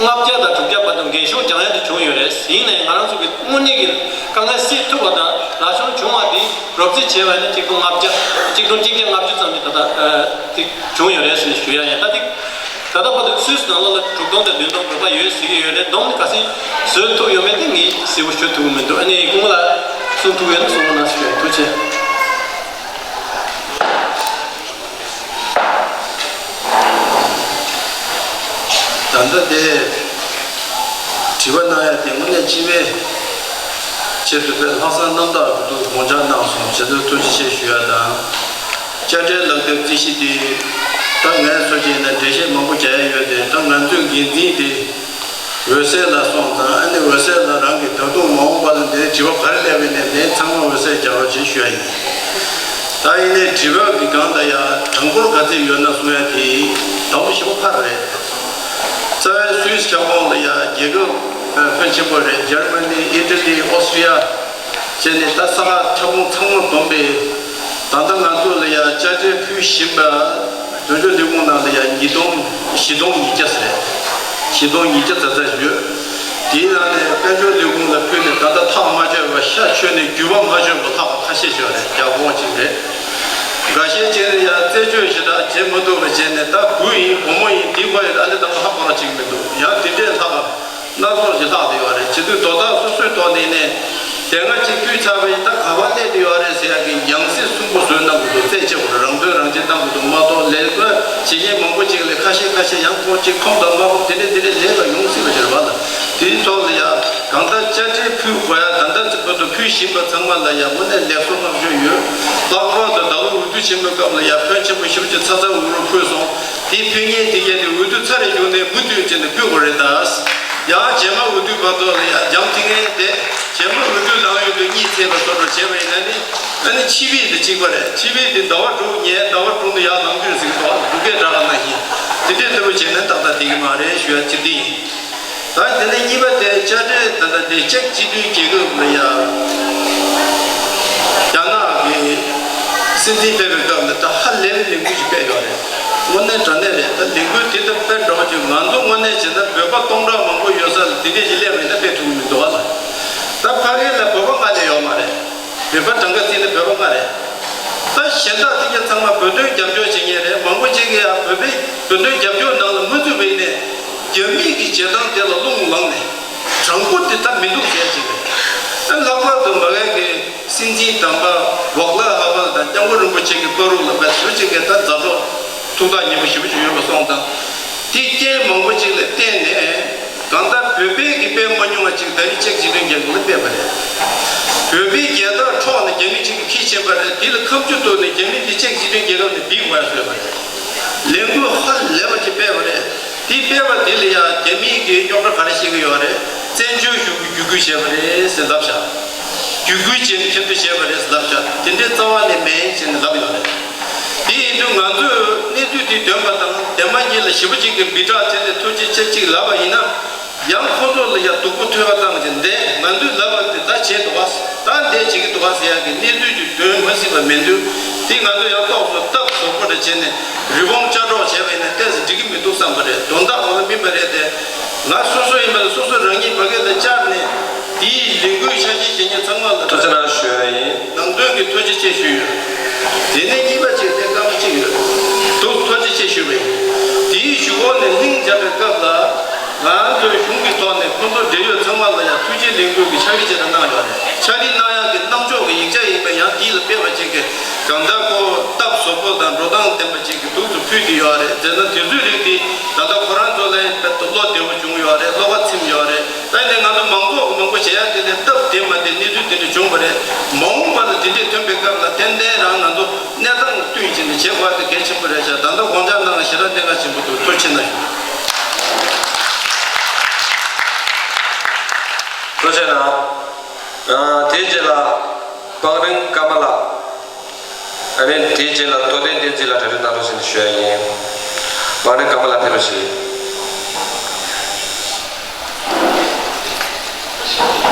ལྔ་བརྒྱ་དང་དྲུག་བརྒྱ་བར་དུ་འགན་ཤོག་སྦྱང་ཡ་དེ་བྱུང་ཡོད་རེད། ཡིན་ནའི་ང་རང་ཚོ་གི་དངོས་གནས་ཀྱི་དཀའ་ངལ་སེལ་ཐུབ་པ་དང་ལག་ཤོང་བྱུང་བ་དེ་རོབ་རྩིས་བྱས་པ་ཡིན་ན་གཅིག་སྟོང་ལྔ་བརྒྱ་གཅིག་སྟོང་གཅིག་བརྒྱ་ལྔ་བཅུ་ཙམ་ཞིག་ད་ལྟ་ཨ་དེ་བྱུང་ཡོད་རེད་ཟེར་ནས་ཞུ་ཡ་ཡིན། ད་དེ། ད་ལྟ་བར་དུ་སུད་སི་ནང་ལོགས་ལ་དྲུག་སྟོང་དང་བདུན་སྟོང་བོད་པ་ཡོད་ཟེར་གྱི་ཡོད་རེད། བསྡོམས་ནས་ག་ཚོད་བཟོས་ཐུབ་ཡོད་མེད་དེ་ངས་གསལ་པོ་ཞུ་ཐུབ་ཀྱི་མི་འདུག་ཨ་ནི་སྐུ་ངོ་ལ་གསུང་ཐུབ་ཡོད་ན་གསུང་རོགས་གནང་ཞུ་ཡ་ཡིན། ཐུགས་རྗེ་ཆེ། ད་དེ་དྲི་བ་གནང་ཡ་དེ་དངོས་གནས་སྤྱི་པའི་ཆེད་དུ་དཔེ་ལྷག་བསམ་རྣམ་དག་གི་འདུག་དགོངས་འཆར་གནང་སོང་། བྱས་ཙང་ཐུགས་རྗེ་ཆེ་ཞུ་ཡ་དང་། དཔྱ་ཁྲལ་ལག་དེབ་རྩིས་གཞི་དེ་ད་ངས་སོ་བྱས་ན་འགྲེལ་བཤད་མང་པོ་རྒྱག་ཡ་ཡོད་དེ། ད་ང་ཚོའི་འགན་འཛིན་དེ་འོད་གསལ་ལགས་སོང་ཙང་། ཨ་ནི་འོད་གསལ་ལགས་རང་གིས་ད་དུང་མ་འོངས་པ་ལ་འདིར་དྲི་བ་ག་རེ་སླེབས་པ་ཡིན་ནའི་དེ་ཚང་མ་འོད་གསལ་རྒྱག་རོགས་བྱེད་ཞུ་ཡ་ཡིན། ད་ཡིན་ནའི་དྲི་བ་གི་སྒང་ལ་ཡ་གྲངས་འབོར་ག་ཚད་ཡོད་ན་གསུང་ཡ་དེ་དང་པོ་ཞེ་པོ་ཕར་རེད། རྩ་བའི་སུད་སི་ཁྱབ་ཁོངས་ལ་ཡ་རྒྱལ་ཁབ་ཕོན་ཆེན་པོ་རེད། འཇར་མ་ནི། ཨི་ཊ་ལི། ཨོ་སི་ཊི་རི་ཡ་བྱས་ནས་ད་ས་ཁག་ཁྱབ་ཁོངས་ཚང་མ་བསྡོམས་པས། ད་ལྟ་ང་ཚོ་ལ་ཡ་དཔྱ་ཁྲལ་ཕུལ་བཞིན་པ། དོན་གཅོད་ལས་ཁུངས་ནང་ལ་ཡ་ཉིས་སྟོང་། བཞི་སྟོང་ཉིས་བརྒྱ་ཟེར། བཞི་སྟོང་ཉིས་བརྒྱ་ཙམ་ཙམ་ཡོད། དེའི་ནང་ནས་དཔལ་འབྱོར་ལས་ཁུངས་ལ་ཕུལ་ནས་ད་ལྟ་ཐག་མ་ཆོད་པ། ཤ་ཆོད་ནས་རྒྱུས་པ་མ་ཆོད་པ་ལྷག་པ་ཁ་ཤས་ཡོད་རེད། རྒྱ་སྒོར་གཅིག་རེད། འགའ་ཤས་ཅིག་ལ་ཡ་རྩད་གཅོད་ཞེ་དྲག་བྱེད་མ་ཐུབ་པ་བྱས་ནས། ད་བུ་ཡིན་བུ་མོ་ཡིན་དེའི་སྐོར་ཡོད། ཨ་ནི་ད་ཧ་གོ་ར་ཅིག་མི་འདུག་ཡང་དེ་འདྲས་ལྷག་སྣ་ཚོགས་ཤིག་ལྷག་བསྡད་ཡོད་རེད། བྱེད་དུས་དོ་བདག་སོ་སོའི་ཐོག་ནས་ནས་དེ་སྔ་ཅིག་ཕུལ་ཚར་བ་ཡིན། ད་ག་པར་སླེབས་བསྡད་ཡོད་རེད་ཟེར་ཡག་གི་ཡང་སྲིད་གསུམ་པོ་བཟོས་གནང་དགོས་འདུག་རྩད་གཅོད་དགོས་རེད། རང་དོན་རང་གཅེས་གནང་དགོས་འདུག་མ་གཏོགས་ལས་དོན་བྱེད་མཁན་མང་པོ་ཅིག་ལ་ཁ་ཤས་ཁ་ཤས་ཡང་ཁོང་ཅིག་ཁོམ་དང་མ་ཁོམ་དེ་འདྲས་དེ་འདྲས་ལས་ཀ་ཡོང་སྲིད་པ་ཞིག་རེད་པ། ལ་དེའི་ཐོག་ལ་ཡ་གང་ལྟར་དཔྱ་ཁྲལ་ཕུལ་དགོས་ཡ་ད་ལྟ་ཚེ་བར་དུ་ཕུལ་བཞིན་པ་ཚང་མ་ལ་ཡ་དངོས་གནས་ལེགས་སོ་བསྔགས་བརྗོད་ཡོད། ལྷག་པར་དུ་ཟླ་བ་འོས་བསྡུ་ཆེན་མོའི་སྐབས་ལ་ཡ་ཕོན་ཆེན་པོ་ཞེ་པོ་ཅིག་ཚ་ཚ་འུར་འུར་ཕུལ་སོང་། དེ་ཕུལ་མཁན་དེ་གས་དེ་འོས་བསྡུ་ཚར་རེ་བརྒྱུགས་ནས་མུ་མཐུད་བྱས་ནས་ཕུལ་དགོས་རེད་ད། ཡང་རྗེས་མ་འོས་བསྡུ་བར་དུ་ལ་ཡ་འཇམ་ཐིང་ངེ་དེ། རྗེས་མ་འོས་བསྡུ་ལངས་ཡོང་དུས་གཉིད་སད་པ་བཟོ་འདྲ་བྱས་པ་ཡིན་ན་ནི། ཨ་ནི་ཕྱི་པིག་དེ་གཅིག་པ་རེད། ཕྱི་པིག་དེ་ཟླ་བ་དྲུག་ཉལ། ཟླ་བ་དྲུག་ནས་ཡར་ལངས་རྒྱུ་ཟིག་འདུག་འབྲུག་སྐད་གྲགས་པ་ནང་བཞིན། དེ་འདྲས་ལྟ་བུ་བྱས་ན་ཏག་ཏག་བསྡད་ཀྱི་མ་རེད་ཞུ་ཡ་གཅིག་དེ་ཡིན། ད་དེ་ནས་གཉིས་པ་དེ་དཔྱ་ཁྲལ་ད་ལྟ་དེ་ཅེཀ་སྤྱི་མཐུན་རྒྱལ་ཁབ་ལ་ཡ། རྒྱ་ནག་གི་སྲིད་འཛིན་ཕེབས་པའི་སྐབས་ལ་ད་ཧ་ལས་པའི་ལས་འགུལ་ཞིག་སྤེལ་ཡོད་རེད། དངོས་གནས་དྲང་གནས་རེད། ད་ལས་འགུལ་དེ་ལྟར་སྤེལ་འགྲོ་བ་ཅིག་ང་ཚོ་དངོས་གནས་བྱས་ན་བོད་པ་སྟོང་ཕྲག་མང་པོ་ཡོད་ས་ལ་དེ་འདྲས་ཞིག་སླེབས་མེད་ན་སྤེལ་ཐུབ་ཀྱི་མི་འདུག་བ་ལ། ད་ཕ་གི་ལ་བོད་པ་ལྔ་ལས་ཡོད་མ་རེད། བོད་པ་གྲངས་ཀ་བརྩིས་ན་བོད་པ་ལྔ་རེད། ད་གཞན་དག་དེ་ག་ཚང་མ་བོད་དོན་རྒྱབ་སྐྱོར་བྱེད་མཁན་རེད། མང་པོ་ཅིག་གིས་ཡང་བོད་པའི་བོད་དོན་རྒྱབ་སྐྱོར་ནང་ལ་མ་ཚུད་པ་ཡིན་ནའི། རྒྱ་མི་གི་བྱེད་སྟངས་དེ་ལ་རླུང་ལངས་ནས་དྲང་པོ་དེ་ད་མི་འདུག་ཟེར་ཅིག་རེད། ལྷག་པར་དུ་མ་གི་གི་སྲིད་འཛིན་དམ་པ་བོག་ལ་ཧ་ཧྥ་དང་སྐྱབས་མགོན་རིན་པོ་ཆེ་གི་བཀའ་རུ་ལ་བས་སུ་ཅིག་གིས་ད་མཛའ་གྲོགས་ཐུགས་ཐག་ཉེ་པོ་ཞེ་པོ་ཅིག་ཡོད་པ་སོང་ཙང་། དེ་རྐྱེན་མང་པོ་ཅིག་ལ་བརྟེན་ནས། གང་ལྟར་བོད་པའི་གི་དཔེ་མ་མྱོང་བ་ཅིག་ད་རེས་ཅེཀ་སྤྱི་མཐུན་རྒྱལ་ཁབ་ལ་སྤེལ་བ་རེད། བོད་པའི་རྒྱལ་དར་འཕྲོག་ནས་རྒྱ་མི་ཅིག་གིས་འཁྱེར་ཕྱིན་པ་རེད། དེ་ལ་ཁ་མཆུ་གཏུགས་ནས་རྒྱ་མི་དེ་ཅེཀ་སྤྱི་མཐུན་རྒྱལ་ཁབ་ནས་བིས་དགོས་ཡ་བཟོས་པ་རེད། ལས་འགུལ་ཧ་ལས་པ་ཅིག་སྤེལ་བ་རེད། དེ་སྤེལ་བ་དེ་ལ་ཡང་རྒྱ་མི་གིས་རྙོག་དྲ་ག་རེ་བཤད་ཀྱི་ཡོད་རེད། བཙན་བྱོལ་གཞུང་གིས་བརྒྱུད་སྐུལ་བྱས་པ་རེད་ཟེར་ལབ་བཞག་བརྒྱུད་སྐུལ་བྱས་ནས་ཁྱབ་བསྒྲགས་བྱས་པ་རེད་ཟེར་ལབ་བཞག་དེ་འདྲའི་རྩ་བ་ནས་མེད་ཟེར་ནས་ལབ་ཡོད་རེད། དེ་ཡིན་དུས་ང་ཚོས་གནས་ཚུལ་དེ་འདོན་པ་དང་། བདེན་པ་གཉིས་ལ་ཞེ་པོ་ཅིག་གི་སྦི་དྲག་བྱས་ནས་ཐུགས་རྗེ་ཆེ་ཅིག་ལབ་པ་ཡིན་ན། ཡང་ཁོ་ཚོ་ལ་ཡང་སྡུག་པོ་ཐོས་པ་བཏང་བྱས། འདས་ང་ཚོས་ལབ་པ་དེ་ད་བྱས་འདུག་ག་ད་འདས་བྱེད་ཀྱི་འདུག་ག་ཟེར་ཡག་གི་གནས་ཚུལ་ཅིག་འདོན་མ་སྲིད་པ་མེད་དུས། དེ་ང་ཚོ་ཡང་ཏོག་ཙམ་སྟབས་བཟོ་པོ་འདྲ་བྱས་ནས་རི་བོང་ཅ་གྲོགས་བྱས་པ་ཡིན་ན་ཏོག་ཙམ་འགྲིག་གི་མི་འདུག་བསམ་པ་རེད། དོན་དག་འོ་ན་མིན་པ་རེད་དེ། ང་སོ་སོ་ཡིན་པ་ལ་སོ་སོ་རང་ཉིད་ཕ་གི་ལ་བཅར་ནས། དེའི་ལས་འགུལ་ཤར་གཞི་བྱེད་མཁན་ཚང་མ་ལ་ཐུགས་རྗེ་གནང་ཞུ་ཡ་ཡིན། ནང་དོན་གྱི་ཐུགས་རྗེ་ཆེ་ཞུས་ཡོད། དེ་ནས་གཉིས་པ་གཅིག་དེ་སྐར་མ་གཅིག་ཡོད་འདུག་ཐུགས་རྗེ་ཆེ་ཞུས་པ་ཡིན། དེའི་གཞུག་གུ་ནས་ལྷིང་འཇགས་པའི་སྐབས་ལ། ང་ཚོའི་གཞུང་གི་ཐོག་ནས་ཁོང་ཚོ་འབྲེལ་ཡོད་ཚང་མ་ལ་ཡང་ཐུགས་རྗེ་ལེགས་འབུལ་གྱི་ཕྱག་བྲིས་ཅིག་གནང་ཡོད་རེད། ཕྱག་བྲིས་གནང་ཡག་གི་གནང་ཕྱོགས་ཀྱི་ཡིག་ཆ་ཡིན་པས། ཡང་དེ་ལ་དཔེ་བ་ཅིག་གིས་གང་ལྟར་ཁོ་སྟབས་བཟོ་པོ་དང་འགྲོ་སྟངས་ལྡན་པ་ཅིག་གི་འདུག་ཏུ་ཕུལ་གྱི་ཡོད་རེད། དེས་ན་དེ་ཚོའི་རིགས་དེ་ད་ལྟ་ཁོ་རང་ཚོ་ལ་དཔེ་བློ་བདེ་བོ་བྱུང་ཡོད་རེད། བློ་ཁ་ཚིམ་ཡོད་རེད། ད་ནི་ང་ཚོ་མང་ཚོགས་ཀྱི་མང་པོ་བྱེད་ཡག་དེ་ལས་སྟབས་བདེ་མ་བདེ་གནས་ཚུལ་དེ་འདྲ་བྱུང་བ་རེད། མ་འོངས་པ་ལ་དེ་འདྲས་ཐོན་པའི་སྐབས་ལ་ཏན་ཏན་རང་ང་ཚོ་གནས་སྟངས་བསྟུན་བྱས་ནས་བྱེད་དགོས་པ་དེ་གལ་ཆེན་པོ་རེད་ཤག་ད་ལྟ་དགོངས་འཆར་གནང་ཞེ་དྲག་བསྟན་ཁ་ཆེན་པོ་འདུག་ཐུགས་རྗེ་ཆེ་གནང་ཞུ། ཐུགས་རྗེ་གནང་། ཨ། དེའི་རྗེས་ལ་པང་རིང་ཀརྨ་ལགས། ཨ་ནི་དེའི་རྗེས་ལ་རྡོར་གདན་བསྟན་འཛིན་ལགས་གྲ་སྒྲིག་གནང་རོགས་ཞེས་ཞུ་ཡ་ཡིན། པང་རིང་ཀརྨ་ལགས་ཕེབས་རོགས་ཞུ།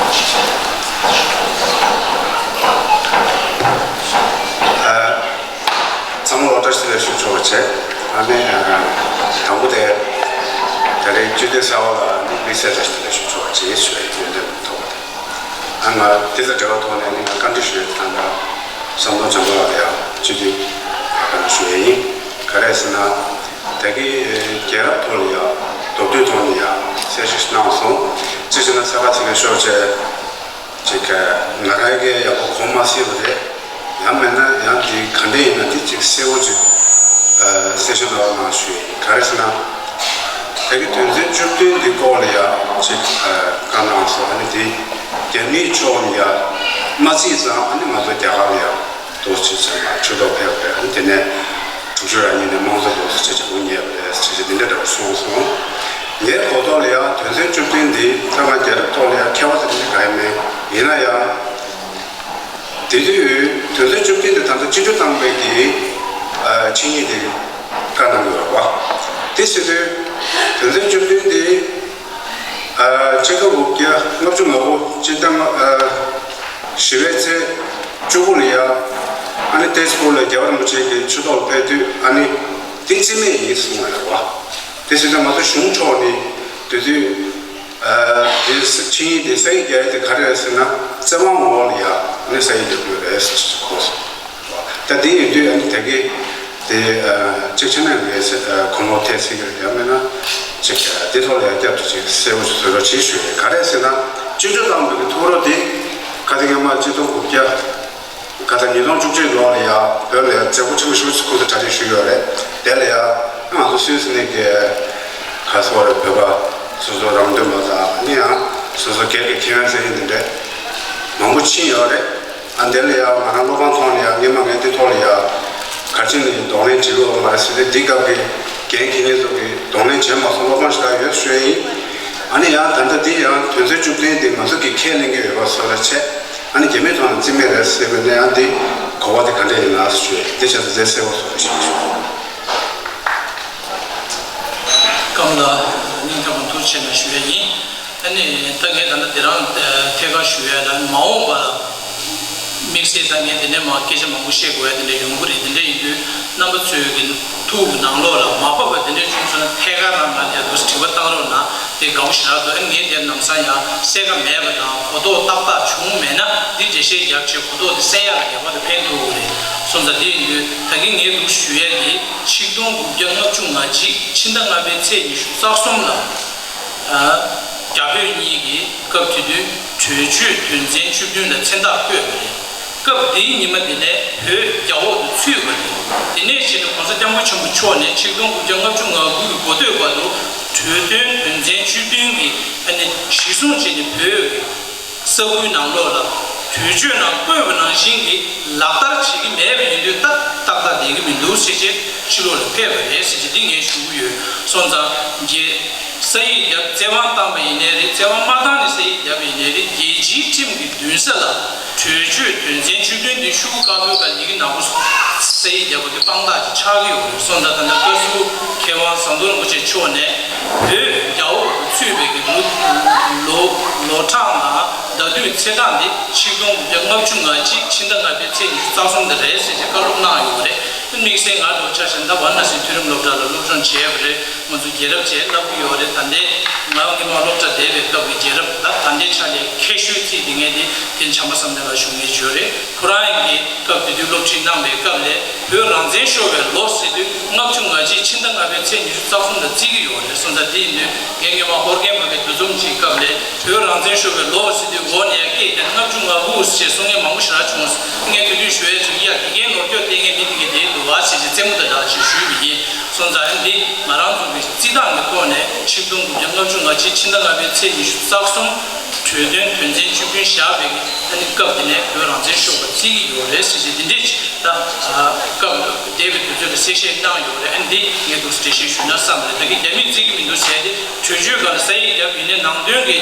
ཨ། ཚང་མ་ལ་བཀྲ་ཤིས་བདེ་ལེགས་ཞུ་ཆོག་པ་བྱས། ཨ་ནི། ཨ། དང་པོ་དེ། ད་རེས་སྤྱི་འཐུས་གསར་པ་ལ་ནི་དམིགས་བསལ་བཀྲ་ཤིས་བདེ་ལེགས་ཞུ་ཆོག་པ་བྱས་ཞུ་ཡ་ཡིན། ཡོན་ཏན་ཐོག་ཨ་ང་དེ་དང་འབྲེལ་བ་ཐོག་ནས་ནི་ང་བཀའ་འདྲི་ཞུ་ཡ་དང་འདྲ། ཟམ་གདོང་བྱམས་པ་ལགས་ལ་ཡང་སྤྱི་འཐུས་བཀའ་འདྲི་ཞུ་ཡ་ཡིན། ག་རེ་ཟེར་ན། ད་གི་རྒྱལ་རབས་ཐོག་ལ་ཡང་མདོར་བསྡུས་ཐོག་ནས་ཡང་གསལ་བཤད་གནང་སོང་། གཅིག་བྱས་ན་ས་ཁ་ཚིག་གི་ཤོག་ཆས་ཅིག་ང་རང་གིས་ཡག་པོ་གོ་མ་སྲིད་པ་རེད། ཡང་མིན་ན་ཡང་འདི་ག་འདྲ་ཡིན་ན་འདི་ཅིག་གསལ་བོ་ཅིག་གསལ་བཤད་གནང་རོགས་གནང་ཞུ་ཡ་ཡིན། ག་རེ་ཟེར་ན། དེ་གི་དོན་ཚན་བཅུ་བདུན་འདི་སྐོར་ལ་ཡང་ཅིག་ཨ་བཀའ་གནང་སོང་། ཨ་ནི་དེ་རྒྱ་མིའི་ཕྱོགས་ནས་ཡང་མ་བརྩིས་ཙང་། ཨ་ནི་ང་ཚོ་རྒྱ་གར་ལ་ཡང་འདུག་ཅེས་ཟེར་ན་ཆུ་ཐོག་ཕེབས་པས། ཨ་ནི་དེ་ནས་དྲུག་ཅུ་རེ་གཉིས་ནས་དམངས་གཙོ་འདུག་ཅེས་ཅིག་འུ་བརྙས་པ་རེད་ཅེས་ཅིག་འདི་འདྲ་འདྲ་པོ་གསུངས་སོང་། ངའི་གོ་རྟོགས་ལ་ཡང་དོན་ཚན་བཅུ་བདུན་འདི་ད་ང་རྒྱལ་རབས་ཐོག་ལ་ཡང་མཁས་པ་ཟེར་མཁན་གང་ཡང་མེད། ཡིན་ན་ཡང་དེ་དུས་དོན་ཚན་བཅུ་བདུན་དེ་ད་ལྟ་སྤྱི་འཐུས་བཏང་བའི་གི་ཨ་ཆིངས་ཡིག་དེ་བཀའ་གནང་དགོས་པ། དེ་ཟེར་དུས་དོན་ཚན་བཅུ་བདུན་དེ་ཨ་ཆིག་སྟོང་དགུ་བརྒྱ་ལྔ་བཅུ་ང་དགུ་སྤྱི་ཟླ་ལྔ་ཨ་བཞི་པའི་ཚེས་བཅུ་དགུ་ལ་ཡ་ཨ་ནི་ཏེ་ཛི་པུར་ལ་རྒྱལ་བ་རིན་པོ་ཆེ་གི་ཆུ་ཐོག་ལ་ཕེབས་དུས། ཨ་ནི་དེ་རྩིས་མེད་ཡིན་གསུངས་པ་རེད་པ། དེ་ཟེར་དུས་ང་ཚོ་གཞུང་ཕྱོགས་ནས་དེ་དུས། ཨ་དེ་ཆིངས་ཡིག་དེ་ས་ཡིག་རྒྱག་ཡ་དེ་ག་རེ་རེད་ཟེར་ན། བཙན་དབང་འོག་ལ་ཡ་ནི་ས་ཡིག་རྒྱག་དགོས་རེད་ཟེར་གོ་སོང་། ད་དེ་ཡིན་དུས་ཨ་ནི་ད་གི་དེ་ཨ་གཅིག་ཆ་ནས་ངས་ཟེར་ཨ་གོང་འོག་ཐད་ཟེར་གི་རེད། ཡང་མིན་ན་ཅིག་ཨ་དེ་ཐོག་ལ་ཡ་བསྐྱར་དུ་ཅིག་གསལ་པོ་ཞིག་བཟོ་རོགས་བྱེད་ཞུ་ཡ། ག་རེ་ཟེར་ན་སྤྱི་འཐུས་བཏང་བའི་གི་ཐུགས་རོགས་དེ་ག་དེ་སྔ་མ་ཆིག་སྟོང་དགུ་བརྒྱ། ག་ད་ཉིས་སྟོང་བཅུ་གཅིག་ལོ་ལ་ཡ་བོད་ལ་ཡ་མཛད་སྒོ་ཆེན་པོ་ཞིག་ཁོང་ཚོ་གྲ་སྒྲིག་ཞུས་ཡོད་རེད། དེ་ལ་ཡ་ང་ཚོ་སུད་སི་ནས་གི་ག་སོགས་རེད། བོད་པ་སོ་སོ་རང་འདོད་མ་ཚང་ནི་ཡང་སོ་སོ་སྒེར་གྱི་ཁེ་ཕན་བཙལ་མཁན་དེ་འདྲས་མང་པོ་ཕྱིན་ཡོད་རེད། ཨ་དེ་ལ་ཡ་ང་རང་སློབ་ཁང་ཐོག་ནས་ཡ་སྔས་མ་ངས་དེ་ཐོག་ལ་ཡ་ག་ཅི་ནས་གདོང་ལེན་བྱེད་དགོས་མ་རེད་ཟེར་ཏེ། འདི་སྐབས་ཀྱི་འགན་འཁྱེར་མཁན་ཚོ་གིས་གདོང་ལེན་བྱས་མ་སོང་། སློབ་ཁང་ཞིག་ལ་ཡོད་ཞུ་ཡ་ཡིན། ཨ་ནི་ཡང་ད་ལྟ་འདི་ཡང་དོན་ཚན་བཅུ་བདུན་འདི་ང་ཚོ་གིས་ཁས་ལེན་གྱི་ཡོད་པ་བཟོ་འདྲ་བྱས། ཨ་ནི་རྒྱ་མིའི་ཐོག་ནས་རྩིས་མེད་རེད་ཟེར་བས་ན་ཡང་འདི་གོ་བ་འདི་ག་འདྲ་ཡིན་ན་ཞུ་ཡ། འདི་བྱས་ཙང་དེ་གསལ་པོ་བཟོ་རེ་ཞུ་ཞུ། སྐམ་ལ་སྙིང་ཐག་པ་ཐུགས་ཆེ་ན་ཞུ་ཡ་ཡིན། ཨ་ནི་ད་ངས་ད་ལྟ་འདི་རང་ཐད་ཀར་ཞུ་ཡ་ལ་མ་འོངས་པ་ལ་དམིགས་བསལ་ད་ངས་འདི་ནས་མ་སྐད་ཆ་མང་པོ་བཤད་དགོས་ཡ་འདི་འདྲ་ཡོང་གི་རེད། འདི་འདྲ་ཡིན་དུས་རྣམ་པ་ཚོའི་གི་ཐུགས་ཀྱི་ནང་ལོགས་ལ་མ་བབས་པ་དེ་འདྲ་བྱུང་སོང་ན། ཐད་ཀར་རང་ང་ལ་ཡ་འདུག་སེ་དྲི་བ་བཏང་རོགས་གནང་། དེ་དགའ་པོ་ཞེ་དྲག་འདུག་ཨ་ནི་ངས་དེར་ནམ་སང་ཡང་གསལ་ཁ་མེད་པ་དང་གོ་རྟོགས་ཏག་ཏག་བྱུང་མེད་ན། འདི་འགྲེལ་བཤད་རྒྱབ་བྱས་གོ་རྟོགས་དེ་གསལ་ཡག་ལ་ངེས་པར་དུ་ཕན་ཐོགས་ཀྱི་རེད། སོང་ཙང་དེ་ཡིན་དུས་ད་གིན་ངས་འདུག་ཞུ་ཡས་དེ་ཆིག་སྟོང་དགུ་བརྒྱ་ལྔ་བཅུ་ང་གཅིག་ཕྱི་ཟླ་ལྔ་པའི་ཚེས་ཉི་ཤུ་རྩ་གསུམ་ལ། ཨ། རྒྱ་བོད་གཉིས་ཀྱི་སྐབས་དེ་དུས་གྲོས་ཆོད་དོན་ཚན་བཅུ་བདུན་ལ་མཚན་རྟགས་བཀོད་པ་རེད། སྐབས་དེའི་ཉི་མ་དེ་ནས་བོད་རྒྱ་འོག་ཏུ་ཚུད་པ་རེད། དེ་ནས་བྱས་ནས་༸གོང་ས་༸སྐྱབས་མགོན་ཆེན་པོ་མཆོག་ནས་ཆིག་སྟོང་དགུ་བརྒྱ་ལྔ་བཅུ་ང་དགུ་གི་འགོ་སྟོད་བར་དུ་གྲོས་དོན་དོན་ཚན་བཅུ་བདུན་གྱི་ཨ་ནི་གཞི་བཟུང་བྱས་ནས་བོད་ཀྱི་ས་ཁུལ་ནང་ལོགས་ལ་གྲོས་ཆོད་ནང་བཀོད་པ་ནང་བཞིན་གྱི་ལག་བསྟར་བྱེད་ཀྱི་མེད་པ་ཡིན་དུས། ད་ཏག་ཏག་བསྡད་ཀྱི་མི་འདུག་ཟེར་བྱས་ཕྱི་ལོགས་ལ་ཕེབས་པ་རེད་ཟེར་བྱས་འདི་ངས་ཞུ་གི་ཡོད། སོང་ཙང་རྒྱལ་ས་ཡིག་བརྒྱབ། བཙན་དབང་བཏང་པ་ཡིན་ནའི་རེད། བཙན་དབང་མ་བཏང་ནས་ས་ཡིག་བརྒྱབ་པ་ཡིན་ནའི་རེད། རྒྱལ་སྤྱིའི་ཁྲིམས་ཀྱི་འདུན་ས་ལ་གྲོས་ཆོད་དོན་ཚན་བཅུ་བདུན་འདི་ཤོག་བུ་དཀར་པོའི་སྒང་ཡི་གེ་ནག་པོ་ས་ཡིག་བརྒྱབ་པ་དེ་དཔང་རྟགས་ཅིག་ཆགས་ཀྱི་ཡོད་རེད། སོང་ཙང་ད་ལྟ་བཀའ་ཟུར་མཁས་དབང་ཟམ་གདོང་རིན་པོ་ཆེ་མཆོག་ནས་བོད་རྒྱ་འོག་ཏུ་ཚུད་པའི་གི་ལོ་ལོ་ལོ་གྲངས་དང་ཟླ་དུས་ཚེས་གྲངས་འདི་ཆིག་སྟོང་དགུ་བརྒྱ་ལྔ་བཅུ་ང་གཅིག་ཕྱི་ཟླ་ལྔ་པའི་ཚེས་ཉི་ཤུ་རྩ་གསུམ་དེ་རེད་ཟེར་བྱས་བཀའ་སློབ་གནང་ཡོད་རེད། དམིགས་བསལ་ང་ལོ་ཆ་བཞག་ན་ད་ཝཱ་ར་ཎ་སི་མཐོ་རིམ་སློབ་གྲྭ་ལ་སློབ་སྦྱོང་བྱས་པ་རེད། ང་ཚོ་རྒྱལ་རབས་བཅས་བསླབ་ཀྱི་ཡོད་རེད། ད་ལྟའི་ང་སྔོན་མ་སློབ་གྲྭ་བསྡད་པའི་སྐབས་ཀྱི་རྒྱལ་རབས་ད་ད་ལྟའི་ཆ་ནས་མཁས་ཤོས་རྩིས་དེ་ངས་དེ་དེ་བྱམས་པ་བསམ་གཏན་ལགས་ཞུ་ངེས་བརྗོད་རེད། ཁོ་རང་གི་སྐབས་དེ་དུས་སློབ་ཁྲིད་གནང་བའི་སྐབས་ལས་བོད་རང་བཙན་ཤོར་བའི་ལོ་ཟེར་དུས་ལྔ་བཅུ་ང་གཅིག་ཕྱི་ཟླ་ལྔ་པའི་ཚེས་ཉི་ཤུ་རྩ་གསུམ་ལ་བརྩི་གི་ཡོད་རེད། སོང་ཙང་དེ་ཡིན་དུས་ངས་སྔོན་མ་ཧོར་རྒན་པ་གི་འདུ་འཛོམས་ཀྱི་སྐབས་ལས་བོད་རང་བཙན་ཤོར་བའི་ལོ་ཟེར་དུས་འོག་ནས་ཡར་སྐད་བརྒྱབ་ནས་ལྔ་བཅུ་ང་དགུ་ཟེར་གསུང་མཁན་མང་པོ་ཞེ་དྲག་བྱུང་། ངས་དེ་དུས་ཞུ་ཡས་ཚུལ་ཡ་དགེ་རྒན་ནོར་སྐྱོ་བསྟེན་མཁན་མི་དེ་གས་དེ་འདུག་བ་ཟེར་གྱི་རྩེད་མོ་དང་སྦྲགས་ཅིག་ཞུས་པ་ཡིན། སོང་ཙང་ཨ་ནི་འདི་ང་རང་ཚོ་གི་རྩིས་སྟངས་ཀྱི་ཐོག་ནས་ཆིག་སྟོང་དགུ་བརྒྱ་ལྔ་བཅུ་ང་གཅིག་ཕྱི་ཟླ་ལྔ་པའི་ཚེས་ཉི་ཤུ་རྩ་གསུམ་གྲོས་དོན་དོན་ཚན་བཅུ་བདུན་བཞག་པའི་ཨ་ནི་སྐབས་དེ་ནས་བོད་རང་བཙན་ཤོར་བ་བརྩི་གི་ཡོད་རེད་ཟེར་གྱི་འདི་འདྲས་ཅིག་ད་སྐབས་འདས་པའི་དུས་ཚོད་ལ་གསལ་བཤད་གནང་ཡོད་རེད། ཨ་ནི་འདི་ངས་འདུག་འགྲེལ་བཤད་ཞུས་ན་བསམ་རེད། ད་གི་རྒྱ་མིས་བརྩི་གི་མི་འདུག་ཟེར་ཏེ། གྲོས་ཆོད་སྒང་ལ་ས་ཡིག་བརྒྱབ་ཡིན་ནའི་ནང་དོན་གྱི་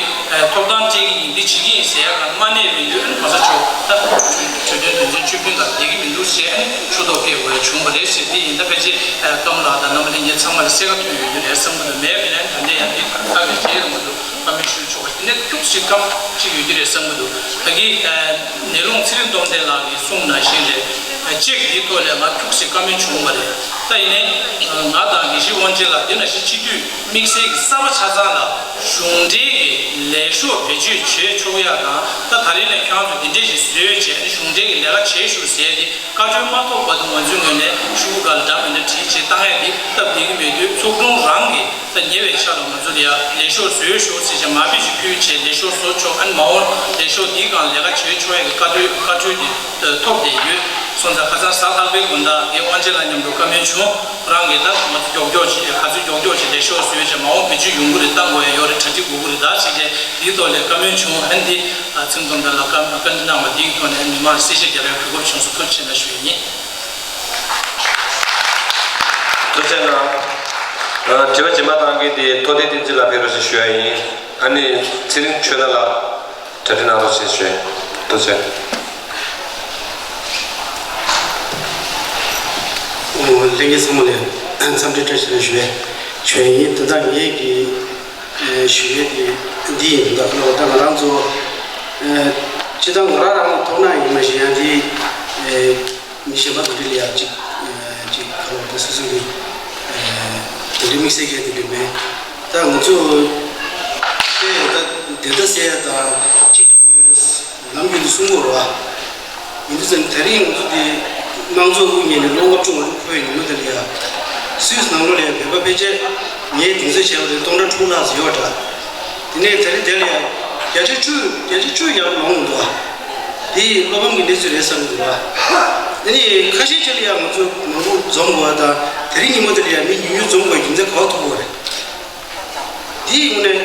ཐོབ་ཐང་སྤྲད་ཀྱི་ཡིན། འདི་བྱེད་ཀྱི་ཡིན་ཟེར་ཡ་སྒང་ལ་མ་གནས་པ་ཡིན་དུས་ཨ་ནི་གོང་ས་མཆོག་ད་གྲོས་དོན་དོན་ཚན་བཅུ་བདུན་སྒང་བསྡད་ཀྱི་མི་འདུག་ཟེར་ཨ་ནི་ཤུགས་རྡོག་སྐད་དགོས་ཡ་བྱུང་བ་རེད་ཟེར། དེ་ཡིན་ད་ཕལ་ཆེར་ཀམ་ལགས་དང་རྣམ་པ་ལྷན་རྒྱས་ཚང་མ་ལ་གསལ་ཁ་ཐོན་ཡོད་རྒྱུ་རེད་བསམ་གྱི་འདུག་མེད་པ་ཡིན་ན་ད་ལྟ་ཡང་འདི་ཁ་གི་རྗེས་རིང་པོ་འདུག་ཁ་མི་ཞུ་ཆོག་པ་དེ་ནས་ཁྱུག་ཞིག་སྐམ་ཅིག་ཡོད་རྒྱུ་རེད་བསམ་གྱི་འདུག་ད་གི་ནེ་ལུང་ཚེ་རིང་སྟོབས་ལྡན་ལགས་ཀྱིས་གསུངས་ནང་བཞིན་རེད། ཅེག་འདིའི་ཐོག་ལས་ང་ཁྱུག་ཞིག་བཀའ་མོལ་བྱུང་བ་རེད། ད་ཡིན་ནའི་ང་དང་དགེ་བཤེས་དབང་ཆེན་ལགས་འདི་ནང་བཞིན་སྤྱི་འཐུས་དམིགས་བསལ་གྱི་གསར་པ་ཆ་ཚང་ལ་གཞུང་འབྲེལ་གྱི་ལས་ཤོག་བེད་སྤྱོད་བྱེད་ཆོག་ཡག་དང་། ད་ད་རིང་ནས་ཁྱེད་རང་ཚོ་འདི་འདྲས་ཞིག་བཟོས་བྱས་ནས་གཞུང་འབྲེལ་གྱི་ལས་ཀ་བྱེད་ཤོག་ཟེར་ཏེ་བཀའ་འཁྲོལ་མ་ཐོབ་བར་དུ་ང་ཚོའི་ངོས་ནས་ཤོག་གུ་སྒང་ལ་འདྲ་མི་འདྲ་བྲིས་བྱས་བཏང་ཡག་འདི་སྟབས་བདེ་གི་མེད་དུས་ཚོགས་དྲུང་རང་གིས་ད་ཉེ་བའི་ཆར་ལ་ང་ཚོ་ལ་ཡ་ལས་ཤོག་བཟོས་ཤོག་ཟེར་བྱས་མ་དཔེ་ཅིག་ཕུལ་བྱས་ལས་ཤོག་བཟོ་ཆོག་ཨ་ནི་མ་འོངས་ལས་ཤོག་འདིའི་སྒང་ལས་ཀ་བྱེད་ཆོག་ཡག་གི་བཀའ་འཁྲོལ་བཀའ་འཁྲོལ་འདི་ཐོབ་བསྡད་ཡོད། སོང་ཙང་ཁ་སང་གཟའ་ལྷག་པའི་དགོང་དག་ངས་དབང་ཆེན་ལགས་མཉམ་དུ་བཀའ་མོལ་བྱུང་། རང་གིས་ད་ང་ཚོ་མགྱོགས་མགྱོགས་ཅིག་ག་ཚོད་མགྱོགས་མགྱོགས་ཅིག་ལས་ཤོག་བཟོས་བྱས་མ་འོངས་བེད་སྤྱོད་ཡོང་གི་རེད། བཏང་དགོས་ཡ་ཡོད་རེད། གྲ་སྒྲིག་དགོས་ཀྱི་རེད། ད་ཅིག་བྱས་དེའི་ཐོག་ལ་བཀའ་མོལ་བྱུང་། ཨ་ནི་དེ་ཚེ་རིང་རྫོང་དཔོན་ལགས་བཀའ་བཀའ་འདྲི་གནང་བ་དེའི་ཐོག་ནས་མི་མང་ལ་གསལ་བཤད་རྒྱབ་པའི་གོ་སྐབས་བྱུང་སོང་། ཐུགས་རྗེ་ཆེ་གནང་ཞུ་ཡ་ཡིན། ཐུགས་རྗེ་གནང་། ཨ། དྲི་བ་རྗེས་མ་གཏང་མཁན་དེ་ཐོག་སྡེ་བསྟན་འཛིན་ལགས་ཕེབས་རོགས་ཞེས་ཞུ་ཡ་ཡིན། ཨ་ནི་ཚེ་རིང་ཆོས་དར་ལགས་གྲ་སྒྲིག་གནང་རོགས་ཞེས་ཞུ་ཡ་ཡིན། ཐུགས་རྗེ་ཆེ། ཨོ། ལྷན་རྒྱས་ཚང་མ་ལ་འཚམས་འདྲི་བཀྲ་ཤིས་བདེ་ལེགས་ཞུ་ཡ་ཞུ་ཡ་ཡིན། དོན་དག་ངས་ཀྱི་ཨ་ཞུ་ཡ་དེ་འདི་ཡིན། དོན་དག་ཁོ་ན་ད་ང་རང་ཚོ་ཨ་སྤྱིར་བཏང་ང་རང་རང་ལ་ཐོག་ན་ཡིན་མ་ཤེས་ཡང་དེ་ཨ་མི་གཞན་པ་དང་འབྲེལ་ཡ་གཅིག་ཨ་གཅིག་ཁ་ལོ་དེ་སོ་སོ་གི་ཨ་དེ་འདྲའི་དམིགས་བསལ་གྱི་དེ་འདྲ་མེད། ད་ང་ཚོ་དེ་ད་དེ་འདྲ་ཟེར་ཡ་དང་གཅིག་ཏུ་དགོས་ཡོད་རེད། ནམ་རྒྱུན་དུ་གསུང་གི་ཡོད་རེད་བ། ཡིན་དུས་ཙང་དེ་རིང་ང་ཚོ་དེ་དམངས་གཙོ་དབུ་བརྙེས་ནས་ལོ་ལྔ་བཅུ་ང་དྲུག་འཁོར་བའི་ཉིན་མོ་དེ་ལ་ཡ། སུད་སི་ནང་ལོགས་ལ་ཡ་བོད་པ་ཕལ་ཆེར་ངས་གདེང་ཚོད་བྱས་པ་དེ་སྟོང་ཕྲག་དྲུག་ལྷག་ཙམ་ཡོད་འདྲ། དེ་ནས་དེ་རིང་དེ་ལ་ཡ་བརྒྱ་ཆ་བཅུ་བརྒྱ་ཆ་བཅུ་ཡར་ལོངས་འདུག་བ། དེ་བློ་ཕམ་གྱི་གནས་ཚུལ་རེད་བསམ་གྱི་འདུག་བ། དེ་ནས་ཁ་ཤས་ཅིག་ལ་ཡ་ང་ཚོ་མང་པོ་འཛོམས་དགོས་བ་དང་དེ་རིང་ཉིན་མོ་དེ་ལ་ཡ་མི་ཉུང་ཉུང་འཛོམས་དགོས་རྒྱུ་མཚན་ག་པར་ཐུག་གི་ཡོད་རེད། དེའི་ངོས་ནས་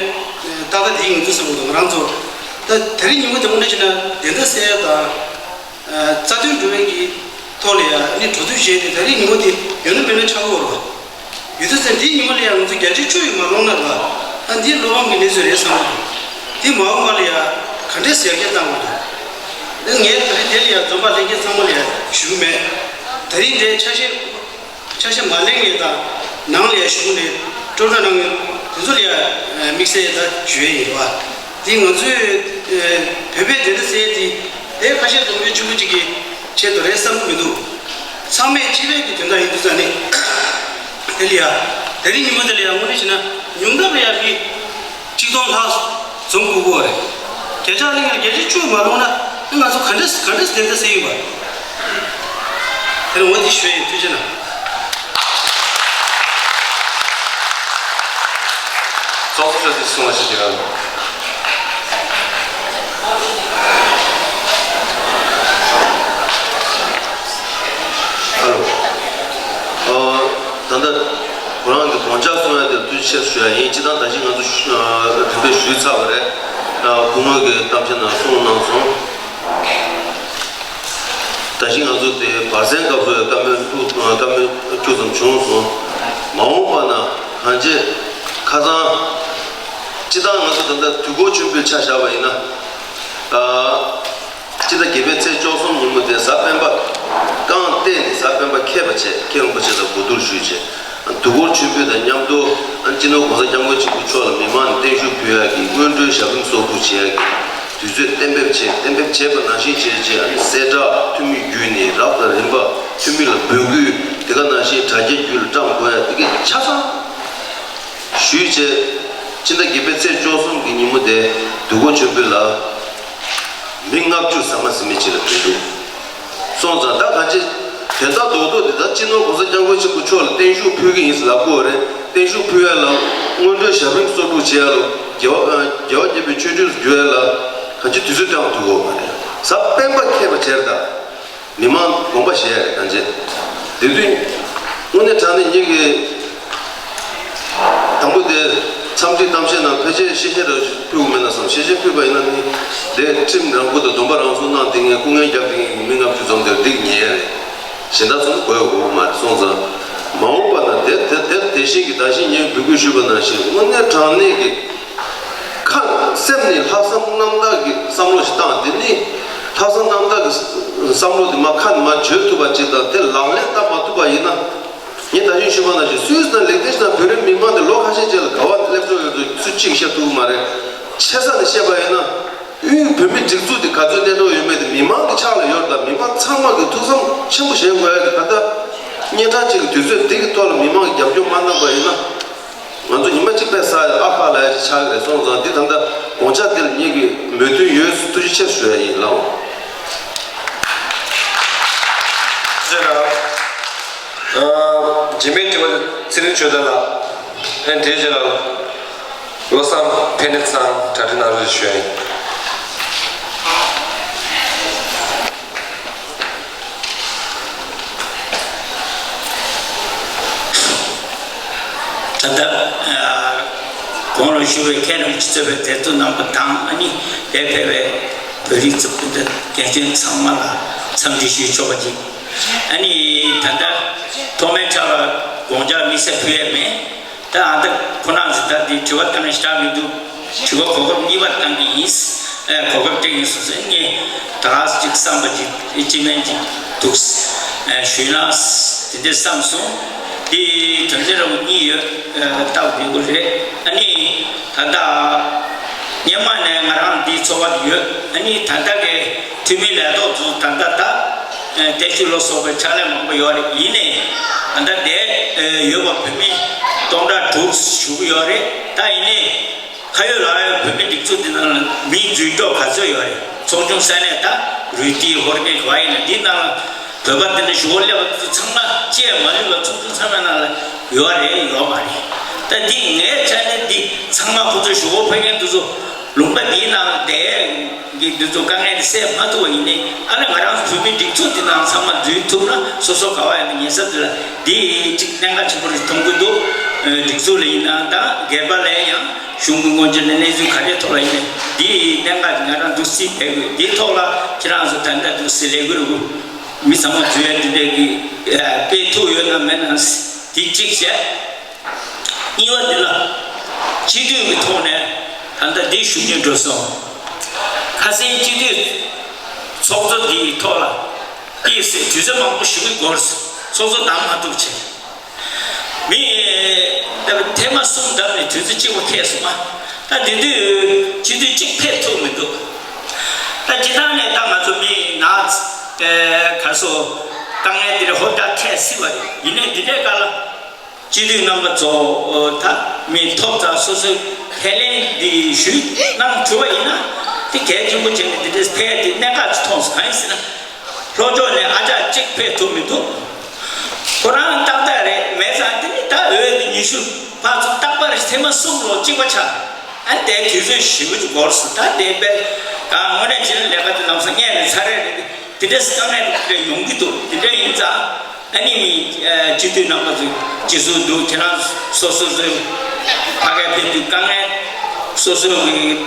ཏག་ཏག་དེའི་ངོས་འཛིན་བསམ་བློ་དང་ང་རང་ཚོ་ད་དེ་རིང་ཉིན་མོ་དེ་དངོས་གནས་བྱས་ན་བདེན་མཐའ་གསལ་ཡ་དང་རྩ་དོན་སྒྲུབ་ཡ་གི་ཐོག་ལ་ཡ་ནི་གྲོས་བསྡུར་བྱས་ཏེ་དེ་རིང་ཉིན་མོ་དེ་ཡོད་ན་མེད་ན་ཆགས་ཀྱི་ཡོད་རེད་བ། ཡོད་དུས་ཙང་དེའི་ཉིན་མོ་ལ་ཡ་ང་ཚོ་བརྒྱ་ཆ་བཅུ་ཡིས་མ་ལོངས་ན་རེད་བ། ཨ་འདི་བློ་ཕམ་གྱི་གནས་ཚུལ་རེད་བསམ་གྱི་འདུག་དེ་མ་འོངས་པ་ལ་ཡ་ག་འདྲས་ཟེར་སྐད་བཏང་དགོས་འདུག་ངས་ད་རེས་དེ་ལ་ཡ་འཛོམས་པ་ལྷན་རྒྱས་ཚང་མ་ལ་ཡ་ཞུ་གི་མེད། ད་རིང་དེ་ཆ་ཤས། ཆ་ཤས་མ་ལེན་མཁན་དང་ནང་ལ་ཞུགས་ནས་སྤྲོ་སྣང་གནང་མཁན་དེ་ཚོ་ལ་ཡང་དམིགས་བསལ་ད་ཞུ་ཡས་ཡིན་པ། དེ་ང་ཚོས་བོད་པའི་བདེན་མཐའ་གསལ་དེ་དེ་ཁ་ཤས་འཛོམས་པའི་གཅིག་པུ་གཅིག་གི་ཆེད་དུ་རེད་བསམ་གྱི་མི་འདུག་ཚང་མས་སྤྱི་པའི་གི་དོན་དག་ཡིན་དུས་ཙང་ནི་དེ་ལ་ཡང་དེ་རིང་ཉིན་མོ་དེ་ལ་ཡང་དངོས་གནས་བྱས་ན་ཉུང་མཐའ་ལ་ཡང་མི། ཆིག་སྟོང་ལྷག་འཛོམས་དགོས་ཀྱི་རེད། བརྒྱ་ཆ་གླེང་ཡ་བརྒྱ་ཆ་བཅུ་མ་ལོངས་ན་ང་ཚོ་ག་འདྲས་ག་འདྲས་བདེན་མཐའ་གསལ་ཡོད་པ། དེ་ནས་འོ་འདི་ཞུ་ཡིན། ཐུགས་རྗེ་གནང་། ཚོགས་གཙོ་མཆོག་དེ་གསུང་བ་ཞིག་བྱེད་རོགས། ཨ་ལོ། ཨ། ད་ལྟ་ཁོ་རང་གི་དགོངས་འཆར་གསུང་ཡ་དེ་ཐུགས་རྗེ་ཆེ་ཞུ་ཡ་ཡིན། སྤྱིར་བཏང་ད་གིན་ང་ཚོ་ཞུ་ཨ་རིམ་པས་ཞུས་ཚར་བ་རེད། ཨ། སྐུ་ངོ་གིས་གཏམ་བཤད་ནང་གསུངས་གནང་སོང་། ད་གིན་ང་ཚོ་དེ་བར་གསེང་སྐབས་སུ་བཀའ་མོལ་ལྷུག་བཀའ་མོལ་ཁྱུག་ཙམ་བྱུང་སོང་། མ་འོངས་པ་ན་གང་ཅི་ཁ་སང་སྤྱིར་བཏང་ང་ཚོ་ད་ལྟ་དུས་འཁོར་མཆོད་འབུལ་ཆ་བཞག་པ་ཡིན་ན། ཨ། སྤྱི་ཟླ་བརྒྱད་པའི་ཚེས་བཅུ་གསུམ་ཉིན་མོ་དེ་གཟའ་སྤེན་པ། རྐང་གཏད་ནས་གཟའ་སྤེན་པ་ཁེལ་བ་བྱས། མཁན་རིན་པོ་ཆེ་དང་གོ་བསྡུར་ཞུས་བྱས། དུས་འཁོར་མཆོད་འབུལ་དང་མཉམ་དུ་སྤྱི་ནོར་༸གོང་ས་༸སྐྱབས་མགོན་ཆེན་པོ་མཆོག་ལ་མི་མང་ནས་བརྟན་བཞུགས་ཕུལ་ཡག་གི་སྔོན་འགྲོའི་ཞབས་རིམ་གསོག་སྒྲུབ་བྱེད་ཡག་གི་དུས་ཚོད་གཏན་འབེབས་བྱས། གཏན་འབེབས་བྱས་པ་ནང་བཞིན་བྱས་བྱས། ཨ་ནི་གསལ་བསྒྲགས་འཐུས་མི་བརྒྱུད་ནས་རབ་དང་རིམ་པ་འཐུས་མི་ལ་འབོད་སྐུལ། དེ་ག་ནང་བཞིན་དྲ་རྒྱའི་བརྒྱུད་ལ་བཀྲམ་དགོས་ཡག་དེ་གའི་ཆ་ཚང་ཞུས་བྱས། སྤྱི་ཟླ་བརྒྱད་པའི་ཚེས་བཅུ་གསུམ་གྱི་ཉིན་མོ་དེ་དུས་འཁོར་མཆོད་འབུལ་ལ་མི་ལྔ་བཅུ་ཟ་མ་ཟིན་མི་ཅིག་ལས་མི་འདུག་སོང་ཙང་ད་གང་ཅི་དོན་དག་རྡོག་རྡོག་འདི་ད་སྤྱི་ནོར་༸གོང་ས་༸སྐྱབས་མགོན་ཆེན་པོ་མཆོག་ལ་བརྟན་བཞུགས་ཕུལ་གྱི་ཡིན་ཟེར་ལབ་དགོས་རེད། བརྟན་བཞུགས་ཕུལ་ཡ་ལ་སྔོན་འགྲོའི་ཞབས་རིམ་གསོག་སྒྲུབ་བྱེད་ཡ་ལ་རྒྱལ་བ་རྒྱལ་བ་དགྱེས་པའི་ཆོས་ཁྲིམས་སུ་འགྱུར་ཡ་ལ་གང་ཅི་དུས་ཚོད་སྟོན་ཐུབ་ཀྱི་ཡོད་མ་རེད། གཟའ་སྤེན་པ་ཁེལ་བ་བྱས་རེད་ད། མི་མང་དགོངས་པ་བཞེས་ཡ་རེད་གང་ཅི། དེ་དུས་དངོས་གནས་དྲང་གནས་ངེད་ཀྱིས་དང་པོ་དེ་འཚམས་འདྲི་གཏམ་བཤད་ནང་ཕལ་ཆེར་ཤེས་བྱ་རང་ཞིག་ཕུལ་དགོས་མེད་ན་བསམ། ཤེས་བྱ་ཕུལ་བ་ཡིན་ན་ནི་དེ་ཁྲིམས་རང་འགུལ་དང་སྡོམ་པ་རང་སོར་གནང་དེ་ངས་སྐུ་ངལ་རྒྱབ་དེ་ངས་མི་ལྔ་བཅུ་ཙམ་དེར་འགྲིག་ཉེ་རེད། གཞན་དག་ཚོ་དགོས་དགོས་མ་རེད། སོང་ཙང་མ་འོངས་པ་ན་དེ་དེ་དེ་དེ་བཞིན་གྱི་ད་གིན་ངས་འབོད་སྐུལ་ཞུས་པ་ནང་བཞིན་དངོས་གནས་དྲང་གནས་ཀྱི་ཁ་སེམས་ནས་ལྷག་བསམ་རྣམ་དག་གི་བསམ་བློ་ཞིག་བཏང་། དེ་ནི་ལྷག་བསམ་རྣམ་དག་གི་བསམ་བློ་དེ་མ་ཁ་ནས་མ་བརྗོད་ཐུབ་པ་ཅིག་དང་དེ་ལག་ལེན་བསྟར་མ་ཐུབ་པ་ཡིན་ན། ངས་ད་གིན་ཞུས་པ་ནང་བཞིན་སུད་སི་དང་ལིག་ཏེན་ཤི་ཏན་བོད་རིགས་མི་མང་དེ་ལོ་ཁ་ཤས་རྗེས་ལ་ག་བ་སླེབས་འགྲོ་ཡོད་དུས་སུ་གཅིག་བཤད་ཐུབ་ཀྱི་མ་རེད། ཆེ་ས་ནས་བཤད་པ་ཡིན་ན། དབུས་བོད་མིའི་སྒྲིག་འཛུགས་དེ་ག་ཚོད་གནས་འགྲོ་ཡོད་མེད་དེ་མི་མང་གི་ཕྱག་ལ་ཡོད་རེད། ད་མི་མང་ཚང་མ་གི་ཐུགས་བསམ་ཆེན་པོ་བཞེས་དགོས་ཡ་གི་ད་ལྟ་སྙན་གྲགས་ཅིག་གི་དུས་ཚོད་འདི་གི་ཐོག་ལ་མི་མང་གི་རྒྱབ་སྐྱོར་མ་གནང་པ་ཡིན་ན། ང་ཚོ་ཉི་མ་གཅིག་པད་ཟ་ཡ་ཨ་ཁ་ལ་ཡ་ཅིག་ཆགས་ཀྱི་རེད། སོང་ཙང་འདི་ད་ལྟ་དགོངས་འཆར་འདི་ལ་ངེད་ཀྱི་མོས་མཐུན་ཡོད། ཐུགས་རྗེ་ཆེ་ཞུ་ཡ་ཡིན་ལགས། ཐུགས་རྗེ་གནང་། ཨ། རྗེས་མའི་དྲི་བ་ཚེ་རིང་ཆོས་དར་ལགས། ཨ་ནི་དེའི་རྗེས་ལ་བློ་བཟང་ཕན་བདེ་ཚང་གྲ་སྒྲིག་གནང་རོགས་ཞུ་ཡ་ཡིན། གོང་ལ་བཞུགས་པའི་མཁན་རིན་པོ་ཆེ་གཙོས་པའི་སྡེ་ཚོགས་རྣམ་པ་དང་། ཨ་ནི་དེར་ཕེབས་པའི་བོད་རིགས་ཚོ་སྤུན་ཟླ་རྒན་གཞོན་ཚང་མ་ལ་འཚམས་འདྲི་ཞུ་ཆོག་པ་ཅིག་ཨ་ནི་ད་ལྟ་ཐོག་མའི་ཆར་ལ་དགོངས་འཆར་དམིགས་བསལ་ཕུལ་ཡས་མེད། ད་ཨ་ད་ཁོ་རང་ཚོ་ད་འདི་དྲི་བ་བཏང་ཡས་ཞེ་དྲག་མི་འདུག་དྲི་བ་གོ་སྐབས་གཉིས་པ་བཏང་གི་ཡིན། ཨེ་གོ་སྐབས་སྤྲད་ཀྱི་ཡིན་སོང་ཟེར། ངས་ད་ག་ཅིག་བསམ་པ་ཅིག་སྤྱི་སྨན་ཅིག་འདུག་ཨེ་ཞུས་ན་དེ་འདྲ་བསམ་སོང་། དེ་དོན་ཚན་ར་བ་གཉིས་ཡོད། ཨེ་ལྟ་བུ་དེ་གོ་རེད། ཨ་ནི་ད་ལྟ་སྔོན་མ་ནས་ང་རང་འདིའི་ཚོགས་པ་ཡོད། ཨ་ནི་ད་ལྟ་གི་འཐུས་མི་ལས་ཐོག་ཚོ་ད་ལྟ་ད་ཨེ་བརྟན་བཞུགས་ལ་སོགས་པའི་ཕྱག་ལས་མང་པོ་ཡོད་རེད། ཡིན་ནའི་ད་ལྟ་འདིར་ཨེ་ཡོད་པ་བོད་མི་སྟོང་ཕྲག་དྲུག་བཞུགས་ཡོད་རེད། ད་ཡིན་ནའི་ཁ་ཡོད་ལག་ཡོད་བོད་མི་སྒྲིག་འཛུགས་འདི་ནང་ལ་མི་འཛུལ་ཀྱོག་ག་ཚོད་ཡོད་རེད། ཚོགས་ཆུང་ས་གནས་ད་རུས་ཏི་ཧོར་གེ་ག་ཡིན་ན་འདི་ནང་ལ་བོད་པ་འདི་འདྲ་ཞུ་བ་སླེབས་པ་འདི་ཚོ་ཚང་མ་བཅས་མ་ལུས་པ་ཚོགས་ཆུང་ཚང་མའི་ནང་ལ་ཡོད་རེད་ཡོད་མ་རེད། ད་འདི་ངའི་ཆ་ནས་འདི་ཚང་མ་ཁོ་ཚོ་ཞུ་བ་ཕ་རྒན་འདི་ཚོ་ལུང་པ་འདིའི་ནང་ལ་བསྡད་ཀྱི་འདི་ཚོ་དཀའ་ངལ་འདི་སེལ་མ་ཐུབ་པ་ཡིན་ནའི་ཨ་ནི་ང་རང་ཚོ་བོད་མི་སྒྲིག་འཛུགས་འདི་ནང་ཚང་མ་འཛུལ་ཐུབ་ན་སོ་སོ་ག་བ་ཡིན་ན་ཉེ་ས་འདི་ལ་འདི་གཅིག་གནད་འགག་ཆེན་པོ་རེད་མཐོང་གི་འདུག་སྒྲིག་འཛུགས་ལ་ཡིན་ན་ད་སྒེར་པ་ལ་ཡང་གཞུང་གི་སྔོན་ཆད་ནས་གནས་ཚུལ་ག་རེ་ཐོག་ལ་ཡིན་ནའི་འདི་གནད་འགག་ང་རང་འདུག་སེ་བལྟ་དགོས། འདིའི་ཐོག་ལ་ཁྱེད་རང་ཚོ་ད་ལྟ་འདུག་སེ་ལས་འགུལ་རུ་མི་ཚང་མ་འཛུལ་ཡ་འདི་འདྲའི་གི་སྤེལ་ཐུབ་ཡོད་ན་མེད་ན་འདི་གཅིག་བྱས། གཉིས་པ་འདི་ལ་སྤྱི་འཐུས་ཀྱི་ཐོག་ནས་ད་ལྟ་འདི་ཞུ་རྒྱུ་འགྲོ་སོང་། ཁ་སང་སྤྱི་འཐུས་ཚོགས་གཙོ་འདིའི་ཐོག་ལ་དེའི་ཚེ་དུས་ཚོད་མང་པོ་ཞུ་གི་འགོར་སོང་། ཚོགས་གཙོ་བདམས་མ་ཐུབ་བྱས། མི་ལྟ་བུ་ཐེངས་མ་གསུམ་བདམས་ནས་དུས་ཚོད་གཅིག་པོ་འཁེལ་སོང་ང་། ད་དེ་དུས་སྤྱི་འཐུས་གཅིག་ཕེབས་ཐུབ་མི་འདུག་ད་སྤྱི་བཏང་ནས་ད་ང་ཚོ་མི་ནག་ཨེ་ག་སོ་དཀའ་ངལ་འདི་རེ་ཧོབ་ཏ་འཕྲད་སྲིད་པ་རེད། ཡིན་ནའི་འདི་འདྲའི་སྐབས་ལ་སྤྱི་འཐུས་རྣམ་པ་ཚོ་ད་མི་ཐོབ་ཙང་སོ་སོའི་ཁས་ལེན་འདི་ཞུས་གནང་ཐུབ་པ་ཡིན་ན་དེ་གལ་ཆེན་པོ་བྱས་ནས་འདི་འདྲའི་ཕེབས་ཏེ་གནད་འགག་ཅིག་མཐོང་སོང་། གང་ཡིན་ཟེར་ན། ལྷོ་ཕྱོགས་ནས་ཨ་ཅག་གཅིག་ཕེབས་ཐུབ་མི་འདུག་ཁོ་རང་ཏག་ཏག་རེད། མེད་ཙང་དེ་ནི་ད་འོས་འདི་ཉི་ཤུ་ཕར་ཚུར་རྟག་པར་ཐེངས་མ་གསུམ་ལོ་གཅིག་པ་ཆགས། ཨ་དེ་དུས་ཚོད་ཞེ་པོ་ཅིག་འགོར་སོང་། ད་དེ་དཔེ་གང་དངོས་གནས་བྱས་ན་ལས་ཀ་དེ་ལམ་སང་སྔོན་ནས་ཚར་རེད་རེད། དེ་འདྲའི་དཀའ་ངལ་དེ་ཡོང་གི་འདུག་དེ་འདྲ་ཡིན་ཙང་ཨ་ནི་མི་སྤྱི་འཐུས་རྣམ་པ་ཚོ་ཇི་སུ་འདུག་ཁྱེད་རང་སོ་སོ་སོའི་ཕ་གིར་ཕེབས་དུས་དཀའ་ངལ་སོ་སོའི་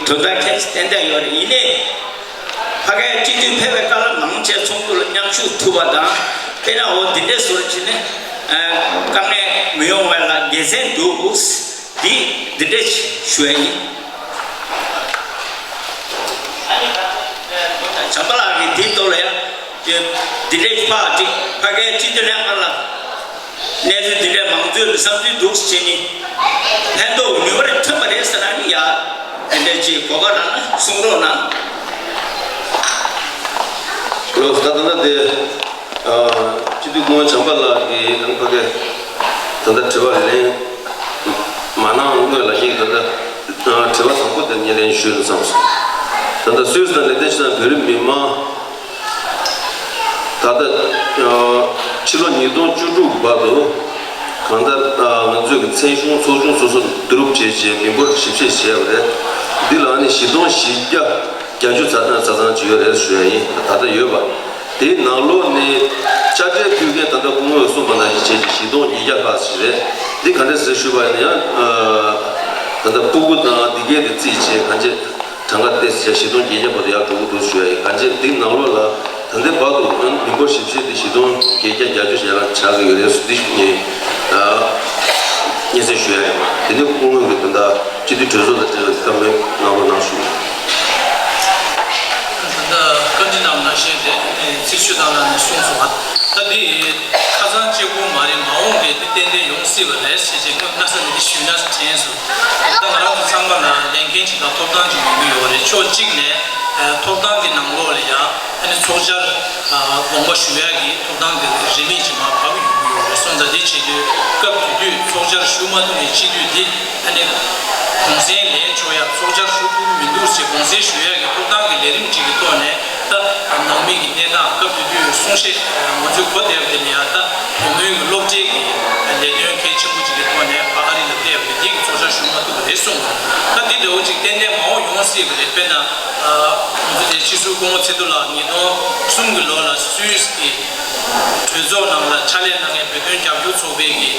དོན་དག་ཁྱད་ཏན་ཏན་ཡོད་རེད། ཡིན་ནའི། ཕ་གིའི་སྤྱི་འཐུས་ཕེབས་པའི་སྐབས་ལ་མང་ཆེ་ཚོགས་འདུ་ལ་མཉམ་ཞུགས་ཐུབ་པ་དང་། དཔེར་ན་འོ་འདི་འདྲའི་བཟོ་འདྲ་བྱས་ནས་དཀའ་ངལ་མི་ཡོང་བ་ལ་དགེ་མཚན་འདུག་འདི་འདི་འདྲ་ཞུ་ཡ་ཡིན། བྱམས་པ་ལགས་ཀྱིས་འདིའི་ཐོག་ལ་ཡང་འདི་འདྲའི་ཕ་གི་ཕ་གིའི་སྤྱི་འཐུས་ལྷན་ཁང་ལ། གནས་ཚུལ་འདི་འདྲའི་མང་གཙོའི་བསམ་ཚུལ་འདུག་ཟེར་ནས་ཕན་ཐོགས་ནུས་པ་རེ་ཐོན་པ་རེད་ཟེར་ན་ནི་ཡ། དེ་འདྲའི་ཅིག་གོ་སྐབས་རག་ན་གསུང་རོགས་གནང་། ལགས་སོ། ད་ལྟ་དེ་སྤྱི་འཐུས་སྐུ་ངོ་བྱམས་པ་ལགས་ཀྱིས་ཨ་ནི་ཕ་གིར་ད་ལྟ་དྲི་བ་ལན་མ་གནང་སྔོན་ལ་ཞིག་ད་ལྟ་དྲི་བ་དང་པོ་དེ་ངས་ལན་ཞུས་ན་བསམ་སོང་། ད་ལྟ་སུད་སི་དང་ལེགས་ལྡན་ཕྱོགས་དང་བོད་རིགས་མི་མང་། ད་ལྟ་ཕྱི་ལོ་ཉིས་སྟོང་བཅུ་དྲུག་བར་དུ་གང་ལྟར་ང་ཚོས་ཀྱི་མཚན་གཞུང་ཚོགས་ཆུང་སོ་སོ་བསྡུ་རུབ་བྱས་རྗེས་མི་འབོར་ཞིབ་བཤེར་བྱས་པ་རེད། འདི་ལ་ནི་བཞི་སྟོང་བཞི་བརྒྱ་བརྒྱད་ཅུ་ཙམ་ཙམ་ཅིག་ཡོད་རེད་ཞུ་ཡ་ཡིན། ད་ལྟ་ཡོད་པ་དེའི་ནང་ལོགས་ནས་དཔྱ་ཁྲལ་ཕུལ་མཁན་ད་ལྟ་སྐུ་ངོས་གསུངས་པ་ནང་བཞིན་བྱས་རྗེས་བཞི་སྟོང་ཉིས་བརྒྱ་ལྷག་ཞིག་རེད། འདི་ག་འདྲ་ཟེར་ཞུས་པ་ཡིན་ན་ཡང་ད་ལྟ་སྤུ་གུ་དང་འདི་གས་དེ་རྩིས་བྱས་གང་ཅི། གྲངས་ཀ་དེ་བཞི་སྟོང་བརྒྱད་བརྒྱ་བར་དུ་ཡར་འགྲོ་གི་འདུག་ཞུ་ཡ་ཡིན། གང་ཅི་འདི་ནང་ལོགས་ལ་ད་ལྟའི་བར་དུ་མི་འབོར་ཞིབ་བཤེར་དེ་བཞི་སྟོང་བརྒྱད་བརྒྱ་བརྒྱད་ཅུ་ཞེ་ལྔ་ཆགས་ཀྱི་ཡོད་རེད་ཟེར་འདི་ངས་སྙན་སེང་ཞུ་ཡ་ཡིན། དེ་ནས་སྐུ་ངོ་གིས་ད་ལྟ་སྤྱི་འཐུས་གྲོས་ཚོགས་དང་འབྲེལ་བའི་བཀའ་མོལ་གནང་རོགས་གནང་ཞུ། ད་ལྟ་བཀའ་འདྲི་གནང་ནང་བཞིན་དེ་ཚིག་ཞུ་སྟངས་ལ་ནས་གསུངས་སོང་བ། ད་འདི་ཁ་སང་གཅིག་པུ་མ་རེད། མ་འོངས་པའི་དེ་ཏན་ཏན་ཡོང་སྲིད་པ་རེད་ཟེར་བྱས་སྔོན་སྣ་ས་ནས་འདི་ཞུས་ན་དྲན་སོང་། ད་ང་རང་ཚོ་ཚང་མ་ལ་ལས་འགན་ཅིག་དང་ཐོབ་ཐང་ཅིག་ཡོང་གི་ཡོད་རེད། ཕྱོགས་གཅིག་ནས་ཐོབ་ཐང་གི་ནང་ལོགས་ལ་ཡང་ཨ་ནི་ཚོགས་བཅར་དགོངས་པ་ཞུ་ཡག་གི་ཐོབ་ཐང་གི་རིན་མེད་ཅིག་མར་བབས་ཡོང་གི་ཡོད་རེད། སོང་ཙང་འདི་བྱེད་དུས་སྐབས་དེ་དུས་ཚོགས་བཅར་ཞུ་མ་ཐུབ་ནས་སྤྱི་འཐུས་འདི་ཨ་ནི་གུང་སེང་ལེན་ཆོག་ཡག་ཚོགས་བཅར་ཞུ་ཐུབ་ཀྱི་མི་འདུག་ཟེར་དགོངས་སེལ་ཞུ་ཡག་གི་ཐོབ་ཐང་གི་ལས་རིམ་ཅིག་གི་ཐོག་ནས། ད་ནང་མི་གི་གནས་སྟངས་སྐབས་དེ་དུས་གསུང་བཤད་ང་ཚོས་གོ་བདེ་བ་དེ་ལ་ཡང་ད་བུ་མོའི་གི་སློབ་གྲྭའི་གི་ལས་དོན་གལ་ཆེན་པོ་ཅིག་གི་ཐོག་ནས་ཕ་ཨ་རི་ལ་བལྟས་པ་དེ་གི་ཚོགས་བཅར་ཞུ་མ་ཐུབ་པ་རེད་གསུངས། ད་འདི་འདྲ་བོ་ཅིག་ཏན་ཏན་མ་འོངས་ཡོང་སྲིད་པ་རེད། དཔེར་ན་ ང་ཚོ་དེ་སྤྱི་ཟུར་སྐུ་ངོ་ཚེ་རྡོར་ལགས་ཉིས་སྟོང་གསུམ་གྱི་ལོ་ལ་སུད་སི་གི་གྲོས་ཚོགས་ནང་ལ་ཕྱག་ལས་གནང་མཁན་བོད་དོན་རྒྱབ་སྐྱོར་ཚོགས་པའི་གི་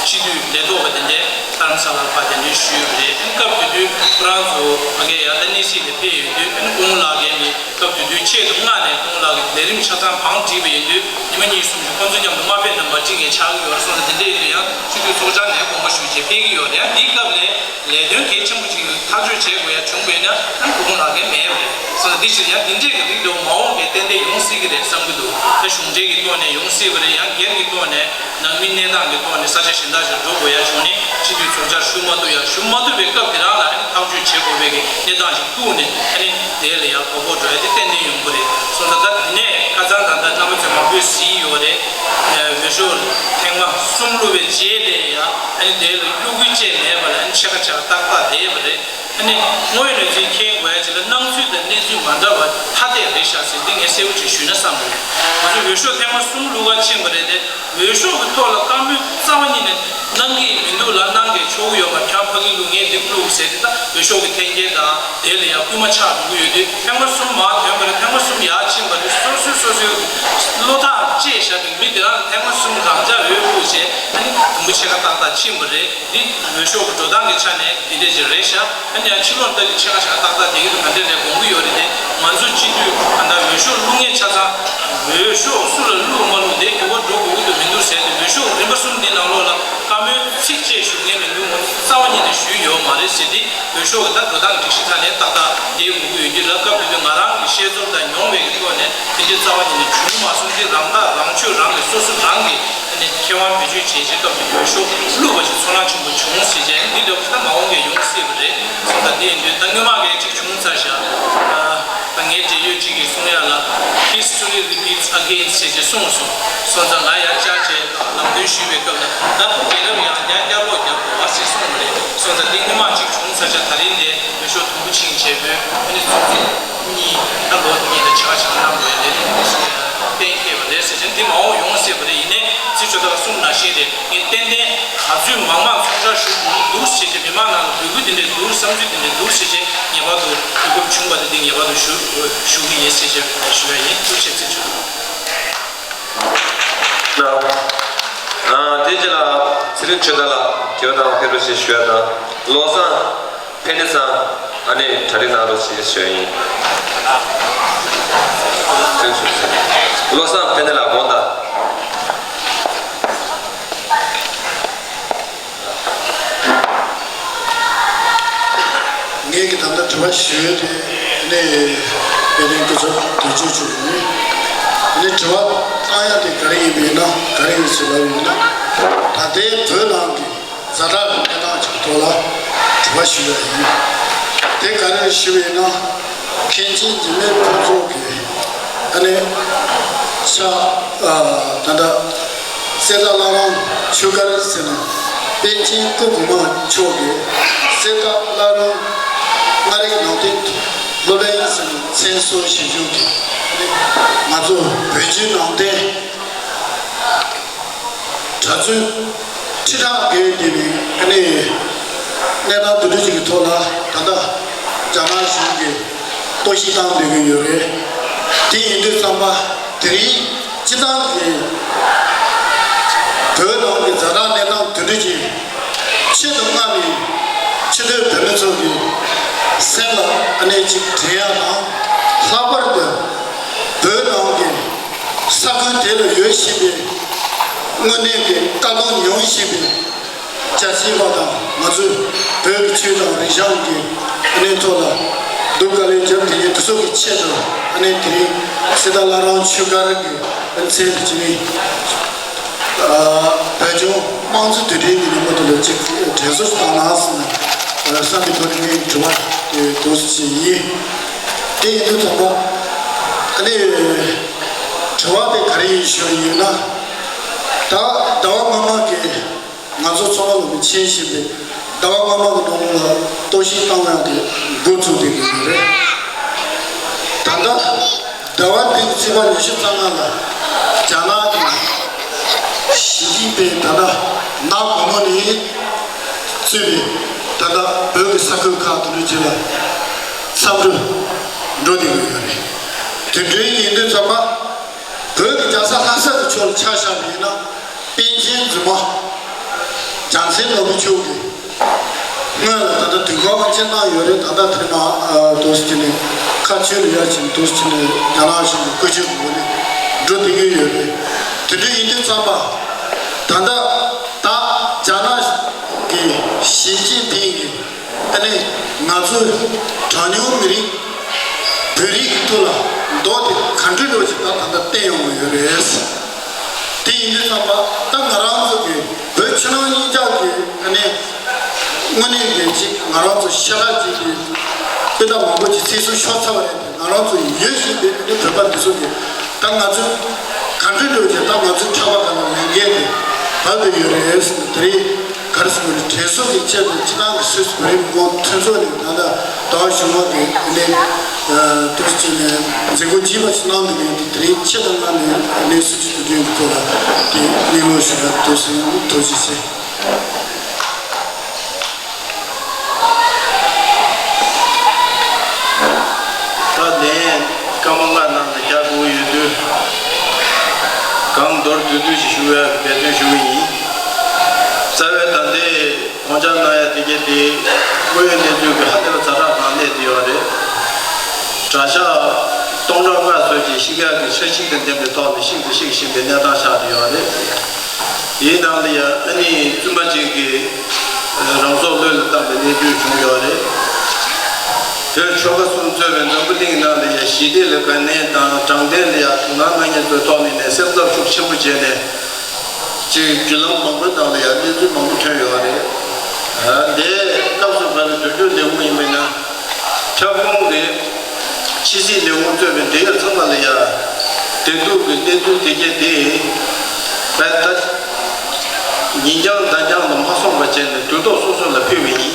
སྤྱི་འཐུས་ལས་ཐོག་པ་དེ་འདྲས་རྡ་རམ་ས་ལར་ཕར་གདན་འདྲེན་ཞུས་ཡོད་པ་རེད། ཨ་ནི་སྐབས་དེ་དུས་ཁོ་རང་ཚོ་ང་གིས་ཡར་ད་གནས་སྲིད་ལ་ཕེབས་ཡོད་དུས། ཨ་ནི་སྐུ་ངོ་ལགས་ཀྱིས་ནི་སྐབས་དེ་དུས་ཆེད་དུ་མངགས་ནས་སྐུ་ངོ་ལགས་ཀྱི་ལས་རིམ་ཆ་ཚང་བང་བསྒྲིགས་པ་ཡིན་དུས། ཉི་མ་གཉིས་གསུམ་ཞིག་ཁོང་ཚོ་མཉམ་དུ་མ་ཕེབས་ན་མ་འགྲིག་མཁན་ཆགས་ཀྱི་ཡོད་རེད་གསུངས་ནས། དེ་འདྲ་ཡིན་དུས་ཡང་སྤྱི་འཐུས་ཚོགས་བཅར་ནས་དགོངས་པ་ཞུས་བྱས་ཕེབས་ཀྱི་ཡོད་རེད། ཡང་འདིའི་སྐབས་ལ་ལས་དོན་གལ་ཆེན་པོ་ཅིག་ཐག་གཅོད་བྱེད་དགོས་ཡ་བྱུང་བས་ན། ཨ་ནི་སྐུ་ངོ་ལགས་ཀྱིས་མེད་པ་རེད་གསུངས་ནས། འདི་ཕྱིར་ཡང་འདི་འདྲས་ཀྱི་རིགས་འདྲ་བོ་མ་འོངས་པའི་ཏན་ཏན་ཡོང་སྲིད་ཀྱི་རེད་བསམ་གྱི་འདུག་ད་གཞུང་འབྲེལ་གྱི་ཐོག་ནས་ཡོང་སྲིད་པ་རེད། ཡང་སྒེར་གྱི་ཐོག་ནས་ནང་མི་གནས་སྟངས་ཀྱི་ཐོག་ནས་ས་ཆ་གཞན་དག་ཅིག་འགྲོ་དགོས་ཡ་བྱུང་ནས་སྤྱི་འཐུས་ཚོགས་བཅར་ཞུ་མ་ཐུབ་ཡ། ཞུ་མ་ཐུབ་པའི་སྐབས་དེ་རང་ལ་ཨ་ནི་ཐག་གཅོད་བྱེད་དགོས་པའི་གི་གནས་སྟངས་ཤིག་བསྐུལ་ནས། ཨ་ནི་དེ་ལ་ཡང་དོ་ཕོག་འགྲོ་ཡ་དེ་ཏན་ཏན་ཡོང་གི་རེད་གསུངས་ད། ད་དེ་ནས་ཁ་སང་ད་ལྟ་རྣམ་པ་ཚོས་མང་པོས་གཟིགས་ཡོད་རེད། འོས་ཤོག་ཐེངས་མ་གསུམ་བླུགས་པའི་རྗེས་ལ་ཡང་ཨ་ནི་དེ་ལ་བླུག་ཁུལ་བཅས་མེད་པ་ལ་ཨ་ནི་ཕྱེད་ཀ་ཕྱེད་ཀ་ཏག་ཏག་བསྡད་པ་རེད། ཨ་ནི་དངོས་ཡོད་གནས་ཚུལ་མཁྱེན་དགོས་ཡ་ཅིག་ལ་སྣང་ཚུལ་དང་གནས་ཚུལ་མ་འདྲ་བ་ཐ་དད་རེད་ཤག་ཟེར་འདི་ངས་གསལ་པོ་ཅིག་ཞུས་ན་བསམ་གི་རེད། ང་ཚོ་འོས་ཤོག་ཐེངས་མ་གསུམ་བླུགས་ག་ཕྱིན་པ་རེད་དེ། འོས་ཤོག་གི་ཐོག་ལ་བཀའ་མོལ་རྩ་བ་ཉིད་ནས་གནང་གི་མི་འདུག་ལ། གནང་གི་ཆོག་གི་ཡོད་མ་རེད། ཁྱེད་རང་ཕ་གི་བླུག་ངས་འདི་བླུག་ཟེར་དེ། ད་འོས་ཤོག་གི་འཐེན་འཁྱེར་དང་དེ་ལ་ཡང་སྐུལ་མ་ཆགས་འགྲོ་གི་ཡོད་དུས། ཐེངས་མ་གསུམ་མར་ཐོན་པ་རེད། ཐེངས་མ་གསུམ་ཡར་ཕྱིན་པ་རེད། སོ་སོའི་སོ་སོའི་བློ་ཐག་བཅད་བཞག་པའི་མི་དེ་རང་ལ་ཐེངས་མ་གསུམ་རང་འཇགས་འོས་བླུགས་བྱས། ཨ་ནི་དུམ་བུ་ཕྱེད་ཀ་ཏག་ཏག་ཕྱིན་པ་རེད། འདི་འོས་ཤོག་གི་འགྲོ་སྟངས་ཀྱི་ཆ་ནས་འདི་འདྲས་ཅིག་རེད་ཤག་ཨ་ནི་ཡང་ཕྱི་ལོགས་ལྟ་དུས་ཕྱེད་ཀ་ཕྱེད་ཀ་ཏག་ཏག་དེ་གི་འདུག་ག་འདྲས་རེད་དགོངས་ཀྱི་ཡོད་རེད་དེ། ང་ཚོ་སྤྱི་འཐུས་ད་ལྟ་འོས་ཤོག་བླུག་མཁན་ཆ་ཚང་འོས་ཤོག་སུ་ལ་བླུགས་མ་བླུགས་དེ་འགྱུར་བ་འགྲོ་དགོས་ཀྱི་འདུག་མི་འདུག་ཟེར་ཏེ། འོས་ཤོག་རིམ་པ་གསུམ་འདི་ནང་ལོགས་ལ་བཀའ་མོལ་ཚིག་གཅིག་ཞུ་མཁན་མི་འདུག་ངོ་། རྩ་བ་ཉིད་ནས་ཞུས་ཡོད་མ་རེད་ཟེར་ཏེ། འོས་ཤོག་གི་ད་འགྲོ་སྟངས་སྒྲིག་གཞི་ཐ་ནས་ཏག་ཏག་བསྡད་དགོས་ཀྱི་ཡོད་ཀྱི་ལ། སྐབས་དེ་དུས་ང་རང་གི་ཤེས་ཚོར་དང་མྱོང་བའི་གི་ཐོག་ནས་དེ་འདྲའི་རྩ་བ་ཉིད་ནས་བྱུང་མ་སོང་། དེ་རང་ཐག་རང་ཆོད་རང་གི་སོ་སོ་རང་གི་ཨ་ནི་མཁས་དབང་བེད་སྤྱོད་བྱས་བྱས་སྐབས་དེ་འོས་ཤོག་བླུགས་པ་ཞིག་ཚོར་སྣང་ཆེན་པོ་བྱུང་ཟེར་བྱས། འདི་འདྲ་བོ་ད་མ་འོངས་པའི་ཡོང་སྲིད་པ་རེད་གསུངས། ད་དེ་ཡིན་དུས་ད་སྔོན་མ་གི་ཅིག་བྱུང་ཚར་ཤག་ཨ་ད་ངའི་འབྲེལ་ཡོད་ཅིག་གིས་གསུང་ཡག་ལ། History repeats again ཟེར་བྱས་གསུངས་སོང་། སོང་ཙང་ང་ཡར་བཅར་བྱས་ལམ་སྟོན་ཞུས་པའི་སྐབས་ལ། ད་རྒྱལ་རབས་ཡང་བསྐྱར་བསྐྱར་ལོག་རྒྱབ་དགོས་པ་ཞིག་གསུངས་པ་རེད་གསུངས། ད་འདི་སྔོན་མ་ཅིག་བྱུང་ཚར་ཤག་ད་རིང་འདི་འོས་ཤོག་དུམ་བུ་ཕྱིན་བྱས། བོད་ཨ་ནི་ཚོགས་གཙོ་གཉིས་ད་ལོ་གཉིས་ལ་ཆ་ཆ་གནང་དགོས་ལས་དོན་གཏན་འཁེལ་བ་རེད་ཟེར་བྱས། འདི་མ་འོངས་ཡོང་སྲིད་པ་རེད། ཡིན་ནའི་ཚེ་མཆོག་ལགས་གསུངས་ནང་བཞིན་རེད། ངས་ཏན་ཏན་ག་ཚོད་མང་མང་ཚོགས་བཅར་ཞུ་དགོས་འདུག་ཟེར་བྱས། མི་མང་ནང་ལ་འབོད་སྐུལ་འདི་འདྲས་འདུག་བསམ་ཚུལ་འདི་འདྲས་འདུག་ཟེར་བྱས་ངེས་པར་དུ་གོ་སྐབས་བྱུང་བ་དེ་འདི་ངེས་པར་དུ་ཞུ་ཞུ་གི་ཡིན་ཟེར་བྱས་ཞུ་ཡ་ཡིན། ཐུགས་རྗེ་ཆེ། ཚེ་མཆོག་ལགས། ཨ་དེ་རྗེས་ལ་ཚེ་རིང་ཆོས་དར་ལགས་རྒྱལ་བ་དང་ཕེབས་རོགས་ཞེས་ཞུ་ཡ་དང་། བློ་བཟང་ཕན་བདེ་ཚང་ཨ་ནི་གྲ་སྒྲིག་གནང་རོགས་ཞེས་ཞུ་ཡ་ཡིན། བློ་བཟང་ཕན་བདེ་ལགས་དགོངས་དག། ངས་ཀྱི་ད་ལྟ་དྲི་བ་ཞུ་ཡས་དེ་ནས་དཔལ་ལྡན་སྐུ་ཚབ་དོན་གཅོད་མཆོག་ཡིན། ནས་དྲི་བ་བཏང་ཡ་དེ་ག་རེ་ཡིན་པ་ཡིན་ན། ག་རེ་ཡིན་ཟེར་ལབ་ཡིན་ན། ད་ལྟའི་བོད་ནང་གི་ཛ་དྲག་གི་གནས་སྟངས་ཀྱི་ཐོག་ལ་དྲི་བ་ཞུ་ཡ་ཡིན། དེ་ག་རེ་ཞུ་ཡིན་ན། མཁན་ཆེན་འཇིགས་མེད་ཕུན་ཚོགས་ཀྱིས་ཨ་ནི་ཕྱག་ཨ་ད་ལྟ་གསེར་རྟ་བླ་བྲང་ཆོས་སྒར་ཟེར་ན། པཎ་ཆེན་སྐུ་གོང་མ་མཆོག་གིས་གསེར་རྟ་བླ་བྲང་མངའ་རིས་ནང་བསྟན་སློབ་གླིང་ཟེར་ནས་མཚན་གསོལ་ཞེས་བརྗོད་ཀྱི། ང་ཚོ་བོད་བརྒྱུད་ནང་བསྟན་གྲྭ་བཙུན་ཁྲི་ཕྲག་བརྒལ་བསྡད་པའི་ཨ་ནི་གནས་སྟངས་དེ་འདྲ་ཅིག་གི་ཐོག་ལ་ད་ལྟ་རྒྱ་ནག་གཞུང་གིས་གཏོར་བཤིག་བཏང་བསྡད་ཀྱི་ཡོད་རེད། དེ་ཡིན་དུས་ཙམ་པ་དེ་རིང་སྤྱི་བཏང་གི་བོད་ནང་གི་ཛ་དྲག་གནས་སྟངས་དེ་འདྲ་ཅིག་ཆེད་དུ་མངགས་ནས་ཕྱི་སྡོད་བོད་མི་ཚོ་གི་སེམས་ལ་ཨ་ནི་ཅིག་དྲན་ཡག་དང་། ལྷག་པར་དུ་བོད་ནང་གི་ས་ཁུལ་དེ་ལ་ཡོད་བཞིན་པའི་དངོས་གནས་ཀྱི་དཀའ་སྡུག་མྱོང་བཞིན་པའི་སྐྱ་སེར་པ་དང་། ང་ཚོའི་བོད་ཀྱི་ཆོས་དང་རིག་གཞུང་གི་གནས་ཐོག་ལ་སྡུག་དཀའ་ལས་བརྒྱབ་བསྡད་མཁན་དེ་ཚོ་གི་ཆེད་དུ་ཨ་ནི་དེ་རིང་གསེར་རྟ་བླ་བྲང་ཆོས་སྒར་གྱི་མཚན་དུ་བྱས་ནས། ཨ་བོད་ལྗོངས་དམངས་གཙོ་དུས་དྲན་གྱི་ཉིན་མོ་དེ་ལ་ཅིག་དྲན་གསོ་ཞིག་བཏང་གནང་ཟེར་ནས་བསམ་པའི་ཐོག་ནས་ངའི་དྲི་བ་དེ་འདུག་ཟེར་ཡིན། དེ་ཡིན་དུས་ཙམ་པ་ཨ་ནི་དྲི་བ་དེ་ག་རེ་ཡིན་ཞུ་ཡིན་ན། ད་ཟླ་བ་སྔོན་མ་གི་ང་ཚོ་ཚང་མ་ལ་མི་མཁྱེན་བཞིན་པའི་ཟླ་བ་སྔོན་མ་གི་ནང་ལ་གཏོར་བཤིག་བཏང་ཡག་གི་འགོ་ཚུགས་བསྡད་ཀྱི་ཡོད་རེད། ད་ལྟ་ཟླ་བ་འདི་གི་ཚེས་པ་ཉི་ཤུ་རྩ་ལྔ་ལ་རྒྱ་ནག་གི་ཞི་ཅིན་ཕིང་ད་ལྟ་ནག་སྒོར་མོ་ནས་གཙོས་པའི་ད་ལྟ་བོད་ཀྱི་ས་ཁུལ་ཁག་དེ་འདྲ་ཅིག་ལ་ བསམ་བློ་འགྲོ་བསྡད་ཀྱི་ཡོད་རེད། དེ་འདྲའི་ཡིན་དུས་ཙམ་པ། བོད་ཀྱི་རྒྱལ་ས་ལྷ་ས་གི་ཕྱོགས་ལ་ཆ་བཞག་པ་ཡིན་ན། པཎ་ཆེན་རྫུན་མ། རྒྱལ་མཚན་ནོར་བུ་མཆོག་གིས་སྔོན་ལ་ད་ལྟ་དུས་འཁོར་བ་ཅན་གནང་ཡོད་རེད། ད་ལྟ་དེ་མ་དུས་ཀྱི་ནས་ཁ་ཆོས་ལ་ཡར་ཕྱིན་དུས་ཀྱི་ནས་རྒྱ་ནག་གཞུང་གི་བཀོད་ཇུས་ཀྱི་སྒོ་ནས་འགྲོ་བསྡད་ཀྱི་ཡོད་རེད། དེ་འདྲ་ཡིན་དུས་ཙམ་པ། ད་ལྟ་ད་རྒྱ་ནག་གི་ཞི་ཅིན་ཕིང་གིས། ཨ་ནི་ང་ཚོའི་གྲངས་ཉུང་མི་རིགས་བོད་རིགས་ཀྱི་ཐོག་ལ་མདོ་དེ་ག་འདྲ་འདྲ་ཞིག་ད་ད་ལྟ་བསྟན་ཡོང་གི་ཡོད་རེད། དེ་ཡིན་དུས་ཙམ་པ་ད་ང་རང་ཚོ་གི་བོད་ཕྱི་ནང་གཉིས་ཆར་གྱི་ཨ་ནི་དངོས་གནས་གལ་ཆེ་ང་རང་ཚོ་ཤ་ཁྲག་གཅིག་གི་དཔེ་ད་མང་པོ་ཅིག་ཚེ་སྲོག་ཤོར་ཚར་བ་རེད། དེ་ང་རང་ཚོ་ཡོད་བཞིན་པའི་ཨ་ནི་བོད་པ་འདི་ཚོ་གི་ད་ང་ཚོའི་ག་འདྲ་འདྲ་ཞིག་ད་ང་ཚོའི་ཁྱབ་པ་ག་ལ་ལས་འགན་དེ་བབས་ཏེ་ཡོད་རེད་ཟེར་ནས་དེ་རིང་ག་རེ་ཟེར་དགོས་རེད། དྲན་གསོ་གི་ཆེད་དུ་སྤྱི་བཏང་གི་སུད་སི་བོད་རིགས་མི་མང་མཐུན་ཚོགས་ནས་ད་ལྟ་ཟླ་བ་གཞུང་མང་གི་ལས་ཨ་ཏོག་ཙམ་ནས་མཛད་སྒོ་རྒྱས་པ་ཞིག་གནང་འདུག་ཡོད་དེ་དེ་རིང་ཆེད་དུ་གནང་ནས་ལས་སྲིད་ཀྱི་དུས་དྲན་གྱི་ཐོག་ལ་དེ་གླེང་སློང་ཞུ་བར་དུ་སེམས་ཐུགས་རྗེ་ཆེ། ད་ལན་སྐར་མ་ལྔ་ནང་ལ་རྒྱག་དགོས་ཡོད་དུས། གང་མདོར་བསྡུས་བསྡུས་ཤིག་ཞུ་བའི་འབད་བརྩོན་ཞུ་གི་ཡིན། རྩ་བའི་ད་ལྟའི་དགོངས་འཆར་གནང་ཡ་དེ་གས་དེ་དངོས་ཡོད་གནས་ཚུལ་གྱི་ཧ་ལས་པ་ཛ་དྲག་ནང་གནས་དེ་ཡོད་རེད། གྲྭ་ཤག་སྟོང་ཕྲག་ལྔ་ཙམ་གྱིས་བཤིག་ཡག་གི་འཆར་གཞི་དང་ལྡན་པའི་ཐོག་ནས་བཤིག་ཏུ་བཤིག་བཞིན་པའི་གནས་སྟངས་ཆགས་བསྡད་ཡོད་རེད། དེའི་ནང་ལ་ཡང་ཨ་ནི་བཙུན་མ་གཅིག་གིས་རང་སྲོག་བློས་ལ་བཏང་པའི་གནས་ཚུལ་བྱུང་ཡོད་རེད། བོད་ཆོལ་ཁ་གསུམ་གཙོས་པའི་འཛམ་བུ་གླིང་ནང་ལ་ཡང་ཞི་བདེ་ལ་དགའ་ཉེ་དང་དྲང་བདེན་ལ་ཡང་དོ་སྣང་གནང་མཁན་ཚོའི་ཐོག་ནས་ནས་སེམས་འཚབ་ཤུགས་ཆེན་པོ་བྱས་ནས་ཅིག་བརྒྱུད་ལམ་མང་པོའི་ནང་ལ་ཡང་གནས་ཚུལ་མང་པོ་ཐོན་ཡོད་རེད། དེའི་སྐབས་སུ་བབས་པའི་དོན་གཅོད་ལས་ཁུངས་ཡིན་པས་ན། ཁྱབ་ཁོངས་ཀྱི་ཕྱི་སྲིད་ལས་ཁུངས་གཙོས་པའི་འབྲེལ་ཡོད་ཚང་མ་ལ་ཡང་བདེ་སྡུག་གི་གནས་ཚུལ་དེ་གས་དེ་བས་ད་ཉིན་རྐྱང་ཟླ་རྐྱང་ལ་མ་སོང་བ་བྱས་ནས་དུས་ཐོག་སོ་སོ་ལ་ཕུལ་བ་ཡིན།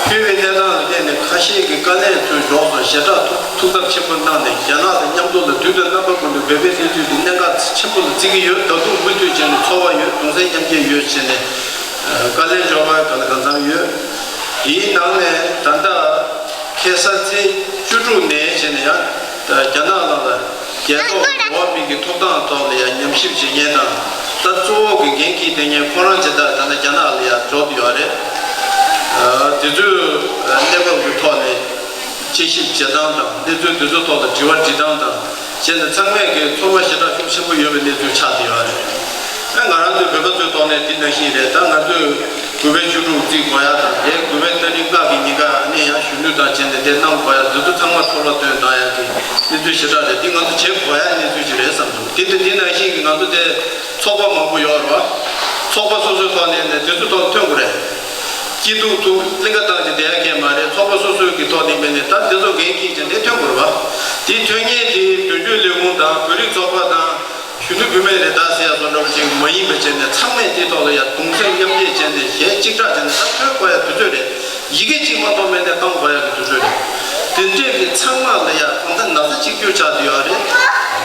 ཕུལ་བའི་གནས་སྟངས་ལ་བརྟེན་ནས་ཁ་ཤས་ཀྱི་དཀའ་ལས་ཚུར་འཇོག་སོང་། ཞེ་དྲག་ཐུགས་ཐུགས་འཚབ་ཆེན་པོ་གནང་ནས་རྒྱ་ནག་དང་མཉམ་དུ་ལ་དུས་དང་རྣམ་པ་ཀུན་ཏུ་བོད་པའི་གནས་ཚུལ་དེ་གནད་འགག་ཆེན་པོ་ལ་བརྩི་གི་ཡོད། ད་དུང་མུ་མཐུད་བྱས་ནས་ཚོར་བ་ཡོད། གདུང་སེམས་མཉམ་སྐྱེད་ཡོད་བྱས་ནས་དཀའ་ལས་འཇོག་པ་ག་ལ་གང་འཚམ་ཡོད། དེའི་ནང་ནས་ད་ལྟ་ཁ་སང་ཚེས་བཅུ་དྲུག་ནས་བྱས་ནས་ཡང་རྒྱ་ནག་ནང་ལ་རྒྱལ་ཚོགས་འགྲོ་བ་མི་གི་ཐོབ་ཐང་ཐོག་ལ་ཡང་ཉམས་ཞིབ་བྱེད་མཁན་དང་། ད་གཙོ་བོ་གི་འགན་འཁྱེར་བསྡད་མཁན་ཁོ་རང་ཇི་ལྟར་ད་ལྟ་རྒྱ་ནག་ལ་ཡང་འབྱོར་བསྡད་ཡོད་རེད། དེ་ཚོའི་གནས་བབ་ཀྱི་ཐོག་ནས་དཔྱད་ཞིབ་བྱེད་སྟངས་དང་། གནས་ཚུལ་དེ་ཚོའི་ཐོག་ལ་དྲི་བ་འདྲི་སྟངས་དང་བྱས་ནས་ཚང་མས་ཀྱི་ཚོར་བ་ཞེ་དྲག་ཤུགས་ཆེན་པོ་ཡོད་པའི་གནས་ཚུལ་ཆགས་བསྡད་ཡོད་རེད། ཨ་ང་རང་ཚོའི་བོད་པ་ཚོའི་ཐོག་ནས་འདི་ནང་བཞིན་རེད། ད་ང་ཚོས་དགུ་པའི་བཅུ་དྲུག་བརྩི་དགོས་ཡ་དང་། དེ་དགུ་པའི་ཏ་རིག་ལྔ་གི་ཉིན་ཀ་ནས་ཡང་གཞོན་ནུ་དང་བྱས་ནས་དེ་གནང་དགོས་ཡ། འདི་ཚོ་ཚང་མ་ཚོར་བ་བཏོན་གནང་ཡ་གི་གནས་ཚུལ་ཞེ་དྲག་རེད། འདི་ང་ཚོ་བྱེད་དགོས་ཡ་གནས་ཚུལ་ཅིག་རེད་བསམ་འདུག་དེ་འདི་འདི་ནང་བཞིན་གྱི་ང་ཚོ་དེ་ཚོགས་པ་མང་པོ་ཡོད་རེད་བ། ཚོགས་པ་སོ་སོའི་ཐོག་ནས་ནས་དེ་ཚོ་ཐོག་ཐོན་དགོས་རེད། སྐྱིད་སྡུག་ཚུར་གླིང་ག་བཏང་རྒྱུ་དེ་ཡ་གས་མ་རེད། ཚོགས་པ་སོ་སོའི་གི་ཐོག་ནས་མེད་ནས་ད་དེ་ཚོ་འགན་འཁྱེར་ཀྱང་དེ་ཐོན་དགོས་རེད་བ། དེ་ཐོན་མཁན་དེ་དོན་གཅོད་ལས་ཁུངས་དང་བོད་རིགས་ཚོགས་པ་དང་གཞོན་ནུ་བུད་མེད་རེད་ད་ཟེར་ཡ་བཟོ་འདྲ་བ་ཅིག་མ་ཡིན་པ་བྱས་ནས་ཚང་མས་དེ་ཐོག་ལ་ཡ་གདུང་སེམས་མཉམ་སྐྱེད་བྱས་ནས་གཞས་གཅིག་གྲགས་བྱས་ནས་ད་ཐོན་དགོས་ཡ་དུས་ཚོད་རེད། ཡི་གེ་གཅིག་མ་གཏོགས་མེད་ནས་བཏང་དགོས་ཡ་གི་དུས་ཚོད་རེད། དེ་འདྲས་ཀྱི་ཚང་མ་ལ་ཡ་གང་ལྟར་ན་ཚ་གཅིག་གྱུར་ཆགས་བསྡད་ཡོད་རེད།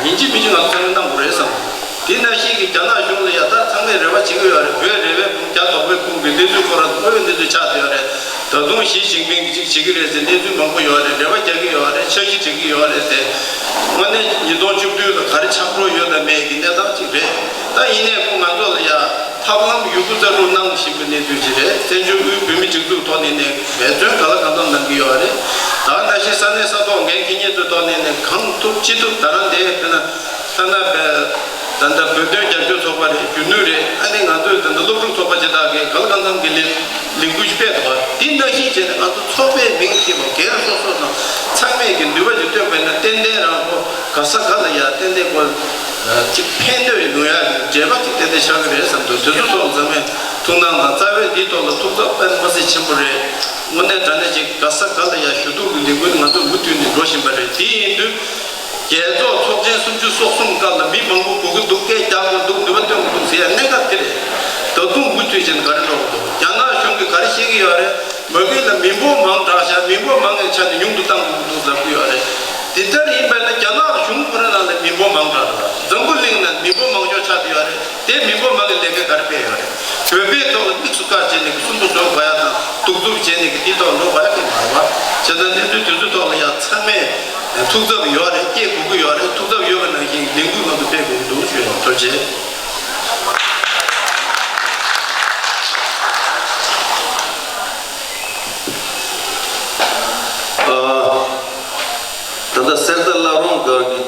ཡིན་གཅིག་མིན་གཅིག་ང་ཚོ་ཚང་མས་གནང་དགོས་རེད་བསམ། དེ་ནང་བཞིན་གྱི་རྒྱ་ནག་གཞུང་ལ་ཡ་ད་ཚང་མས་རེ་བ་བྱེད་ཀྱི་ཡོད་རེད། བོད་རེ་བའི་བུ་རྒྱ་དོག་པོའི་ཁུངས་ཀྱི་གནས་ཚུལ་ཁོ་རང་དངོས་ཡོད་གནས་ཚུལ་ཆགས་བསྡད་ཡོད་རེད། ད་དུང་ཞི་ཅིན་ཕིང་གིས་ཅིག་བྱེད་ཀྱི་རེད་ཟེར་གནས་ཚུལ་མང་པོ་ཡོད་རེད། རེ་བ་རྒྱག་གི་ཡོད་རེད། འཆར་གཞི་སྒྲིག་གི་ཡོད་རེད་ཟེར། དངོས་གནས་ཉིས་སྟོང་བཅུ་བདུན་ལ་ག་རེ་ཆགས་འགྲོ་ཡོད་དམ་མེད་ཀྱི་གནས་སྟངས་ཅིག་རེད། ད་ཡིན་ནའི་ཁོ་ང་ཚོ་ལ་ཡ་ཐབས་ལམ་ཡོད་རྒུ་རྩལ་སྤྲུགས་གནང་བཞིན་པའི་གནས་ཚུལ་ཅིག་རེད། བཙན་བྱོལ་དབུས་བོད་མིའི་སྒྲིག་འཛུགས་ཐོག་ནས་ནས་འབད་བརྩོན་ག་ལ་གང་འཚམ་གནང་གི་ཡོད་རེད། ད་ག་ནང་བཞིན་ས་གནས་ས་ཐོག་འགན་འཁྱེར་མཁན་ཚོའི་ཐོག་ནས་ནས་གང་ཐུབ་ཅི་ཐུབ་ད་རང་དེ་དཔེར་ན་ཐ་ན་བས་ད་ལྟ་བོད་དོན་རྒྱབ་སྐྱོར་ཚོགས་པ་རེད། གཞོན་ནུ་རེད། ཨ་ནི་ང་ཚོའི་ད་ལྟ་སློབ་ཕྲུག་ཚོགས་པ་བྱེད་སྟངས་ཀྱི་ག་ལ་གང་འཚམ་གྱི་ལས་ལས་འགུལ་ཞིག་སྤེལ་འདུག་བ། དེ་ནང་བཞིན་བྱས་ནས་ང་ཚོ་ཚོགས་པའི་མིང་ཅིག་ལ་སྒེར་སོ་སོ་དང་ཚང་མས་ཀྱི་ནུས་པ་ཅིག་བཏོན་པས་ན་ཏན་ཏན་རང་ཁོ་ག་ས་ག་ལ་ཡ་ཏན་ཏན་ཁོ་ཅིག་ཕན་ཐོགས་ཡོང་ཡ་གི་འབྲེལ་བ་ཅིག་ཏན་ཏན་ཆགས་ཀྱི་རེད་བསམ་འདུག་དེ་ཚོ་ཐོག་ཚང་མས་ཐུགས་སྣང་དང་རྩ་བའི་འདིའི་ཐོག་ལ་ཐུགས་འཚབ་དཔེ་མ་སྲིད་ཆེན་པོ་རེད། དངོས་གནས་དྲང་གནས་ཅིག་ག་ས་ག་ལ་ཡ་ཞུ་གཏུག་གི་ལས་འགུལ་ང་ཚོ་མུ་མཐུད་ནས་འགྲོ་བཞིན་པ་རེད། དེ་ཡིན་དུས། རྒྱལ་ཚོགས་ཚོགས་ཆེན་སུམ་ཅུ་སོ་གསུམ་སྐབས་ལ་མི་མང་པོ་སྒུག་གི་འདུག་སྐད་རྒྱག་དགོས་འདུག་ནུས་པ་བཏོན་དགོས་འདུག་ཟེར་ཡ་གནད་འགག་དེ་རེད། ད་དུང་མུ་མཐུད་བྱས་ནས་ག་རེ་འགྲོ་གི་འདུག་རྒྱ་ནག་གཞུང་གིས་ག་རེ་བཤད་ཀྱི་ཡོད་རེད། མ་གི་ལ་མི་འབོར་མང་དྲགས་ཤག་མི་འབོར་མང་གི་ཆ་ནས་ཉུང་དུ་བཏང་དགོས་ཀྱི་འདུག་ཟེར་གྱི་ཡོད་རེད། དེ་ལྟར་ཡིན་པ་ན་རྒྱ་ནག་གཞུང་ཁོ་རང་ནང་ལ་མི་འབོར་མང་དྲགས་རེད། འཛམ་བུ་གླིང་ནང་མི་འབོར་མང་ཤོས་ཆགས་བསྡད་ཡོད་རེད། དེ་མི་འབོར་མང་གི་ལས་ཀ་ག་རེ་སྤེལ་ཡོད་རེད། བོད་པའི་ཐོག་ལ་དམིགས་སུ་བཀར་བྱས་ནས་ཀྱི་སུན་པོ་བཟོ་དགོས་ཡ་དང་གདུག་རྩུབ་བྱས་ནས་ཀྱི་འདི་ཐོག་འགྲོ་དགོས་ཡ་གི་མ་རེད་བ། བྱས་ཙང་གནས་ཚུལ་དེ་ཚོའི་ཐོག་ལ་ཡ། ཐུགས་འཚབ་ཡོད་རེད། སྐྱེལ་དགོས་ཀྱི་ཡོད་རེད། ཐུགས་འཚབ་ཡོད་པ་ནང་བཞིན་ལས་འགུལ་ཁག་ཏུ་སྤེལ་དགོས་ཀྱི་འདུག་ཞུ་ཡ་ཐུགས་རྗེ་ཆེ། ད་ལྟ་གསེར་རྟ་བླ་རུང་སྒར་གྱི་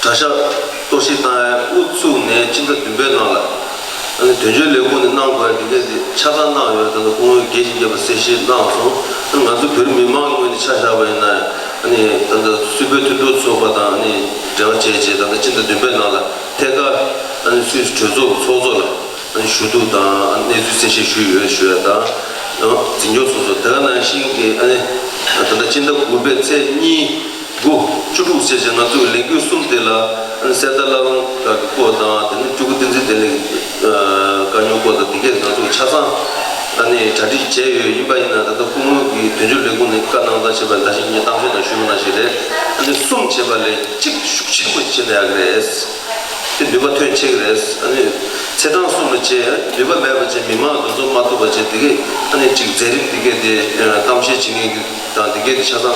གྲྭ་ཤག་གཏོར་བཤིག་བཏང་ཡ་དབུ་ཚུགས་ནས་སྤྱི་ཟླ་བདུན་པའི་ནང་ལ། ཨ་ནི་དོན་གཅོད་ལས་ཁུངས་ནས་གནང་དགོས་ཡ་དེ་གས་དེ་ཆ་ཚང་གནང་ཡོད། ད་ལྟ་སྐུ་ངོ་དགེ་བཤེས་རྒྱལ་པོ་གསལ་བཤད་གནང་སོང་། ཨ་ནི་ང་ཚོ་བོད་རིགས་མི་མང་གི་ངོས་ནས་ཆ་བཞག་པ་ཡིན་ན། ཨ་ནི་ད་ལྟ་སུད་བོད་མཐུན་གྲོགས་ཚོགས་པ་དང་ཨ་ནི་འབྲེལ་བ་བྱས་རྗེས་ད་ལྟ་སྤྱི་ཟླ་བདུན་པའི་ནང་ལ་ཐད་ཀར་ཨ་ནི་སུད་སི་གྲོས་ཚོགས་ཚོགས་གཙོ་ལ་ཨ་ནི་ཞུ་གཏུག་དང་གནས་ཚུལ་གསལ་བཤད་ཞུས་ཡོད་ཞུ་ཡ་དང་། འཛིན་སྐྱོང་ཚོགས་གཙོ་དེ་ག་ནང་བཞིན་གྱི་ཨ་ནི་ད་ལྟ་སྤྱི་ཟླ་དགུ་པའི་ཚེས་གཉིས། དགུ། བཅུ་དྲུག་བཅས་ཀྱི་ང་ཚོའི་ལས་འགུལ་གསུམ་དེ་ལ་ཨ་ནི་གསེར་རྟ་བླ་རུང་སྒར་གྱི་སྐོར་དང་། དེ་ནས་སྤྲུལ་སྐུ་བསྟན་འཛིན་བདེ་ལེགས་ཨ་དཀའ་རྙོག་སྐོར་དང་། དེ་གས་ང་ཚོས་ཆ་ཚང་ཨ་ནི་གྲ་སྒྲིག་བྱས་ཡོད། ཡིན་པ་ཡིན་ན་ད་ལྟ་སྐུ་ངོ་གིས་དོན་གཅོད་ལས་ཁུངས་ནས་བཀའ་གནང་སྟངས་བྱས་པ་ད་གིན་ངས་གཏམ་བཤད་ནང་ཞུས་པ་ནང་བཞིན་རེད། ཨ་ནི་གསུམ་བྱས་པ་ལས་གཅིག་ཤུགས་ཆེན་པོ་བྱས་ན་ཡག་གི་རེད། དེ་ནུས་པ་ཐོན་ཆེ་གི་རེད། ཨ་ནི་ཚེས་གྲངས་གསུམ་ལ་བྱས་ནུས་པ་མེད་པ་བྱས། མི་མང་འདུ་འཛོམས་མ་ཐུབ་པ་བྱས། དེ་གས་ཨ་ནི་གཅིག་མཛད་རིམ་དེ་གས་དེ་གཏམ་བཤད་བྱེད་མཁན་གྱི་དང་དེ་གས་དེ་ཆ་ཚང་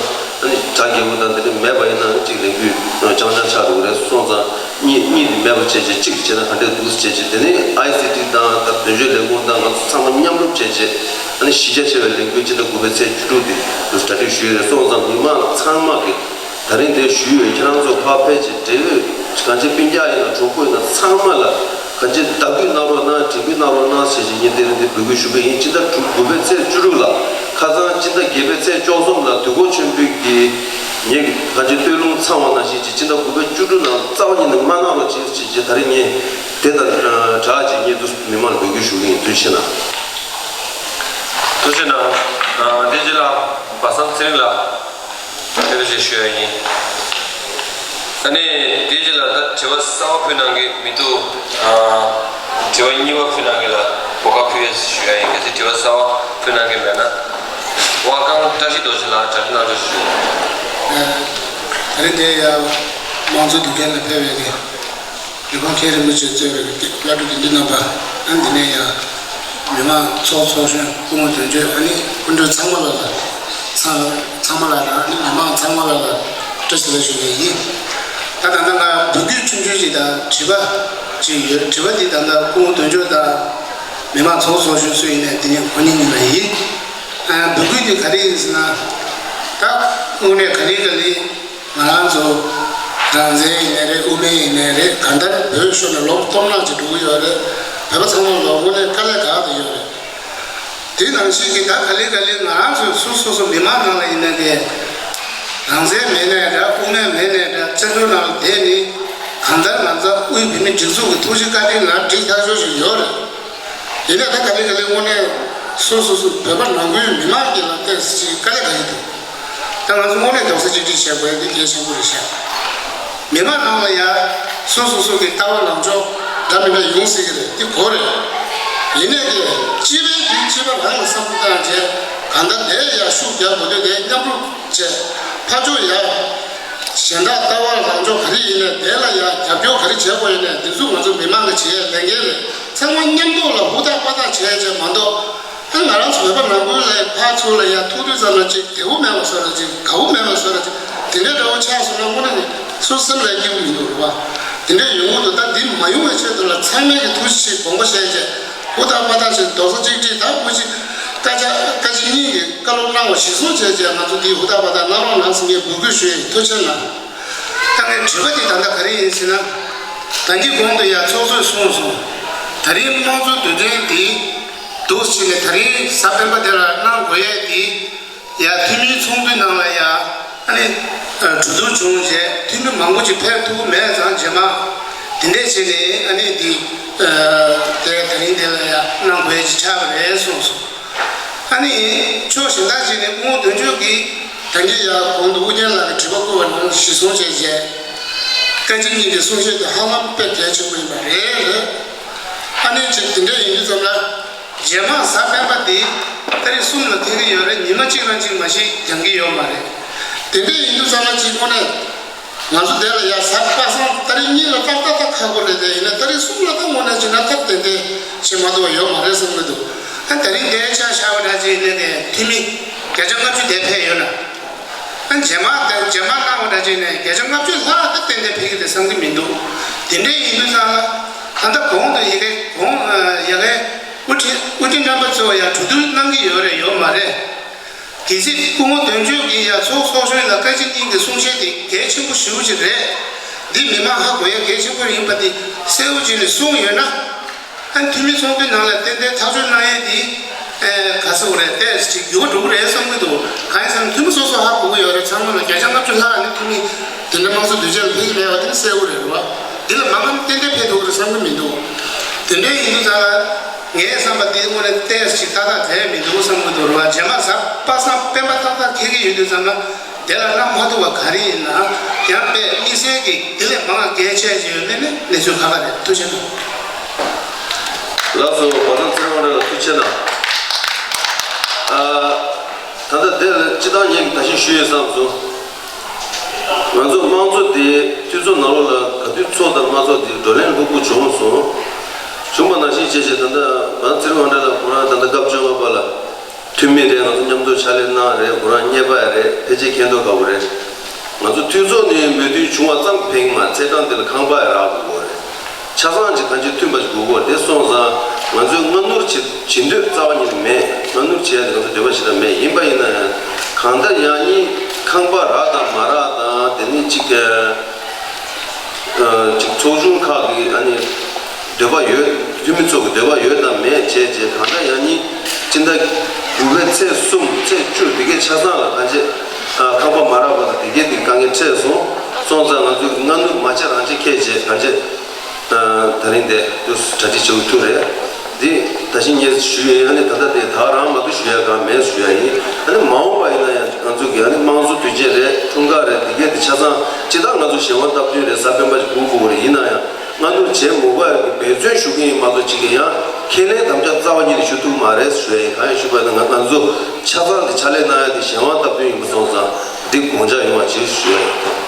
ཨ་ནི་གྲ་རྒྱས་པོ་དང་དེ་འདྲ་མེད་པ་ཡིན་ན་གཅིག་ལས་འགུལ་རྐྱང་རྐྱང་ཆགས་འགྲོ་གི་རེད། སོང་ཙང་གཉིས་གཉིས་དེ་མེད་པ་བྱས་བྱས་གཅིག་བྱས་ན་ག་འདྲས་འདུག་བྱས་བྱས། དེ་ནས་ཨའི་སི་ཊི་དང་ད་དོན་གཅོད་ལས་ཁུངས་དང་ང་ཚོ་ཚང་མ་མཉམ་རུབ་བྱས་བྱས་ཨ་ནི་གཞི་རྒྱ་ཆེ་བའི་ལས་འགུལ་སྤྱི་ཟླ་དགུ་པའི་ཚེས་བཅུ་དྲུག་དེ་གྲ་སྒྲིག་ཞུས་རེད། སོང་ཙང་མི་མང་ཚང་མ་གི་ད་རིང་དེ་ཞུས་ཡོད། ཁྱེད་རང་ཚོ་ཕར་ཕེབས་བྱས་འབྲེལ་ཡོད་གང་ཅི་སྤུན་ཀྱག་ཡིན་ན་གྲོགས་པོ་ཡིན་ན་ཚང་མ་ལ་གང་ཅི་བརྡ་སྐུལ་གནང་རོགས་གནང་། དྲན་སྐུལ་གནང་རོགས་གནང་ཞེས་བྱས་ངས་དེ་རིང་འདི་འབོད་སྐུལ་ཞུ་གི་ཡིན། སྤྱི་ཟླ་དྲུག་དགུ་པའི་ཚེས་བཅུ་དྲུག་ལ། ཁ་སང་སྤྱི་ཟླ་བརྒྱད་པའི་ཚེས་བཅུ་གསུམ་ལ་དུས་འཁོར་མཆོད་འབུལ་གྱི་ངས་གང་ཅི་སྟོད་ལུང་ཚང་བ་ནང་བཞིན་བྱས་སྤྱི་ཟླ་དགུ་པའི་བཅུ་དྲུག་ནང་རྩ་བ་ཉིད་ནས་མ་གནང་རོགས་བྱེད་ཅེས་བྱས་ད་རིང་ངས་དེ་དང་སྦྲགས་བྱས་ངས་འདུག་མི་མང་ལ་འབོད་སྐུལ་ཞུ་གི་ཡིན། ཐུགས་རྗེ་གནང་། ཐུགས་རྗེ་གནང་། དེ་རྗེས་ལ་བ་སང་ཚེ་རིང་ལགས། ཐུགས་རྗེ་ཆེ་ཞུ་ཡ་ཡིན། ད་ནི་དེ་རྗེས་ལ་ད་དྲི་བ་གསར་པ་ཕུལ་གནང་མཁན་མི་འདུག་ཨ། དྲི་བ་གཉིས་པ་ཕུལ་གནང་མཁན་ལ་གོ་སྐབས་ཕུལ་ཡས་ཞུ་ཡ་ཡིན། གལ་སྲིད་དྲི་བ་གསར་པ་ཕུལ་གནང་མཁན་མེད་ན། དབར་ཁང་བཀྲ་ཤིས་རྡོ་རྗེ་ལགས་གྲ་སྒྲིག་གནང་རོགས་ཞུ། ད་རིང་འདིར་ཡ་དམངས་གཙོ་དོན་རྐྱེན་ལ་ཕེབས་པའི་རི་ཀོན་མཁན་རིན་པོ་ཆེ་གཙོས་པའི་བླ་སྤྲུལ་དགེ་འདུན་རྣམ་པ། ཨ་ནི་འདི་ནས་ཡང་མི་མང་ཚོགས་ཚོགས་གཞོན་སྐུ་ངོ་དོན་གཅོད། ཨ་ནི་སྐུ་མགྲོན་ཚང་མ་ལ་ལ་ཚང་ཚང་མ་ལ་ལ། ཨ་ནི་མི་མང་ཚང་མ་ལ་ལ་བཀྲ་ཤིས་བདེ་ལེགས་ཞུ་ཡས་ཡིན། ད་ད་ལྟ་ང་འབོད་སྐུལ་ཆུང་ཆུང་ཞིག་དང་དྲི་བ་ཅིག་ཡོད། དྲི་བ་འདི་ད་ལྟ་སྐུ་ངོ་དོན་གཅོད་དང་མི་མང་ཚོགས་ཚོགས་གཞོན་སུ་ཡིན་ནའི་འདི་ནས་ཁོ་གཉིས་གཉིས་ལ་ཡིན། ཨ། འབོད་སྐུལ་འདི་ག་རེ་ཡིན་ཟེར་ན། ད་དངོས་གནས་ག་ལེ་ག་ལེ། ང་རང་ཚོ་རང་བཙན་ཡིན་ནའི་རེད། དབུ་མའི་ཡིན་ནའི་རེད། གང་ལྟར་བོད་ཤོར་ནས་ལོ་སྟོང་ཕྲག་ཅིག་འགྲོ་གི་ཡོད་རེད། བོད་པ་ཚང་མ་ལོ་དངོས་གནས་དཀའ་ལས་ཁག་ཏུ་ཡོད་རེད། དེ་ནང་བཞིན་གྱི་ད་ག་ལེ་ག་ལེ་ང་རང་ཚོའི་སོ་སོ་སོ་མི་མང་ནང་ལ་ཡིན་ནའི་རེད། རང་བཙན་མེད་ནའི་འདྲ། དབུ་མའི་མེད་ནའི་འདྲ། བཙན་བྱོལ་ནང་ལ་བསྡད་ནི་གང་ལྟར་ང་ཚོ་དབུས་བོད་མིའི་སྒྲིག་འཛུགས་ཀྱི་ཐུགས་རྗེ་བཀའ་དྲིན་ལ་འགྲིག་ཐག་ཆོད་ཞིག་ཡོད་རེད། ཡིན་ནའི་ད་ག་ལེ་ག་ལེ་དངོས་གནས་སོ་སོ་སོ་བོད་པ་ནང་ཁུལ་མི་མང་གི་ལ་བལྟས་ཚེ་དཀའ་ལས་ཁག་ཡིན་འདུག་ད་ང་ཚོ་དངོས་གནས་རྡོག་རྩ་གཅིག་སྒྲིལ་བྱེད་དགོས་ཡ་འདི་གལ་ཆེན་པོ་རེད་ཤག་མི་མང་ནང་ལ་ཡ་སོ་སོ་སོ་གི་ལྟ་བ་ལངས་ཕྱོགས་འདྲ་མི་འདྲ་ཡོང་སྲིད་ཀྱི་རེད། འདི་དགོས་རེད། ཡིན་ནའི་དེ་སྤྱི་པའི་འདི་སྤྱི་པ་རང་ལ་བསམ་བློ་བཏང་བྱས་གང་ལྟར་དེ་ཡ་ཤུགས་རྒྱག་དགོས་དུས་དེ་མཉམ་རུབ་བྱས་ཕར་ཕྱོགས་ཡ་གཞན་དག་ལྟ་བ་ལངས་ཕྱོགས་ག་རེ་ཡིན་ནའི་དེ་ལ་ཡ་རྒྱབ་སྐྱོར་ག་རེ་བྱེད་དགོས་ཡིན་ནའི་དེ་ཚོ་ང་ཚོ་མི་མང་གི་བྱེད་ཡ་ལས་འགན་རེད། ཚང་མ་མཉམ་དུ་ལ་ཧུར་ཐག་པ་ཐག་བྱས་བྱས་མ་གཏོགས། ཨ། ང་རང་ཚོ་བོད་པ་ནང་ཁུལ་ལ་ཕར་ཚུར་ལ་ཡ་ཐུག་དུས་ཙམ་ལ་ཅིག་བདེ་པོ་མེད་པ་བཟོ་འདྲ་ཅིག་དགའ་པོ་མེད་པ་བཟོ་འདྲ་ཅིག་དེ་འདྲའི་འདྲ་བོ་ཆགས་སོང་ན་དངོས་གནས་ནས་སོ་སེམས་ལ་སྐྱིད་པོ་མི་འདུག་རེད་བ། དེ་འདྲའི་ཡོང་གི་འདུག་ད་འདི་མ་ཡོང་བའི་ཆེད་དུ་ལ་ཚང་མས་ཀྱི་ཐུགས་རྗེ་ཆེ་དགོངས་པ་བཞེས་བྱས་ཧུར་ཐག་པ་ཐག་བྱས་རྡོག་རྩ་གཅིག་སྒྲིལ། ད་དངོས་གཞི་བཀའ་ཆ་བཀའ་སྤྱི་གཉིས་ཀྱིས་བཀའ་སློབ་གནང་བ་གཞིར་བཟུང་བྱས་བྱས་ང་ཚོ་འདི་ཧུར་ཐག་པ་ཐག་གནང་རོགས་གནང་ཟེར་ངས་འབོད་སྐུལ་ཞུ་ཡ་ཡིན། ཐུགས་རྗེ་ཆེ་གནང་། ད་ངའི་དྲི་བ་འདི་ད་ལྟ་ག་རེ་ཡིན་ཟེར་ན། ད་གིན་གོང་དུ་ཡ་ཚོགས་གཙོས་གསུངས་སོང་། ད་རིང་དམངས་གཙོའི་དོན་ཚན་འདི་འདུག་ཟེར་ནས་ད་རིང་གཟའ་སྤེན་པ་དེ་ལ་གནང་དགོས་ཡས་འདི་ཡ་འཐུས་མིའི་ཚོགས་འདུའི་ནང་ལ་ཡ་ཨ་ནི་གྲོས་བསྡུར་བྱུང་རྗེས་འཐུས་མི་མང་པོ་ཅིག་ཕེབས་ཐུབ་ཀྱི་མེད་ཙང་རྗེས་མ་དེ་འདྲས་བྱས་ནས་ཨ་ནི་འདི་དེ་ད་རིང་དེ་ལ་ཡ་གནང་དགོས་ཡས་ཅིག་ཆགས་པ་རེད་གསུངས་སོང་། ཨ་ནི་ཕྱོགས་གཞན་དག་ཅིག་ནས་སྐུ་ངོ་དོན་གཅོད་ཀྱིས་ད་གིན་ཡ་གོང་དུ་ཨུ་རྒྱན་ལགས་ཀྱིས་དྲི་བ་བསྐུར་བ་ནང་གཞི་བཟུང་བྱས་རྗེས་བཀའ་སྤྱི་གཉིས་ཀྱི་གསུང་བཤད་དེ་ཧ་ལམ་དཔེ་གལ་ཆེན་པོ་ཡིན་པ་རེད། རེད། ཨ་ནི་ཅིག་དེ་འདྲ་ཡིན་དུས་ཙམ་ལ་རྗེས་མ་གཟའ་སྤེན་པ་འདི་ཏ་རིག་གསུམ་ལ་འཐེན་གྱི་ཡོད་རེད། ཉི་མ་གཅིག་རང་གཅིག་མ་ཞིག་འགྱངས་ཀྱི་ཡོད་མ་རེད། དེ་འདྲ་ཡིན་དུས་ཙམ་ལ་ཅིག་དངོས་གནས། ང་ཚོ་དེ་ལ་ཡ་གཟའ་པ་སངས་ཏ་རིག་གཉིས་ལ་ཏག་ཏག་ཏག་ཁག་པོ་རེད་དེ། ཡིན་ན་ཏ་རིག་གསུམ་ལ་ཏག་དངོས་གནས་བྱས་ན་ཏག་ཏན་ཏན་བྱེད་མ་ཐུབ་པ་ཡོད་མ་རེད་བསམ་གྱི་འདུག་ཨ་ད་རིང་འདིར་ཆ་བཞག་པ་འདྲ་ཅིག་ཡིན་ན་ནས་འཐུས་མི་བརྒྱ་ཆ་ལྔ་བཅུ་དེ་ཕེབས་ཡོད་ན། ཨ་ རྗེས་མ་དང་རྗེས་མ་གནང་བ་འདྲ་བྱས་ནས་བརྒྱ་ཆ་ལྔ་བཅུ་ལྷག་ཏུ་ཏན་ཏན་ཕེབས་ཀྱི་རེད་བསམ་གྱི་མི་འདུག་དེ་འདྲ་ཡིན་དུས་ཙང་ལ་ད་ལྟ་གོང་དུ་ཡ་གི་གོང་ཡ་གི་དབུ་ཁྲིད་དབུ་ཁྲིད་རྣམ་པ་ཚོ་ཡང་གྲོས་བསྡུར་གནང་གི་ཡོད་རེད་ཡོད་མ་རེད། གལ་སྲིད་སྐུ་ངོ་དོན་གཅོད་ཀྱིས་ཡང་ཚོགས་ཚོགས་གཞོན་ལ་བཀའ་སྤྱི་གཉིས་ཀྱི་གསུང་བཤད་དེ་གལ་ཆེན་པོ་ཞེ་པོ་ཅིག་རེད། འདི་མི་མང་ཧ་གོ་ཡ་གལ་ཆེན་པོ་ཡིན་པ་དེ་གསལ་པོ་བྱས་ནས་གསུངས་ཡོད་ན། ཨ་ནི་འཐུས་མི་ཚོགས་འདུའི་ནང་ལ་ཏན་ཏན་ཐག་གཅོད་གནང་ཡས་དེ་ཨེ་ག་ཟེར་དགོས་རེད། ཏོག་ཙམ་ཅིག་འགྱུར་བ་འགྲོ་གི་རེད་བསམ་གྱི་འདུག་གང་ཡིན་ཟེར་ན་འཐུས་མི་སོ་སོ་ཧ་གོ་གི་ཡོད་རེད། ཚང་མ་ལ་བརྒྱ་ཆ་ལྔ་བཅུ་ལྷག་ནི་འཐུས་མི་དེ་འདྲ་དམངས་གཙོ་དོན་ཆེན་ལ་ཕེབས་ཀྱི་མེད་པ་དེ་ནི་གསལ་པོ་རེད་རེད་བ། འདི་ལ་མ་འགམ་ཏན་ཏན་ཕེབས་ཐུབ་ཀྱི་རེད་བསམ་གྱི་མི་འདུག་དེ་འདྲ་ཡིན་དུས་ཙང་ལ་ངའི་བསམ་པ་འདི་དངོས་གནས་ཏོག་ཙམ་ཅིག་ཏག་ཏག་བསྡད་མི་འདུག་བསམ་གྱི་འདུག་རེད་བ། རྗེས་མ་གཟའ་པ་སངས་སྤེན་པ་ཏག་ཏག་འཁེལ་གྱི་ཡོད་དུས་ཙང་ལ། དེ་ལ་གནང་མ་ཐུབ་པ་ག་རེ་ཡིན་ན། ཡང་དཔེ་དམིགས་བསལ་གྱི་དེ་ལས་མང་གལ་ཆེ་ཆེ་ཡོད་མེད་ནི་གནས་ཚུལ་ཁག་ཁག་རེད། ཐུགས་རྗེ་གནང་། ལགས་སོ། བ་ཐང་ཚེ་རིང་ལགས་ལ་ཐུགས་རྗེ་གནང་། ཨ། ད་ལྟ་དེ་ལ་སྤྱི་བཏང་ངས་ད་གཞི་ཞུ་ཡས་བསམ་སོང་། ང་ཚོ་དམངས་གཙོ་དེ་འཐུས་ཚོགས་ནང་ལོགས་ལ་ག་དུས་ཚོགས་དང་མ་ཚོགས་དེ་བགྲོ་གླེང་ལྷུག་པོ་བྱུང་སོང་། བྱུང་བ་ནང་བཞིན་བྱས་བྱས་ད་ལྟ་བ་ཐང་ཚེ་རིང་ལགས་ཁོ་རང་ད་ལྟ་སྐབས་བཅོ་ལྔ་པ་ལ། འཐུས་མི་རེད། ང་ཚོ་མཉམ་དུ་ཕྱག་ལས་གནང་རེད། ཁོ་རང་མཉེས་པ་རེད། ཕལ་ཆེར་མཁྱེན་རྟོགས་དགའ་པོ་རེད། ང་ཚོ་འཐུས་ཚོགས་ནས་མོས་མཐུན་བྱུང་བ་ཙམ་ཕན་གྱི་མ་རེད། ཚེས་གྲངས་འདི་ལ་ཁང་པ་ཡང་རག་དགོས་ཀྱི་རེད། ཆ་ཚང་ཅིག་གང་ཅི་མཐུན་པ་ཞིག་དགོས་ཀྱི་རེད། དེ་སོང་ཙང་ང་ཚོས་སྔ་སྣུར་བྱེད་བྱེད་འདོད་རྩ་བ་ཉིད་ནས་མེད། སྔ་སྣུར་བྱེད་ཡ་དེ་ང་ཚོ་འདོད་པ་ཞིག་ལ་མེད། ཡིན་པ་ཡིན་ན་ཡང་གང་ལྟར་ཡང་སྙིང་ཁང་པ་རག་དང་མ་རག་དང་དེ་ནི་ཅིག་ཅིག་ཚོགས་ཆུང་ཁག་གི་ཨ་ནི་འདོད་པ་ཡོད། འཐུས་མི་ཚོ་གི་འདོད་པ་ཡོད་དམ་མེད་བྱས་རྗེས་གང་ལྟར་ཡང་སྙིང་སྤྱི་ཟླ་དགུ་པའི་ཚེས་གསུམ་ཚེས་བཅུ་དེ་གའི་ཆ་ཚང་ལ་གང་བྱེད་ཁང་པ་མ་རག་པ་དང་དེ་གའི་དེ་དཀའ་ངལ་འཕྲད་སོང་། སོང་ཙང་ང་ཚོས་སྔ་སྣུར་མ་བྱེད་རང་བྱེད་ཁས་བྱས་གང་བྱེད་ད་རིང་དེ་དུས་གྲ་སྒྲིག་བྱེད་དགོས་ཐུག་རེད། འདི་ད་གཞི་ངས་ཞུ་ཡས་ཨ་ནི་ད་ལྟ་དེ་ད་རང་མ་གཏོགས་ཞུ་ཡ་གང་མེད་ཞུ་ཡ་ཡིན། ཨ་ནི་མ་འོངས་པ་ཡིན་ན་ཡང་ང་ཚོ་གི་ཨ་ནི་དམངས་གཙོ་དུས་ཆེན་རེད། འཁྲུངས་སྐར་རེད། དེ་གས་དེ་ཆ་ཚང་སྤྱི་བཏང་ང་ཚོ་གཞན་དབང་སྟབས་བསྟུན་རེད། གཟའ་སྤེན་པ་ཞིག་སྒུག་དགོས་རེད། ཡིན་ན་ཡང་སྔ་སྣུར་བྱེད་མི་དགོས་ཡ་གི་འབད་བརྩོན་ཞུ་གི་ཡིན་མ་གཏོགས་གཅིག་གི་ཡང་ཁས་ལེན་དམ་བཅའ་རྩ་བ་ཉིད་ནས་ཞུ་ཐུབ་མ་རེད་ཞུ་ཡ་ཡིན། གང་ཡིན་ཞུས་པ་ཡིན་ན་ང་ང་ཚོ་ཆ་ཚང་དེ་ཕྱག་ལས་གནང་ཡ་དེ་གཞན་དབང་སྟབས་བསྟུན་ཡིན་པ་སོང་ཙང་འདི་དགོངས་འཇགས་ཡོང་བ་བྱེད་ཞུ་ཡ་ཡིན།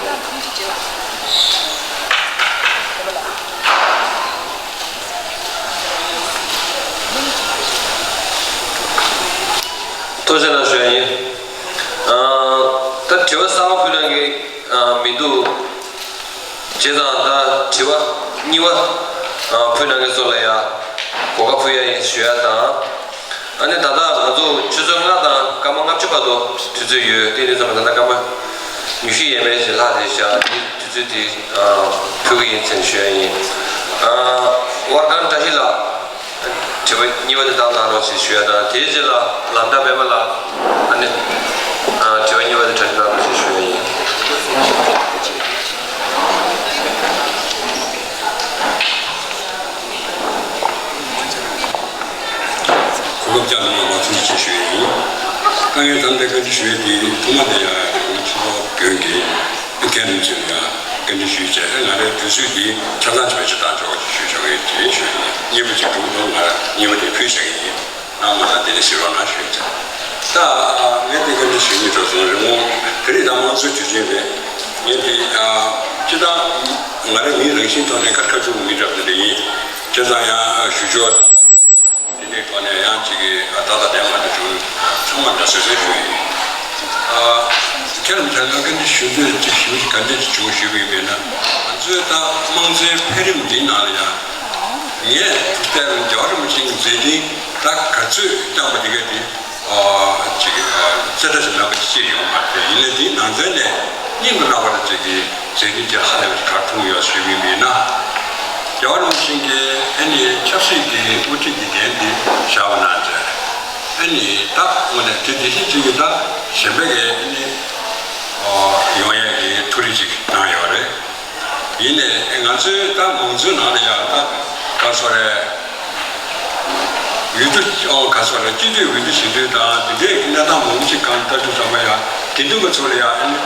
ཐུགས་རྗེ་གནང་ཞུ་ཡ་ཡིན། ཨ། ད་དྲི་བ་གསར་པ་ཕུལ་གནང་གི་ཨ་མི་འདུག་བྱས་ཙང་ད་དྲི་བ་གཉིས་པ་ཨ་ཕུལ་གནང་མཁན་ཚོ་ལ་ཡ་གོ་སྐབས་ཕུལ་ཡ་ཡིན་ཞུ་ཡ་དང་། ཨ་ནི་ད་ལྟ་ང་ཚོ་ཆུ་ཚོད་ལྔ་དང་སྐར་མ་ལྔ་བཅུ་བར་དུ་དུས་ཚོད་ཡོད། དེ་དུས་ཙམ་པ་ད་ལྟ་སྐར་མ་ཉི་ཤུ་ཡས་མས་ཞིག་ལྷག་བསྡད་ཤག་དེ་དུས་ཚོད་དེ་ཨ་ཕུལ་གི་ཡིན་ཟེར་ནས་ཞུ་ཡ་ཡིན། ཨ། དབར་ཁང་བཀྲ་ཤིས་ལགས། དྲི་བ་གཉིས་པ་དེ་བཏང་གནང་རོགས་ཞེས་ཞུ་ཡ་དང་། དེའི་རྗེས་ལ་ལམ་བདའ་སྨན་པ་ལགས། ཨ་ནི། ཨ། དྲི་བ་གཉིས་པ་དེ་དྲ་སྒྲིག་གནང་རོགས་ཞེས་ཞུ་ཡ་ཡིན། གོ་སྐབས་བསྐྱངས་གནང་བར་ཐུགས་རྗེ་ཆེ་ཞུ་ཡ་ཡིན། དཀའ་ངལ་དང་ལྡན་བཀའ་འདྲི་ཞུ་ཡ་དེ་ཐོག་མ་དེ་ཡང་ང་ཚོ་བོད་ཀྱི་མཁན་རིན་ཆེན་ལ་བཀའ་འདྲི་ཞུས་བྱས། ང་རའི་དུས་ཚོད་འདི་ཆ་ཚང་ཆ་ཚང་ཞིག་བཏང་ཆོག་ཞུ་ཆོག་གི་རེད་ཞུ་ཡིན། གཉིས་པ་ཅིག་འགྲོ་གི་འདུག་ང་ར་གཉིས་པ་དེ་ཕུལ་བཞག་གི་ཡིན། ཨ་མ་ལགས་དེ་ནས་ཞུ་རོགས་གནང་ཞུས་བྱས། ད་ངས་དེ་བཀའ་འདྲི་ཞུ་སྙིང་བྲོ་སོང་། རི་མོ་དེ་རིང་ད་དམངས་གཙོའི་དུས་ཆེན་རེད། ངས་དེ་སྤྱི་བཏང་ང་རའི་མིའི་རང་བཞིན་ཐོག་ནས་དཀར་ཁ་ཆུང་མི་འདྲ་བ་དེ་འདྲ་ཡིན། བྱས་ཙང་ཡང་ཞུ་ཕྱོགས་དང་། དེ་འདྲའི་ཐོག་ནས་ཡང་གཅིག་གིས་ཏག་ཏག་བསྡད་མ་ཐུབ་བྱུང་། ཚང་མ་འདྲ་བཟོ་བཟོ་ཞུ་ཡིན། ཨ། ཁྱེད་རང་ཚོ་ལ་བཀའ་འདྲི་ཞུ་འདོད་ཅིག་ཞུ་ག་འདྲ་ཅིག་བྱུང་ཞུས་པ་ཡིན་ན། ང་ཚོའི་ད་དམངས་གཙོའི་འཕེལ་རིམ་འདིའི་ནང་ལ་ཡང་ངས་དཔེར་ན་རྒྱལ་བ་རིན་པོ་ཆེའི་མཛད་འཕྲིན་ད་ག་ཚོད་བསྐྱངས་པ་དེ་ག་དེ་ཨ་ཅིག་ཨ་རྩེ་གྲ་ཞིག་མེད་པ་ཅིག་ཡོང་མ་རེད། ཡིན་ནའི་དེའི་ནང་ཚན་ནས་སྙིང་དུ་བརྣག་པ་ཅིག་གི་མཛད་འཕྲིན་ཅིག་ཧ་ལས་པ་ཅིག་ག་རེ་ཐོན་ཡོད་ཞུས་པ་ཡིན་ན། རྒྱལ་བ་རིན་པོ་ཆེ་གིས་ཨ་ནི་ཆབ་སྲིད་ཀྱི་དབུ་ཁྲིད་ཀྱི་འགན་འདི་བཞག་པ་ན་ཅིག་ཨ་ནི་ད་དངོས་གནས་དེ་དེ་བཞིན་ཅིག་གི་ད་གཞན་པའི་གི་ཨ་ནི་ཨོ་ཡོང་ཡས་ཀྱི་ཐུགས་རེ་ཅིག་གནང་ཡོད་རེད། ཡིན་ནའི་ང་ཚོའི་ད་མང་གཙོའི་ནང་ལ་ཡང་ད་ག་སོ་རེད། འོས་བསྡུ་ཨོ་ག་སོ་རེད། སྤྱི་འཐུས་འོས་བསྡུ་བྱེད་དུས་དང་དེ་འདྲའི་གནས་སྟངས་མང་པོ་ཞིག་གང་ལྟར་དུ་ཚང་མ་ཡང་དགེ་འདུན་པ་ཚོ་ལ་ཡང་ཨ་ནི་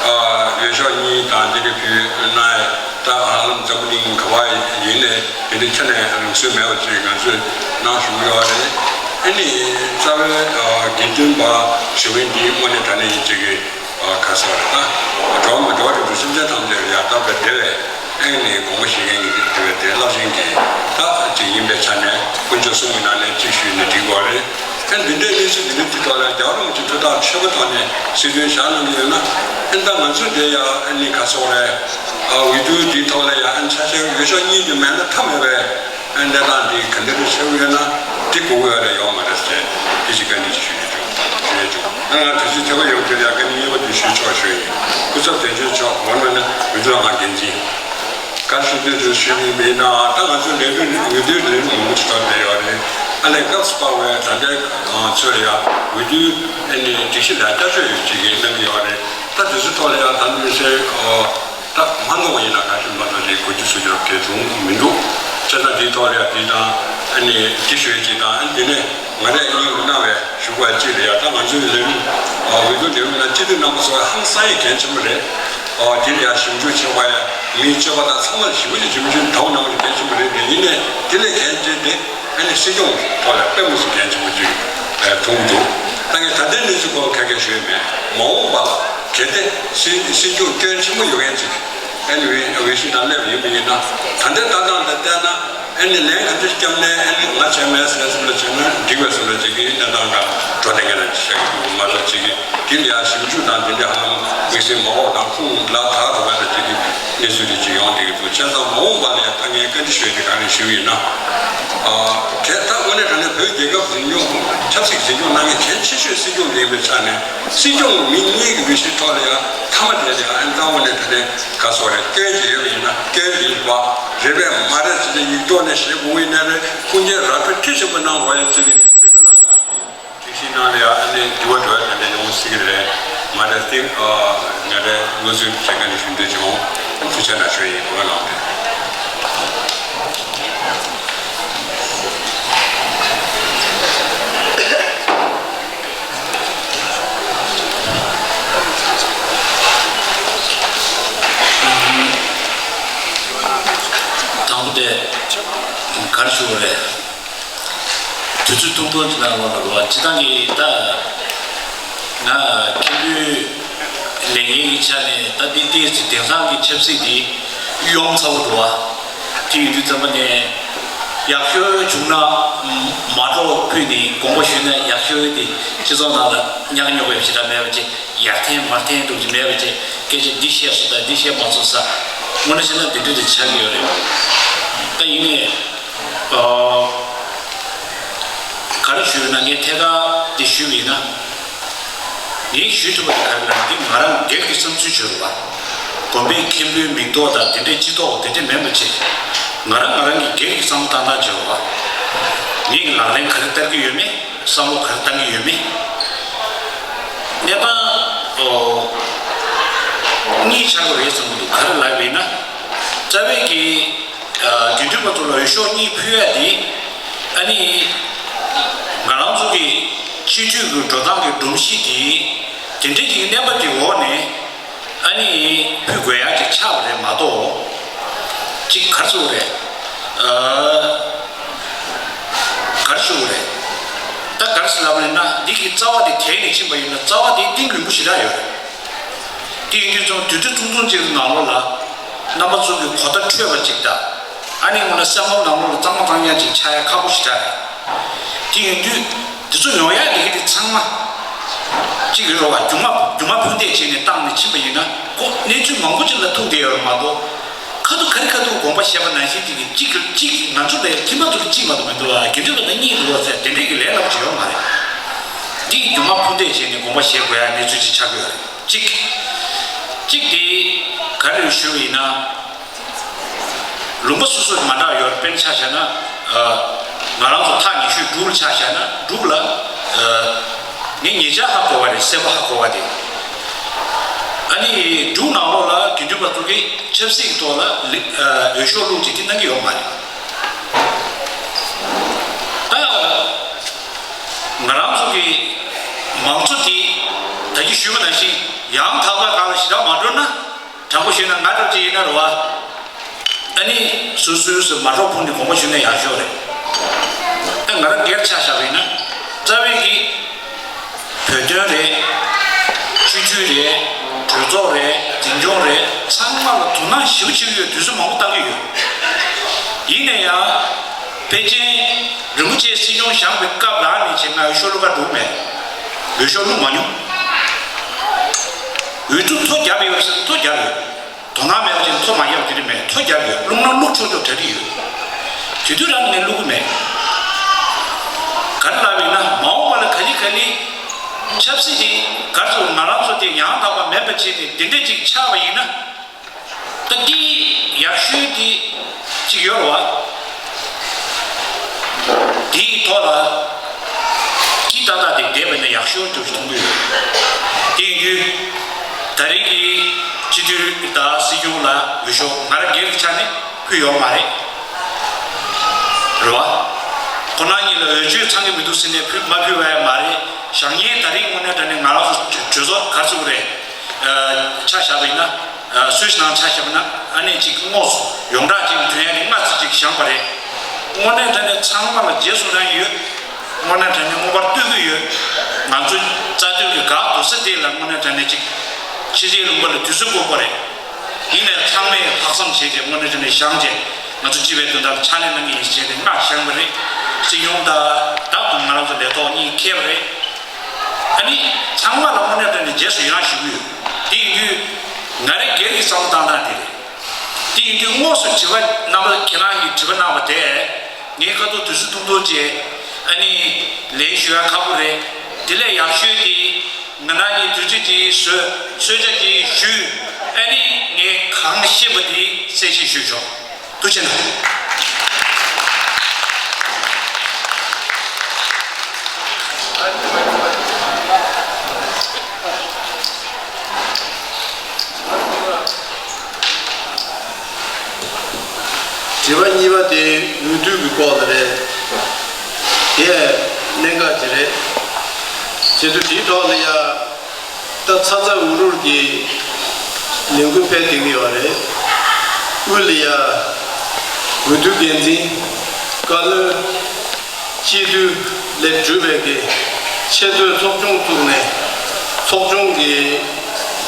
ཨ་འོས་ཤོག་གཉིས་དང་དེ་འདྲའི་ཕུལ་གནང་ཡ། ད་ཧ་ལམ་འཛམ་བུ་གླིང་ག་པར་ཡིན་ནའི་དེ་འདྲའི་ཁྱོན་ནས་ལུགས་སྲོལ་མེད་པ་ཅིག་ང་ཚོས་གནང་བཞིན་ཡོད་རེད། ཨ་ནི་རྩ་བའི་ཨ་དགེ་འདུན་པ་ཞུ་མཁན་འདི་དངོས་གནས་དྲང་གནས་ཡིན་གཅིག་གི་ཨ་ག་ཟེར་བ་རེད། ད་འགྲོ་བ་མི་འགྲོ་བ་རིགས་དྲུག་སེམས་ཅན་ཐམས་ཅད་ལ་ཡང་དག་པའི་བདེ་བའི་ཨ་ནི་དགོངས་པ་བཞེས་མཁན་གྱི་དེ་བས་དེ་རླབས་ཆེན་གྱི་ད་ཅིག་ཡིན་པའི་ཆ་ནས་དཀོན་མཆོག་གསུམ་གྱི་ནང་ནས་གཅིག་ཞུས་ནས་འགྲིག་གི་རེད། ཨ་འདི་འདྲའི་གནས་ཚུལ་འདི་འདྲའི་དུས་ཐོག་ལ་རྒྱལ་བ་རིན་པོ་ཆེ་ཐུགས་ཐག་ཆོད་པོ་ཐོག་ནས་སྲིད་དོན་བཞག་གནང་གི་ཡོད་ན། ཨ་ད་ང་ཚོས་དེ་ཡང་ཨ་ནི་ག་ཚོད་རེད། ཨ་འོས་བསྡུ་འདིའི་ཐོག་ལ་ཡང་ཨ་ནི་ཆ་ཤས་འོས་ཤོག་གཉིས་དེ་མེད་ན་ཐབས་མེད་པའི་ཨ་གནས་སྟངས་འདི་ག་འདྲ་རེ་ཆགས་ཀྱི་ཡོད་ན། འདི་གོ་གི་ཡོད་རེད་ཡོད་མ་རེད་ཟེར་དེ་ཞིག་བཀའ་འདྲི་ཞུ་རྒྱུ་བྱུང་ཞུ་རྒྱུ་བྱུང་། ཨ་ང་དུས་ཚོད་ཐེབས་པ་ཡོད་དུས་ཡང་བཀའ་འདྲི་གཉིས་པ་འདི་ཞུས་ཆོག་ཞུ་ཡིན། སྐུ་ཚབ་དོན་གཅོད་མཆོག་འོ་ན་ནི་འོས་བསྡུ་ལྷན་ཁང་འགན་འཛིན། བཀའ་ཞུ་འདོད་དུ་ཞུ་ཡིན་པས་ན། ད་ང་ཚོའི་ལས་དོན་འོས་བསྡུའི་ལས་རིམ་མང་པོ་ཞིག་ཐོག་བསྡད་ཡོད་རེད། ཨ་ལས་སྐབས་སུ་བབས་པའི་ད་ལྟའི་ཚོད་ལ་ཡང་འོས་བསྡུའི་ཨ་ནི་སྒྲིག་གཞི་ལ་བསྐྱར་བཅོས་ཡོད་ཅིག་གནང་གི་ཡོད་རེད། ད་དེ་ཚོའི་ཐོག་ལ་ཡང་ད་ནི་མི་སེར་ད་མ་གནང་བ་ཡིན་ན་ག་ཤེད་མ་གཏོགས་ཅིག་གོ་རྒྱུ་ཚོད་ཀྱི་རོགས་གལ་བྱུང་མི་འདུག་བྱས་ཙང་དེའི་ཐོག་ལ་ཡང་དེ་དང་ཨ་ནི་དེ་ཞུ་ཡས་ཅིག་དང་ཨ་ནི་དེ་ནས། ང་རས་སྙིང་རུས་གནང་བའི་ཞུ་བ་གཅིག་ལ་ཡང་ད་ང་ཚོའི་ལས་རིམ་འོས་བསྡུ་ལས་རིམ་ནང་སྤྱི་འཐུས་རྣམ་པ་ཚོ་ཧང་སང་ཡང་གལ་ཆེན་པོ་རེད། ཨོ་དེ་ལ་ཡང་ཞིབ་འཇུག་བྱེད་པ་ཡང་མིའི་སྤྱོད་པ་དང་ཚང་མ་ལ་ཞིབ་འཇུག་ཞིབ་འཇུག་དོ་སྣང་གལ་ཆེན་པོ་རེད་དེ། ཡིན་ནའི་དེ་ལས་གལ་ཆེ་དེ་ཨ་ནི་སྲིད་སྐྱོང་ཐོག་ལ་དཔེ་མི་སྲིད་གལ་ཆེན་པོ་ཅིག་མཐོང་གི་འདུག་ད་ངས་ད་ལྟའི་གནས་ཚུལ་སྐོར་ཁ་སྐད་ཞུས་མེད། མ་འོངས་པ་ལ་གལ་ཏེ་སྲིད་སྲིད་སྐྱོང་སྐྱོན་ཆེན་པོ་ཡོད་མཁན་ཅིག་ཨ་ནི་འོས་འོས་གཞི་ནང་སླེབས་ཡོད་པ་ཡིན་ན། ད་ལྟའི་ལྟ་སྟངས་ལ་བལྟས་ན། ཨ་ནི་ལན་ག་འདྲ་བརྒྱབ་ནའི་ཨ་ནི་ང་བྱས་མེད་ཟེར་བསམ་པ་བྱས་ན་འགྲིག་པའི་བསམ་པ་བྱེད་ཀྱི་གནས་སྟངས་ལ་འགྲོ་བསྡད་མཁན་ལ་བཤད་ཀྱི་འདུག་མ་གཏོགས་ཅིག་གིས་དེ་ལ་ཡང་ཞིབ་འཇུག་དང་དེ་འདྲ་ཧང་དམིགས་བསལ་མ་འོངས་དང་ཁུངས་ལ་ད་རུ་བ་དང་ཅིག་གི་གནས་ཚུལ་དེ་ཅིག་ཡོང་བསྡད་ཀྱི་འདུག་བྱས་ཙང་མ་འོངས་པ་ལ་ཡང་ད་ངས་བཀའ་འདྲི་ཞུ་ཡ་དེ་ག་རེ་ཞུ་ཡིན་ན། ཨ་གལ་ད་དངོས་གནས་དྲང་གནས་བོད་རྒྱལ་ཁབ་འཛིན་སྐྱོང་ཆབ་སྲིད་འཛིན་སྐྱོང་གནང་མཁན་གལ་ཆེ་ཤོས་སྲིད་སྐྱོང་ཡིན་པའི་ཆ་ནས་སྲིད་སྐྱོང་མི་གཉིས་ཀྱི་འོས་གཞིའི་ཐོག་ལ་ཡང་མཐའ་མ་དེ་ལ་ཡང་ཨ་ནི་ད་དངོས་གནས་དྲང་གནས། ག་སོགས་རེད། སྐྱོན་ཅིག་ཡོད་པ་ཡིན་ན་སྐྱོན་ཅིག་ཡིན་པ་རེད་པས་མ་རེད་ཅེས་ཡིག་ཐོག་ནས་ཞེད་དགོས་ཡིན་ན་རེད། ཁུངས་སྐྱེལ་ར་སྤྲོད་མཐིལ་ཕྱིན་པ་གནང་དགོས་ཡ་ཅིག་གི་འོས་བསྡུ་ལྷན་ཁང་གི་སྒྲིག་གཞི་ནང་ལ་ཡང་ཨ་ནི་འགྱུར་བ་འགྲོ་ཡ་དེ་འདྲ་ཡོང་སྲིད་ཀྱི་རེད། མ་རེད་དེ་ཨ་ང་རེ་ངོས་འཛིན་བྱེད་མཁན་ནི་ཞུ་འདོད་བྱུང་། ཐུགས་རྗེ་ཆེ་ན་ཞུ་ཡིན་གོ་ལགས། དང་པོ་དེ་ག་རེ་ཞུ་དགོས་རེད། དུས་ཚོད་ཐུང་ཐུང་ཅིག་ནང་ལོགས་ལ་རོ་སྤྱི་བཏང་གི་ད་ང་མཁན་པོའི་ལས་འགན་གྱི་ཆ་ནས་ད་འདི་ཏོག་ཙམ་དེང་སང་གི་ཆབ་སྲིད་འདི་གཡོ་ཚ་པོ་འགྲོ་བ་དེ་ཡིན་དུས་ཙམ་པ་ནས་ཡག་ཤོས་བྱུང་ན་མ་འགྲོ་ཕུད་ནས་དགོངས་པ་ཞུས་ན་ཡག་ཤོས་དེ་སྤྱི་ཚོགས་ནང་ལ་ཉག་ཉོག་པའི་ཞེ་དྲག་མེད་པ་ཅིག་ཡར་འཐེན་མར་འཐེན་འདུག་ཅིག་མེད་པ་ཅིག་སྐད་ཆ་འདི་བཤད་སོང་ད་འདི་བཤད་མ་སོང་ས་དངོས་གནས་བཤད་ན་འདི་འདྲ་དེ་ཆགས་ཀྱི་ཡོད་རེད། ད་ཡིན་ནའི། ག་རེ་ཞུས་ན་ངས་ཐད་ཀར་འདི་ཞུས་པ་ཡིན་ན། ངས་ཞུས་ཐུབ་པ་དེ་ག་རེ་ལབ་ན་འདི་ང་རང་སྒེར་གྱི་བསམ་ཚུལ་བརྗོད་རོགས་པ། དགོན་པའི་མཁན་པོའི་མིང་འདོགས་དང་དེ་འདྲའི་སྤྱི་ཚོགས་དེ་འདྲ་མིན་པ་བྱས། ང་རང་ང་རང་གི་སྒེར་གྱི་བསམ་བློ་བཏང་སྟངས་བརྗོད་རོགས་པ། ངས་ལག་ལེན་ག་རེ་བསྟར་གྱི་ཡོད་མེད་བསམ་བློ་ག་རེ་བཏང་གི་ཡོད་མེད། གནས་སྟངས་གཉིས་ཆགས་ཀྱི་རེད་བསམ་གྱི་འདུག་ག་རེ་ལབ་པ་ཡིན་ན། རྩ་བའི་གི་དགེ་འདུན་པ་ཚོ་ལ་འོས་ཤོག་གཉིས་ཕུལ་ཡ་དེ་ཨ་ནི་ང་རང་ཚོ་གི་སྤྱི་འཐུས་ཀྱི་འགྲོ་སྟངས་ཀྱི་སྒྲོམ་གཞི་དེ་དེ་འདྲའི་གི་གནས་བབ་ཀྱི་འོག་ནས་ཨ་ནི་ཕུལ་དགོས་ཡ་ཅིག་ཆགས་པ་རེད་མ་གཏོགས་ཅིག་ག་རེ་ཟེར་དགོས་རེད། ག་རེ་ཞུ་དགོས་རེད། ད་ག་རེ་ཟེར་ལབ་ན་འདི་གི་རྩ་བ་དེ་དེད་ནས་ཕྱིན་པ་ཡིན་ན་རྩ་བ་དེ་གཏིང་རིང་པོ་ཞེ་དྲག་ཡོད་རེད། དེ་ཡིན་དུས་ཙང་དུས་ཚོད་ཐུང་ཐུང་ཅིག་གི་ནང་ལོགས་ལ་རྣམ་པ་ཚོ་གི་གོ་བརྡ་འཕྲོད་པ་ཅིག་དང་། ཨ་ནི་ངོ་ན་སེམས་ཁམས་ནང་ལོགས་ལ་གཙང་མ་གཙང་རྐྱང་ཅིག་ཆགས་ཡ་ཁག་པོ་ཞེ་དྲག་རེད། དེ་ཡིན་དུས་འདི་ཚོ་ཡོང་ཡ་ལས་ཀ་དེ་ཚང་མ་གཅིག་གི་རེད་བ། རྒྱུ་མ་རྒྱུ་མ་ཕུ་འདེད་བྱས་ནས་བཏང་ནས་ཕྱིན་པ་ཡིན་ན་ཁོ་གནས་ཚུལ་མང་པོ་ཅིག་ལ་ཐུག་བསྡད་ཡོད་རེད་མ་གཏོགས། ཁ་ཐུག་ག་རེ་ཁ་ཐུག་དགོངས་པ་བཞེས་པ་ནང་བཞིན་དེ་གི་གཅིག་གི་གཅིག་གི་ང་ཚོ་ལ་ཡང་ཁྱིམ་པ་ཚོ་ལ་གཅིག་མ་གཏོགས་མི་འདུག་ཨ། དགེ་འདུན་པ་ལ་གཉིས་འདུག་ཨ་ཟེར་དེ་འདྲའི་གི་ལས་སླ་པོ་ཅིག་ཡོད་མ་རེད། འདི་གི་རྒྱུ་མ་ཕུ་འདེད་བྱས་ནས་དགོངས་པ་བཞེས་དགོས་ཡ་གནས་ཚུལ་ཅིག་ཆགས་ཀྱི་ཡོད་རེད། གཅིག་གཅིག་དེ་ག་རེ་ཞུ་བ་ཡིན་ན། ལུང་པ་སོ་སོ་མ་འདྲ་ཡོད་རེད། དཔེར་ན་ཆ་བཞག་ན། ང་རང་ཚོ་ཐག་ཉེ་ཤོས་འབྲུག་ལ་ཆ་བཞག་ན་འབྲུག་ལ། ངས་ཉེ་ཆར་ཧ་གོ་བ་རེད། གསལ་པོ་ཧ་གོ་བ་དེ། ཨ་ནི་འབྲུག་ནང་ལོགས་ལ་དགེ་འདུན་པ་ཚོ་གིས་ཆབ་སྲིད་ཀྱི་ཐོག་ལ་ལི་ཨ་འོས་ཤོག་བླུགས་ཅིག་དེ་གནང་གི་ཡོད་མ་རེད། ད་ང་རང་ཚོ་གི་མང་གཙོ་དེ་ད་གིན་ཞུས་པ་ནང་བཞིན་ཡང་དག་པའི་སྒང་ལ་ཞེ་དྲག་མ་འགྲོ་ན། དྲང་པོ་བཤད་ན་ང་འདྲ་ཅིག་ཡིན་ན་རེད་བ། ཨ་ནི་སོ་སོའི་སོ་མ་གཏོགས་ཕུང་ནས་དགོངས་པ་ཞུས་ན་ཡག་ཤོས་རེད། ཨ་ང་རང་སྒེར་ཆ་བཞག་པ་ཡིན་ན། རྩ་བའི་གི་བོད་དོན་རེད། སྤྱི་འཐུས་རེད། གྲོས་ཚོགས་རེད། འཛིན་སྐྱོང་རེད། ཚང་མ་ལ་དོ་སྣང་ཞེ་པོ་བྱེད་ཀྱི་ཡོད། དུས་ཚོད་མང་པོ་བཏང་གི་ཡོད། ཡིན་ན་ཡང་། པེ་ཅིན་རིན་པོ་ཆེ་སྲིད་སྐྱོང་བཞེངས་པའི་སྐབས་ལ་ནི་ཆེ་ང་འོས་ཤོག་བླུག་ག་འགྲོ་མེད། འོས་ཤོག་བླུག་མ་མྱོང་། འོས་བསྡུ་ཐོ་བརྒྱབ་ཡོད་ཟེར་ཐོ་བརྒྱབ་ཡོད། དོ་སྣང་མེད་པ་ཅིག་ཐོ་མ་བརྒྱབ་དེ་རིགས་མེད། ཐོ་བརྒྱབ་ཡོད། བླུག་ན་བླུག་ཆོག་ཆོག་གྲ་སྒྲིག་ཡོད། དེ་དུས་རང་ནས་བླུག་གི་མེད། ག་རེ་ལབ་ཡིན་ན་མ་འོངས་པ་ལ་ག་ལེ་ག་ལེ་ཆབ་སྲིད་དེ་ག་རེ་ཟེར་ང་རང་ཚོ་དེ་ཡང་དག་པ་མེད་པ་བྱས་ནས་དེ་འདྲ་ཅིག་ཆགས་པ་ཡིན་ན། ད་འདི་ཡག་ཤོས་འདི་གཅིག་ཡོད་རེད་བ། འདིའི་ཐོག་ལ་སྐྱིད་ཏག་ཏག་དེ་བསྡད་པ་ན་ཡག་ཤོས་འདུག་མཐོང་གི་ཡོད། དེ་ཡིན་དུས་ད་རེས་ཀྱི་སྤྱི་འཐུས་དང་སྲིད་སྐྱོང་ལ་འོས་ཤོག་ང་རང་སྒེར་གྱི་ཆ་ནས་ཕུལ་ཡོད་མ་རེད། རེད་བ། ཁོ་རང་གཉིས་ལ་འོས་ཆོས་ཚང་གི་མི་འདུག་ཟེར་ནས་ཕུལ་མ་ཕུལ་བ་ཡང་མ་རེད། བཞག་ཉེན་ད་རེས་དངོས་གནས་དྲང་གནས་ང་རང་ཚོ་གྲོས་ཚོགས་ག་རེ་ཟེར་དགོས་རེད། ཆ་བཞག་པ་ཡིན་ན། སུད་སི་ནང་ཆ་བཞག་པ་ན་ཨ་ནེ་གཅིག་དངོས་སུ་ཡོངས་གྲགས་ཅིག་དོན་ཡག་གི་ལྔ་ཙམ་ཅིག་བཞེངས་པ་རེད། དངོས་གནས་དྲང་གནས་ཚང་མ་ལ་རྗེས་སུ་རང་ཡོད། དངོས་གནས་དྲང་གནས་མངོན་པར་བསྟོད་ཀྱི་ཡོད། ང་ཚོ་རྩ་དོན་གྱི་འགག་དོ་ས་དེ་ལ་དངོས་གནས་དྲང་གནས་ཅིག་ཕྱི་རྒྱལ་ལུང་པ་ལ་དུས་ཚོད་འགོར་པ་རེད། ཡིན་ནའི་ཚང་མས་ལྷག་བསམ་བྱས་ཏེ་དངོས་གནས་དྲང་གནས་བཞེངས་ཏེ་ང་ཚོ་སྤྱི་པའི་དོན་དག་ལ་ཕྱག་ལས་གནང་གི་ཡིན་ཞེས་ཏེ་ལྔ་བཞེངས་པ་རེད། སྲིད་སྐྱོང་དང་བདག་ཏུ་ང་རང་ཚོ་ལས་ཐོག་གཉིས་འཁེལ་བ་རེད། ཨ་ནི་ཚང་མ་ལ་དངོས་གནས་དྲང་གནས་རྗེས་སུ་ཡི་རང་ཞུ་གི་ཡོད། དེ་ཡིན་དུས་ང་རང་སྒེར་གྱི་བསམ་བློ་བཏང་སྟངས་དེ་རེད། དེ་ཡིན་དུས་དངོས་སུ་དྲི་བ་རྣམ་པ་ཁྱེད་རང་གིས་དྲི་བ་གནང་བ་དེ་ངས་ཁ་ཐུག་དུས་ཚོད་ཐུང་ཐུང་བྱས་ཨ་ནི་ལན་ཞུ་ཡ་ཁག་པོ་རེད། དེ་ལས་ཡག་ཤོས་དེ་ང་རང་གིས་དུས་ཚོད་ཅིག་བཟོས་གསོལ་ཇ་ཅིག་ཞུས་ཨ་ནི་ངས་གང་ཤེས་པ་དེ་གསལ་བཤད་ཞུས་ཆོག་ཐུགས་རྗེ་གནང་། དྲི་བ་གཉིས་པ་དེ་འོས་བསྡུ་གི་སྐོར་ལ་རེད། དེ་གནད་འགག་ཅིག་རེད། བྱེད་དུས་དེའི་ཐོག་ལ་ཡ། ད་ཚ་ཚ་འུར་འུར་གྱི་ལས་འགུལ་སྤེལ་བསྡད་ཀྱི་ཡོད་རེད། དབུས་ལ་ཡ་འོས་བསྡུ་འགན་འཛིན་བཀའ་བློན་སྤྱི་འཐུས་ལས་གྲུབ་པའི་གི་ཆེས་མཐོའི་ཚོགས་ཆུང་བཙུགས་ནས་ཚོགས་ཆུང་གི་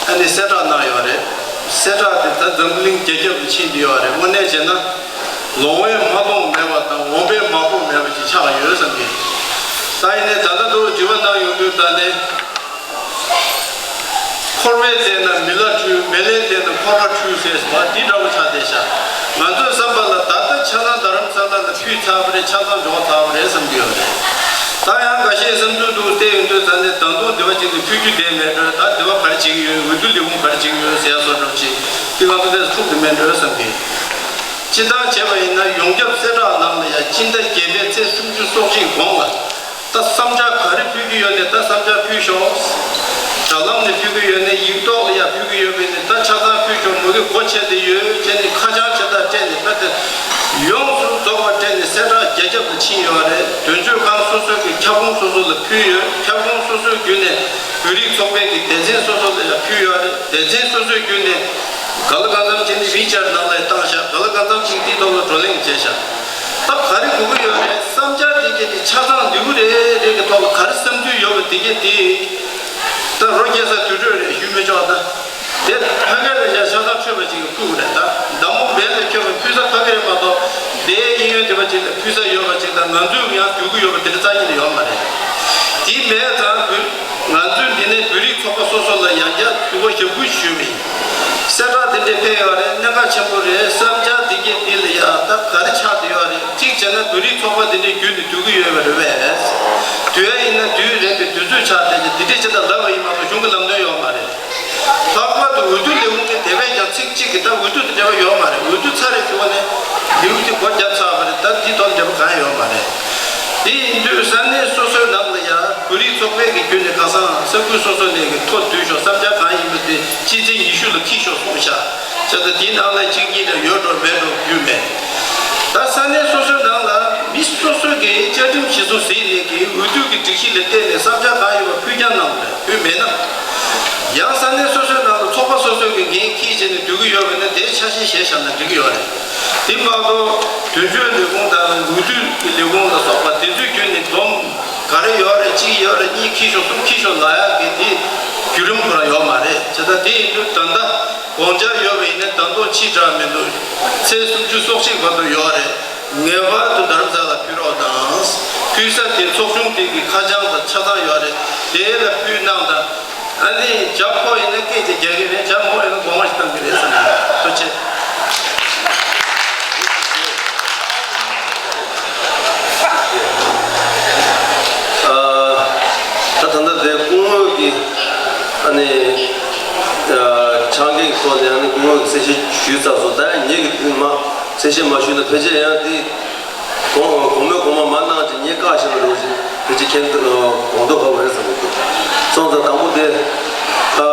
ཨ་ནི་གསལ་བསྒྲགས་གནང་ཡོད་རེད། གསལ་བསྒྲགས་དེ་ད་འཛམ་བུ་གླིང་རྒྱ་ཁྱབ་ཏུ་ཕྱིན་བསྡད་ཡོད་རེད། དངོས་གནས་བྱས་ན་ལོང་བས་མ་གཏོང་མེད་པ་དང་འོང་བས་མ་གཏོང་མེད་པ་ཞིག་ཆགས་ཡོད་བསམ་གི། ད་ཡིན་ནའི་ད་ལྟ་དུ་དྲི་བ་གནང་ཡོང་དུས་ད་ནི། འཁོར་བས་བསྡད་ན་མི་ལ་འཁྲུལ། མི་ལས་བསྡད་ན་འཁོར་བར་འཁྲུལ་ཟེར་བ་འདི་འདྲ་བོ་ཆགས་བསྡད་ཤག་ང་ཚོའི་བསམ་པ་ལ་ད་ལྟ་ཆ་ཚང་རྡ་རམ་ས་ལ་ལ་ཕུད་ཚར་བ་རེད། ཆ་ཚང་འབྱོར་ཚར་བ་རེད་བསམ་གྱི་ཡོད་རེད། ད་ཡང་འགའ་ཤས་བསམ་ཚུལ་འདུག་བལྟས་ཡོང་དུས་ད་ནི་ད་དུང་འདི་བ་ཅིག་ཏུ་ཕུད་རྒྱུ་བསྡད་མེད་འགྲོ། ད་འདི་བ་ག་རེ་བྱེད་ཀྱི་ཡོད། འོས་བསྡུ་ལས་ཁུངས་ག་རེ་བྱེད་ཀྱི་ཡོད་ཟེར་ཡ་སོགས་འགྲོ་ཅིག་འདི་ང་ཚོ་ཏོག་ཙམ་འཁྲུག་གི་མེད་འགྲོ་བསམ་གི། སྤྱིར་བཏང་བྱས་པ་ཡིན་ན་ཡོངས་ཁྱབ་གསལ་བསྒྲགས་ནང་ལ་ཡང་སྤྱི་ཟླ་བརྒྱད་པའི་ཚེས་སུམ་ཅུ་སོ་གཅིག་གོང་ལ། ད་བསམ་འཆར་ག་རེ་ཕུལ་གྱི་ཡོད་ནས་ད་བསམ་འཆར་ཕུལ་ཤོག་དྲ་ལམ་ནས་ཕུལ་གྱི་ཡོད་ནས་ཡིག་ཐོག་ལ་ཡང་ཕུལ་གྱི་ཡོད་པས་ནས་ད་ཆ་ཚང་ཕུལ་ཤོག་མུ་གེ་སྒོ་ཕྱེ་སྟེ་ཡོད་ཅེས་ནས་ཁ་བྱང་ཆེ་ཐག་སྤྲད་ནས་ད་དེ་ཡོངས་སུ་རྫོགས་པ་སྤྲད་ནས་གསལ་བསྒྲགས་རྒྱ་ཁྱབ་ཏུ་ཕྱིན་ཡོད་རེད། དོན་གཅོད་ཁང་སོ་སོའི་གི་ཁྱབ་ཁོངས་སོ་སོ་ལ་ཕུལ་ཡོད། ཁྱབ་ཁོངས་སོ་སོའི་བརྒྱུད་ནས་བོད་རིགས་ཚོགས་པའི་གི་སྡེ་ཚན་སོ་སོ་ལ་ཡང་ཕུལ་ཡོད་རེད། སྡེ་ཚན་སོ་སོའི་བརྒྱུད་ནས་ག་ལ་གང་འཚམ་ཅིག་ནི་ཝི་ཆེ་ཊི་ནང་ལ་བཏང་བཞག་ག་ལ་གང་འཚམ་ཅིག་འདིའི་ཐོག་ལ་བགྲོ་གླེང་བྱས་བཞག་ད་ག་རེ་དགོས་ཀྱི་ཡོད་རེད། བསམ་འཆར་དེ་གས་དེ་ཆ་ཚང་ལེའུ་རེ་རེ་གི་ཐོག་ལ་ག་རེ་བསམ་ཚུལ་ཡོད་པ་དེ་གས་དེ་ད་རོ་སྐྱེལ་ས་དུར་ཁྲོད་རེད་ཞུ་མི་ཆོག་ད་དེ་ཕ་གི་ལ་ཡ་ཆ་ཚང་འཕྲོད་པ་ཅིག་ལ་ཕུལ་དགོས་རེད། ད་མདའ་མོ་འབེན་ལ་འཁྱོལ་བའི་ཕུལ་ས་ཕ་གི་རེད་མ་གཏོགས་དེའི་གཡས་གཡོན་དེ་པ་ཅིག་ལ་ཕུལ་ས་ཡོད་པ་ཅིག་དང་ང་ཚོས་ཡང་འགྲོ་གི་ཡོད་པ་དེ་འདྲ་རྩ་ཉིད་ལ་ཡོད་མ་རེད། དེ་མེད་ཙང་བོད་ང་ཚོས་འདི་ནས་བོད་རིགས་ཚོགས་པ་སོ་སོ་ལ་ཡང་བསྐྱར་དུས་བབ་ཞིབ་འཇུག་ཞུས་པ་ཡིན། གསལ་བསྒྲགས་འདི་འདྲས་ཕེབས་ཡོད་རེད། གནད་འགག་ཆེན་པོ་རེད། བསམ་འཆར་འདི་གས་འདི་ལ་ཡ་ད་ག་རེ་ཆགས་བསྡད་ཡོད་རེད། གཅིག་བྱས་ན་བོད་རིགས་ཚོགས་པ་འདི་འདྲས་བརྒྱུད་ནས་སྡོད་ཀྱི་ཡོད་པ་རེད་པས། སྡོད་ཡ་ཡིན་ན་དུས་རན་པའི་དུས་ཚོད་ཆགས་བསྡད་ཀྱི་འདི་འདྲས་ཅི་ལྟར་ལབ་པ་ཡིན་མ་གཏོགས་གཞུང་གི་ལམ་སྟོན་ཡོད་མ་རེད། ལྷག་པར་དུ་འོས་བསྡུ་ལས་ཁུངས་ཀྱིས་དེ་བས་ཀྱང་ཚིག་གཅིག་གིས་ད་འོས་བསྡུ་དང་འབྲེལ་བ་ཡོད་མ་རེད། འོས་བསྡུ་ཚར་རེད་ཞུ་བ་ནས་ལེའུ་དེ་སྒོ་བརྒྱབ་ཚར་བ་རེད། ད་འདི་ཐོག་འབྲེལ་བ་གང་ཡང་ཡོད་མ་རེད། དེ་ཡིན་དུས་ས་གནས་སོ་སོའི་ནང་ལ་ཡང་བོད་རིགས་ཚོགས་པའི་གི་བརྒྱུད་ནས་ཁ་སང་ས་ཁུལ་སོ་སོ་ནས་གི་ཐོ་བསྡུས་ཤོག་བསམ་འཆར་གང་ཡིན་པ་དེ་སྤྱི་ཚེས་ཉི་ཤུ་ལ་འཁྱེར་ཤོག་གསུངས་ཤག་བྱས་ཙང་དེའི་ནང་ལ་གཅིག་གཉིས་ལ་ཡོད་འགྲོ་མེད་འགྲོ་རྒྱུས་མེད། ད་ས་གནས་སོ་སོའི་ནང་ལ་མི་སོ་སོ་གི་བཅའ་ཁྲིམས་གཞི་བཟུང་ཟིན་ནས་གི་འོས་བསྡུ་གི་སྒྲིག་གཞི་ལ་བརྟེན་ནས་བསམ་འཆར་གང་ཡོད་པ་ཕུལ་རྐྱང་གནང་དགོས་རེད། ཕུལ་མེད་ན། ཡང་ས་གནས་སོ་སོའི་ནང་ལ་ཚོགས་པ་སོ་སོའི་གི་འགན་འཁྱེར་བྱས་ནས་སྡོད་ཀྱི་ཡོད་པ་ཡིན་ན་དེའི་ཆ་ཤས་གཞིར་བཞག་ན་འགྲིག་གི་ཡོད་རེད། དེ་མ་གཏོགས་དོན་གཅོད་ལས་ཁུངས་དང་འོས་བསྡུ་གི་ལས་ཁུངས་ལ་སོགས་པ་དེ་ཚོའི་བརྒྱུད་ནས་སྡོམ་ག་རེ་ཡོད་རེད། གཅིག་ཡོད་རེད། གཉིས་འཁྱེར་ཤོག་གསུམ་འཁྱེར་ཤོག་ལབ་ཡག་གི་དེ་བརྒྱུད་རིམ་ཁོ་རང་ཡོད་མ་རེད། བྱས་ཙང་དེ་ཡིན་དུས་ད་ལྟ་དགོངས་འཆར་ཡོད་པ་ཡིན་ན་ད་དུང་ཕྱིས་དྲགས་མི་འདུག་ཚེས་སུམ་ཅུ་སོ་གཅིག་བར་དུ་ཡོད་རེད། ངེས་པར་དུ་རྡ་རམ་ས་ལ་ཕུལ་རོགས་དང་། ཕུལ་ས་དེ་ཚོགས་ཆུང་དེ་གི་ཁ་བྱང་དང་ཆ་ཚང་ཡོད་རེད། དེ་ལ་ཕུལ་གནང་དང་། ཨ་ནི་རྒྱ་ཕོ་ཡིན་ན་སྐད་དེ་རྒྱག་གི་རེད། རྒྱ་མོ་ཡིན་ན་དགོངས་པ་ཞིག་བཏང་གི་རེད་བསམ་གི། ཐུགས་རྗེ་ཆེ། ཨ། ད་ད་ལྟ་དེ་སྐུ་ངོ་གི་ཨ་ནི་ཨ་ཆ་རྐྱེན་གྱི་ཐོག་ནས་ཨ་ནི་སྐུ་ངོ་གི་གསལ་བཤད་ཞུས་ཚར་སོང་། ད་ངེད་ཀྱི་དུས་མ་གསལ་བཤད་མ་ཞུས་ན་ཕལ་ཆེར་ཡང་དེ་གོང་གོང་མའི་གོང་མ་མ་གནང་ཅིག་ངས་བཀག་བཞག་པ་རེད་ཅིག་ཕལ་ཆེར་ཁྱེད་ཚོ་གོང་དུ་ཕབ་པ་རེད་བསམ་གྱི་འདུག་སོང་ཙང་དང་པོ་དེ་ཨ་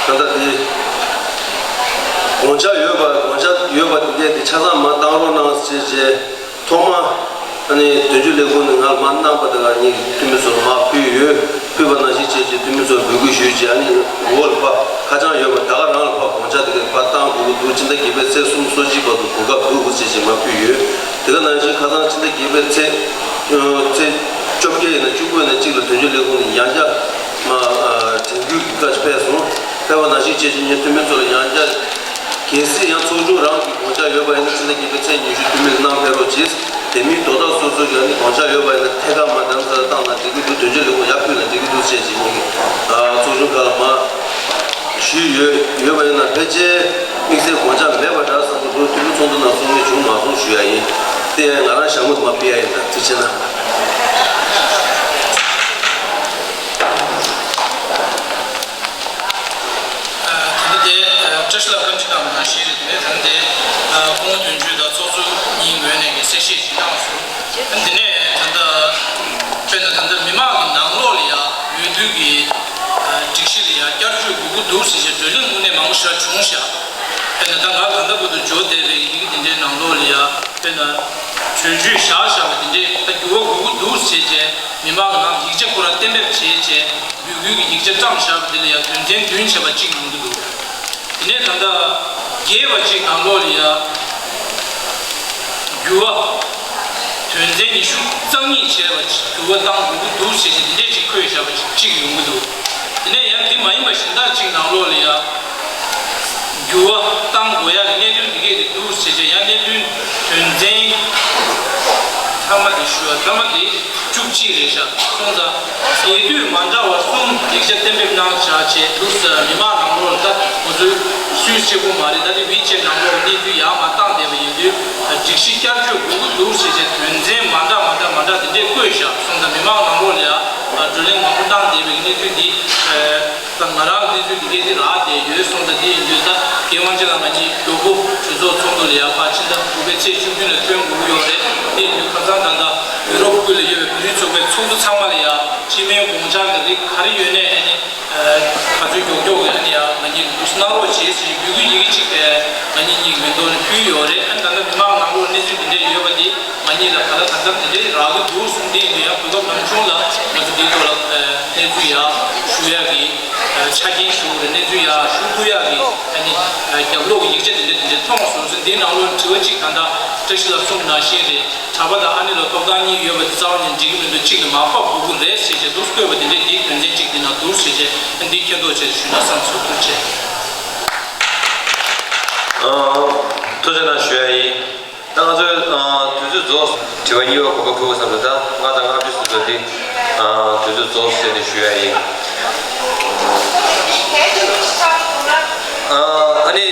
ད་ལྟ་དེ་དགོངས་འཆར་ཡོད་པ་དགོངས་འཆར་ཡོད་པ་དེ་གས་དེ་ཆ་ཚང་མར་བཏང་རོགས་གནང་ཞེས་བྱས། ཐོག་མ་ཨ་ནི་དོན་གཅོད་ལས་ཁུངས་ནས་ང་ལ་མར་གནང་པ་དང་ངེད་ཀྱི་འཐུས་མི་ཚོར་མར་ཕུལ་ཡོད། ཕུལ་བ་ནང་བཞིན་བྱས་བྱས་འཐུས་མི་ཚོར་འབོད་སྐུལ་ཞུས་བྱས། ཨ་ནི་འོག་ལ་ཕར་ཁ་བྱང་ཡོད་པ་ད་ག་རང་ལ་ཕར་དགོངས་འཆར་དེ་ག་ཕར་བཏང་དགོས་ཀྱི་འདུག་སྤྱི་ཟླ་བརྒྱད་པའི་ཚེས་སུམ་ཅུ་སོ་གཅིག་བར་དུ་གོ་སྐབས་འདུག་ཟེར་བྱས་མར་ཕུལ་ཡོད། དེ་ག་ནང་བཞིན་ཁ་སང་སྤྱི་ཟླ་བརྒྱད་པའི་ཚེས་ཚེས་བཅོ་བརྒྱད་ཡིན་ན་བཅུ་དགུ་ཡིན་ན་གཅིག་ལ་དོན་གཅོད་ལས་ཁུངས་ནས་ཡང་བསྐྱར་མར་དྲན་སྐུལ་གྱི་བཀའ་ཕེབས་སོང་། ཕེབས་པ་ནང་བཞིན་བྱས་བྱས་ངས་འཐུས་མི་ཚོ་ལ་ཡང་བསྐྱར། གལ་སྲིད་ཡང་ཚོགས་ཆུང་རང་གི་དགོངས་འཆར་ཡོད་པ་ཡིན་ན་སྤྱི་ཟླ་བརྒྱད་པའི་ཚེས་ཉི་ཤུ་འཐུས་མི་ལ་གནང་ཕེབས་རོགས་གྱིས། དེ་མིན་དོ་བདག་སོ་སོ་གི་ཨ་ནི་དགོངས་འཆར་ཡོད་པ་ཡིན་ན་ཐད་ཀར་མར་རྡ་རམ་ས་ལ་བཏང་ན་འགྲིག་གི་འདུག་དོན་གཅོད་ལས་ཁུངས་ཡར་ཕུལ་ན་འགྲིག་གི་འདུག་ཅེས་ཀྱི་ངེད་ཀྱི་ཚོགས་ཆུང་ཁག་ལ་མར་ཞུས་ཡོད། ཡོད་པ་ཡིན་ན་ཕལ་ཆེར་དམིགས་བསལ་དགོངས་འཆར་མེད་པ་འདྲ་བསམ་གྱི་འདུག་འཐུས་མི་ཚོགས་འདུ་ནང་གསུང་མཁན་བྱུང་མ་སོང་ཞུ་ཡ་ཡིན། དེ་ཡང་ང་རང་ཞྭ་མོ་དེ་མར་ཕུལ་ཡ་ཡིན། ད་ཐུགས་རྗེ་གནང་། ད་ལྟ་དེ་བཀྲ་ཤིས་ལགས་བཀའ་འདྲི་གནང་བ་ནང་བཞིན་རེད། དེ་ནས་ད་ལྟ་དེ་སྐུ་ངོ་དོན་གཅོད་དང་ཚོགས་གཙོ་གཉིས་ངོས་ནས་ཀྱི་གསལ་བཤད་ཅིག་གནང་སོང་། དེ་ནས་ད་ལྟ་དཔེར་ན་ད་ལྟ་མི་མང་གི་ནང་ལོགས་ལ་ཡང་འོས་བསྡུ་གི་སྒྲིག་གཞི་ལ་ཡང་བསྐྱར་བཅོས་དགོས་ཀྱི་འདུག་ཟེར་བྱས་བགྲོ་གླེང་དངོས་གནས་མང་པོ་ཞེ་དྲག་བྱུང་ཤག་དཔེར་ན་ད་ང་ད་ལྟ་བར་དུ་འབྱོར་བསྡད་པའི་ཡི་གེ་དེ་འདྲའི་ནང་ལོགས་ལ་ཡང་དཔེར་ན་གྲོས་ཆོད་བཞག་བཞག་པ་དེ་འདྲའི་ད་འགྱུར་བ་དགོས་ཀྱི་འདུག་ཟེར་བྱས་མི་མང་གི་ནང་ཡིག་ཆ་ཁོ་རང་གཏན་འབེབས་བྱས་བྱས། འབོད་སྐུལ་གྱི་ཡིག་ཆ་བཀྲམ་བཞག་པ་དེ་ལ་ཡང་དོན་ཚན་བདུན་བྱས་པ་གཅིག་ཡོང་གི་འདུག་དེ་ནས་ད་ལྟ་བརྒྱད་པ་གཅིག་ནང་ལོགས་ལ་ཡང་འགྱུར་བ། དོན་ཚན་ཉི་ཤུ་རྩ་གཉིས་བྱས་པ་གཅིག་འགྱུར་བ་བཏང་དགོས་ཀྱི་འདུག་ཟེར་ཏེ་དེ་འདྲས་ཅིག་འཁོད་བཞག་པ་གཅིག་ཡོང་གི་འདུག་དེ་ནས་ཡང་དེ་མ་ཡིན་པ་གཞན་དག་གཅིག་ནང་ལོགས་ལ་ཡང་འགྱུར་བ་བཏང་དགོས་ཡ་གི་གནད་དོན་འདི་གས་དེ་འདུག་ཟེར་བྱས་ཡང་གནད་དོན་དོན་ཚན་མཐའ་མ་དེ་ཞུ་བ་མཐའ་མ་དེ། བཅུ་གཅིག་རེད་ཤག་སོང་ཙང་། དེ་དུས་མ་འདྲ་བ་གསུམ་ཡིག་ཆ་གཏན་འབེབས་གནང་བཞག་བྱས་འདུག་ཟེར། མི་མང་ནང་ལོགས་ལ་ད་ང་ཚོའི་སུས་གཅིག་པོ་མ་རེད། ད་དེ་བི་ཅེ་ནང་ལོགས་ལ་གནས་ཚུལ་ཡར་མར་བཏང་བསྡད་པ་ཡིན་དུས་སྒྲིག་གཞི་བསྐྱར་བཅོས་དགོས་ཀྱི་འདུག་ཟེར་བྱས་དོན་ཚན་མ་འདྲ་མ་འདྲ་མ་འདྲ་དེ་འདྲས་བཀོད་བཞག་སོང་ཙང་མི་མང་ནང་ལོགས་ལ་ཡ་བགྲོ་གླེང་མང་པོ་བཏང་བསྡད་པའི་གནས་ཚུལ་འདི། ད་ང་རང་གི་གནས་ཚུལ་འདི་གས་འདི་རག་བསྡད་ཡོད་སོང་ཙང་འདི་ཡིན་དུས་ད་རྒན་དབང་ཆེན་ལགས་ང་གཉིས་མགྱོགས་པོ་གྲོས་ཚོགས་ཚོགས་འདུ་ལ་ཡར་ཕར་ཕྱི་ཟླ་དགུ་པའི་ཚེས་བཅུ་བདུན་ལ་ཐོན་དགོས་ཀྱི་ཡོད་རེད། འདི་ཡིན་དུས་ཁ་སང་ད་ལྟ་ཡུ་རོབ་ཁུལ་ལ་ཡོད་པའི་བོད་རིགས་ཚོགས་པའི་ཚོགས་གཙོ་ཚང་མ་ལ་ཡང་སྤྱི་མོས་དགོངས་འཆར་གྱི་རིགས་ག་རེ་ཡོད་ནའི་ཨ་ནི་ག་ཚོད་མགྱོགས་མགྱོགས་ཀྱི་ཨ་ནི་ཡང་ང་གཉིས་ལ་འདུག་སེ་གནང་རོགས་བྱེད་ཟེར་འབོད་སྐུལ་ཡི་གེ་གཅིག་ང་གཉིས་གཉིས་ཀྱི་མིང་ཐོག་ནས་ཕུལ་ཡོད་རེད། ཨ་ནི་ད་ལྟ་མི་མང་ནང་ལོགས་གནས་ཚུལ་འདི་འདྲ་ཡོད་པ་འདི། ང་གཉིས་ལ་ག་ལ་གང་འཚམ་དེ་འདྲའི་རག་གི་འདུག་གསུངས། དེ་ཡིན་དུས་ཡང་གོ་སྐབས་གང་བྱུང་ལ་ང་ཚོ་འདིའི་ཐོག་ལ་གནས་ཚུལ་ཡག་ཞུ་ཡག་གི་ཆ་རྐྱེན་ཞུ་རེད། གནས་ཚུལ་ཡག་ཞུ་ཐུབ་ཡག་གི་ཨ་ནི་རྒྱབ་ལོགས་ཀྱི་ཡིག་ཆ་དེ་འདྲ་དེ་འདྲ་མཐོང་སོང་ཙང་འདིའི་ནང་ལོགས་དྲི་བ་གཅིག་ད་ལྟ་བཀྲ་ཤིས་ལགས་གསུངས་ནང་བཞིན་རེད། གྲྭ་པ་དང་ཨ་ནེ་ལ་ཐོབ་ཐང་གཉིས་ཡོད་པ་དེ་རྩ་བ་ནས་འགྲིག་གི་མི་འདུག་གཅིག་ལ་མར་ཕབ་དགོས་ཀྱི་རེད་ཟེར་བྱས་འདུག་བཀོད་པ་དེ་འདྲ་འདིའི་དོན་ཚན་གཅིག་དེ་ནང་འདུག་ཟེར་བྱས་འདི་མཁྱེན་རྟོགས་བྱས་ཞུས་ན་བསམ་སོང་། ཐུགས་རྗེ་ཆེ། ཐུགས་རྗེ་གནང་ཞུ་ཡ་ཡིན། ད་ང་ཚོའི་དུས་ཚོད་རྫོགས། དྲི་བ་གཉིས་པ་གོ་སྐབས་ཕུལ་བ་བསམ་འདུག་ད་ལྔ་དང་ལྔ་བཅུ་ཙམ་འདི་དུས་ཚོད་རྫོགས་ཟེར་ནས་ཞུ་ཡ་ཡིན། ཨ་ནི་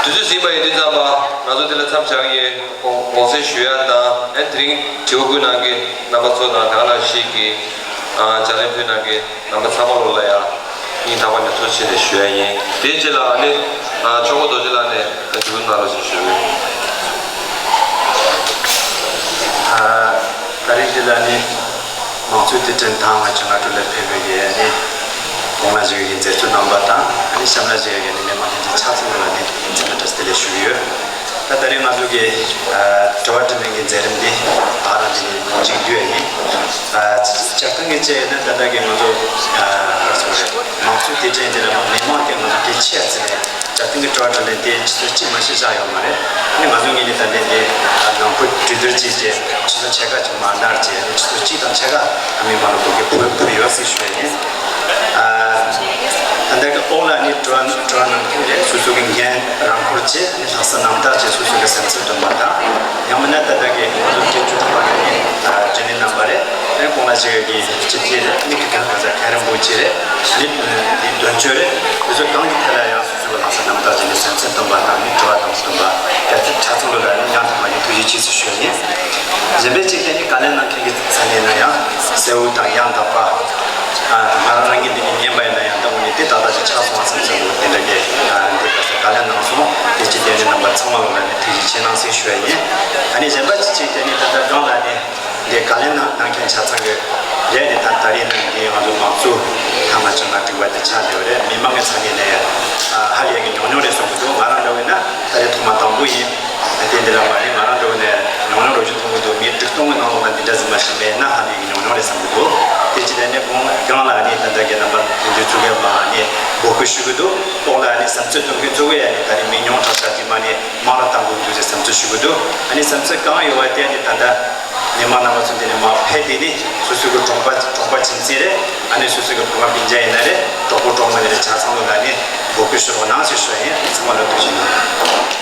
དུས་ཚོད་ཟིན་པ་ཡིན་དུས་ཙམ་པ་ང་ཚོ་འདི་ལ་མཚམས་བཞག་ཡོད། དགོངས་དགོངས་སེལ་ཞུ་ཡ་དང་ཨ་ནི་དེ་རིང་དྲི་བ་བཀོད་གནང་མཁན་རྣམ་པ་ཚོ་དང་དེ་ག་ནང་བཞིན་གྱི་ཨ་ལྗགས་ལན་ཕུལ་གནང་མཁན་རྣམ་པ་ཚང་མ་ལོ་ལ་ཡང་སྙིང་ཐག་པ་ནས་ཐུགས་རྗེ་ཆེ་ཞུ་ཡ་ཡིན། དེའི་རྗེས་ལ་ཨ་ནི་ཨ་ཆོས་འཁོར་རྡོ་རྗེ་ལགས་ནས་ཨ་དྲི་བ་གནང་རོགས་ཞེས་ཞུ་ཡ་ཡིན། ཨ་ད་རིང་འདི་ལ་ནི་མང་གཙོའི་དུས་དྲན་དང་ང་ཚོ་སྔ་དྲོ་ལ་ཕེབས་པའི་གི་ཨ་ནི་དགོང་ལ་བྱེད་ཀྱི་མཛད་གཙོ་རྣམ་པ་དང་ཨ་ནི་གཤམ་ལ་བྱེད་ཀྱི་ཨ་ནི་མི་མང་ལྷན་རྒྱས་ཕྱག་འཚལ་ལ་ནི་འཛིན་པ་བཀྲ་ཤིས་བདེ་ལེགས་ཞུ་གི་ཡོད། ད་ད་རེས་ང་ཚོ་གི་ཨ་དྲི་བ་དྲིས་ལན་གྱི་མཛད་རིམ་འདི་ད་རང་གི་མཇུག་བསྡུ་ཡ་ཡིན། ཨ་སྤྱིར་བཏང་གི་བྱས་ན་ད་ལྟ་གི་ང་ཚོ་ཨ་ག་རེ་ཟེར་དགོས་རེད། མང་གཙོའི་དུས་དྲན་འདི་ལ་མི་མང་གི་ང་ཚོ་གལ་ཆེ་ཟེར་ནས་སྤྱིར་བཏང་གི་དྲི་བ་དྲིས་ལན་འདི་ཆུ་ཚོད་གཅིག་མ་ཞིག་བཞག་ཡོད་མ་རེད། ཨ་ནི་ང་ཚོ་ངོས་ནས་ད་ལྟ་འདི་ནང་ཁུལ་གྲོས་བསྡུར་བྱས་རྗེས་ཆུ་ཚོད་ཕྱེད་ཀ་ཅིག་མར་བསྣར་རྗེས་ཨ་ནི་ཆུ་ཚོད་གཅིག་དང་ཕྱེད་ཀ་ཨ་མི་མང་ལ་གོ་སྐབས་ཕུལ་ཕུལ་ཡོད་ཟེར་ཞུ་ཡ་ཡིན། ཨ་ད་ལྟ་ ཨོ་ལ་ནི་དྲི་བ་དྲི་བ་གནང་མཁན་རེད། སོ་སོ་གི་འགན་རང་འཁུར་བྱས་ནས་ལྷག་བསམ་རྣམ་དག་བྱས་སོ་སོ་གི་བསམ་ཚུལ་འདོན་པ་དང་། ཡང་མིན་ན་ད་ལྟ་གི་ང་ཚོ་སྐད་ཅིག་ཐོག་ནས་ནི་རྒྱུན་ལས་རྣམ་པ་རེད། ཨེ་ཁོང་ལ་ཞིག་གི་སྤྱི་འཐུས་རེད། མི་གི་གང་ག་ས་ག་རིན་པོ་ཆེ་རེད། མི་འདི་དོན་གཅོད་རེད། སོ་སོ་གང་གི་ཐད་ལ་ཡང་སོ་སོ་གི་ལྷག་བསམ་རྣམ་དག་བྱས་ནས་བསམ་ཚུལ་འདོན་པ་དང་ནི་དྲི་བ་དང་འདོན་པ་གལ་ཆེ་ཆ་ཚང་ལོ་ལ་ནི་ཡང་དག་པ་ནས་ཐུགས་རྗེ་ཆེ་ཞུ་ཞུ་ཡིན། གཞན་པའི་ཅིག་དེ་ནི་བཀའ་ལན་གནང་མཁན་གྱི་ས་ནས་ན་ཡང་གསལ་བོ་དང་ཡང་དག་པ། ང་རང་རང་གི་འདི་ནས་ཉན་པ་ཡིན་ན་ཡང་ད་འོ་ནི་དེ་ཏག་ཏག་ཅིག་ཆགས་སོང་བསམ་ཚུལ་འདུག་དེ་འདྲ་གི་འདི་ག་ས་བཀའ་ལན་གནང་སོང་། དེ་ཅི་དེ་ནི་རྣམ་པ་ཚང་མ་ལོ་ལ་ནི་ཐུགས་རྗེ་ཆེ་གནང་ཟེར་ཞུ་ཡ་ཡིན། ཨ་ནི་གཞན་པ་ཅི་ཅིག་དེ་ནི་ད་ལྟ་སྒང་ལ་ནི་འདི་བཀའ་ལན་གནང་གནང་མཁན་ཆ་ཚང་གི་རེད། དེ་ད་ད་རེས་ནང་གི་ང་ཚོ་མང་གཙོ་ཐ་མ་བྱུང་ན་འགྲིག་པ་དེ་ཆགས་བསྡད་པ་རེད། མི་མང་གི་ས་ནས་ནས་ཧ་ལས་ཀྱི་ཉུང་ཉུང་རེད་བསམ་གི་འདུག་ང་རང་འདྲ་བོ་ཡིན་ན་ད་རེས་ཐོག་མ་དང་པོ་ཡིན། དེ་འདི་ལ་མ་ནི་ང་རང་འགྲོ་ནས་ཉུང་ཉུང་རོ་ཅིག་མཐོང་གི་འདུག་མི་དྲུག་སྟོང་གི་ནང་ལོགས་ལ་འདི་འདྲ་ཟིན་མ་ཞིག་མེད་ན་ཧ་ལས་ཀྱི་ཉུང་ཉུང་རེད་བསམ་གི་འདུག་དེ་ཅི་ལས་ནས་གོང་སྒང་ལ་ནི་ད་ལྟ་གི་རྣམ་པ་དེ་འདྲ་ཚུགས་པའི་མ་ནི་འབོད་སྐུལ་ཞུ་གི་འདུག་འོག་ལ་ནི་བསམ་ཚུལ་གཏོང་མཁན་ཚོ་གི་ཡ་ནི་ད་རེས་མི་ཉུང་དྲགས་ཤག་དེ་མ་ནི་མང་རུ་གཏང་དགོས་འདུག་ཟེར་བསམ་ཚུལ་ཞུ་གི་འདུག་ཨ་ནི་བསམ་ཚུལ་གང་ཡོད་པ་དེ་ནི་ད་ལྟ་མི་མང་རྣམ་པ་ཚོ་འདི་ནས་མར་ཕེབས་དེ་ནི་སོ་སོ་གི་གྲོང་པ་གྲོང་པ་ཁྱིམ་མཚེས་རེད། ཨ་ནི་སོ་སོ་གི་བུ་མོ་སྤུན་ཀྱག་ཡིན་ན་རེད། གྲོགས་པོ་གྲོགས་མོ་ཡིན་ན་རེད། ཆ་ཚང་ལོ་ལ་ནི་འབོད་སྐུལ་ཞུ་རོགས་གནང་ཞེས་ཞུ་ཡ་ཡིན། ཚང་མ་ལ་ཐུགས་རྗེ་གནང་།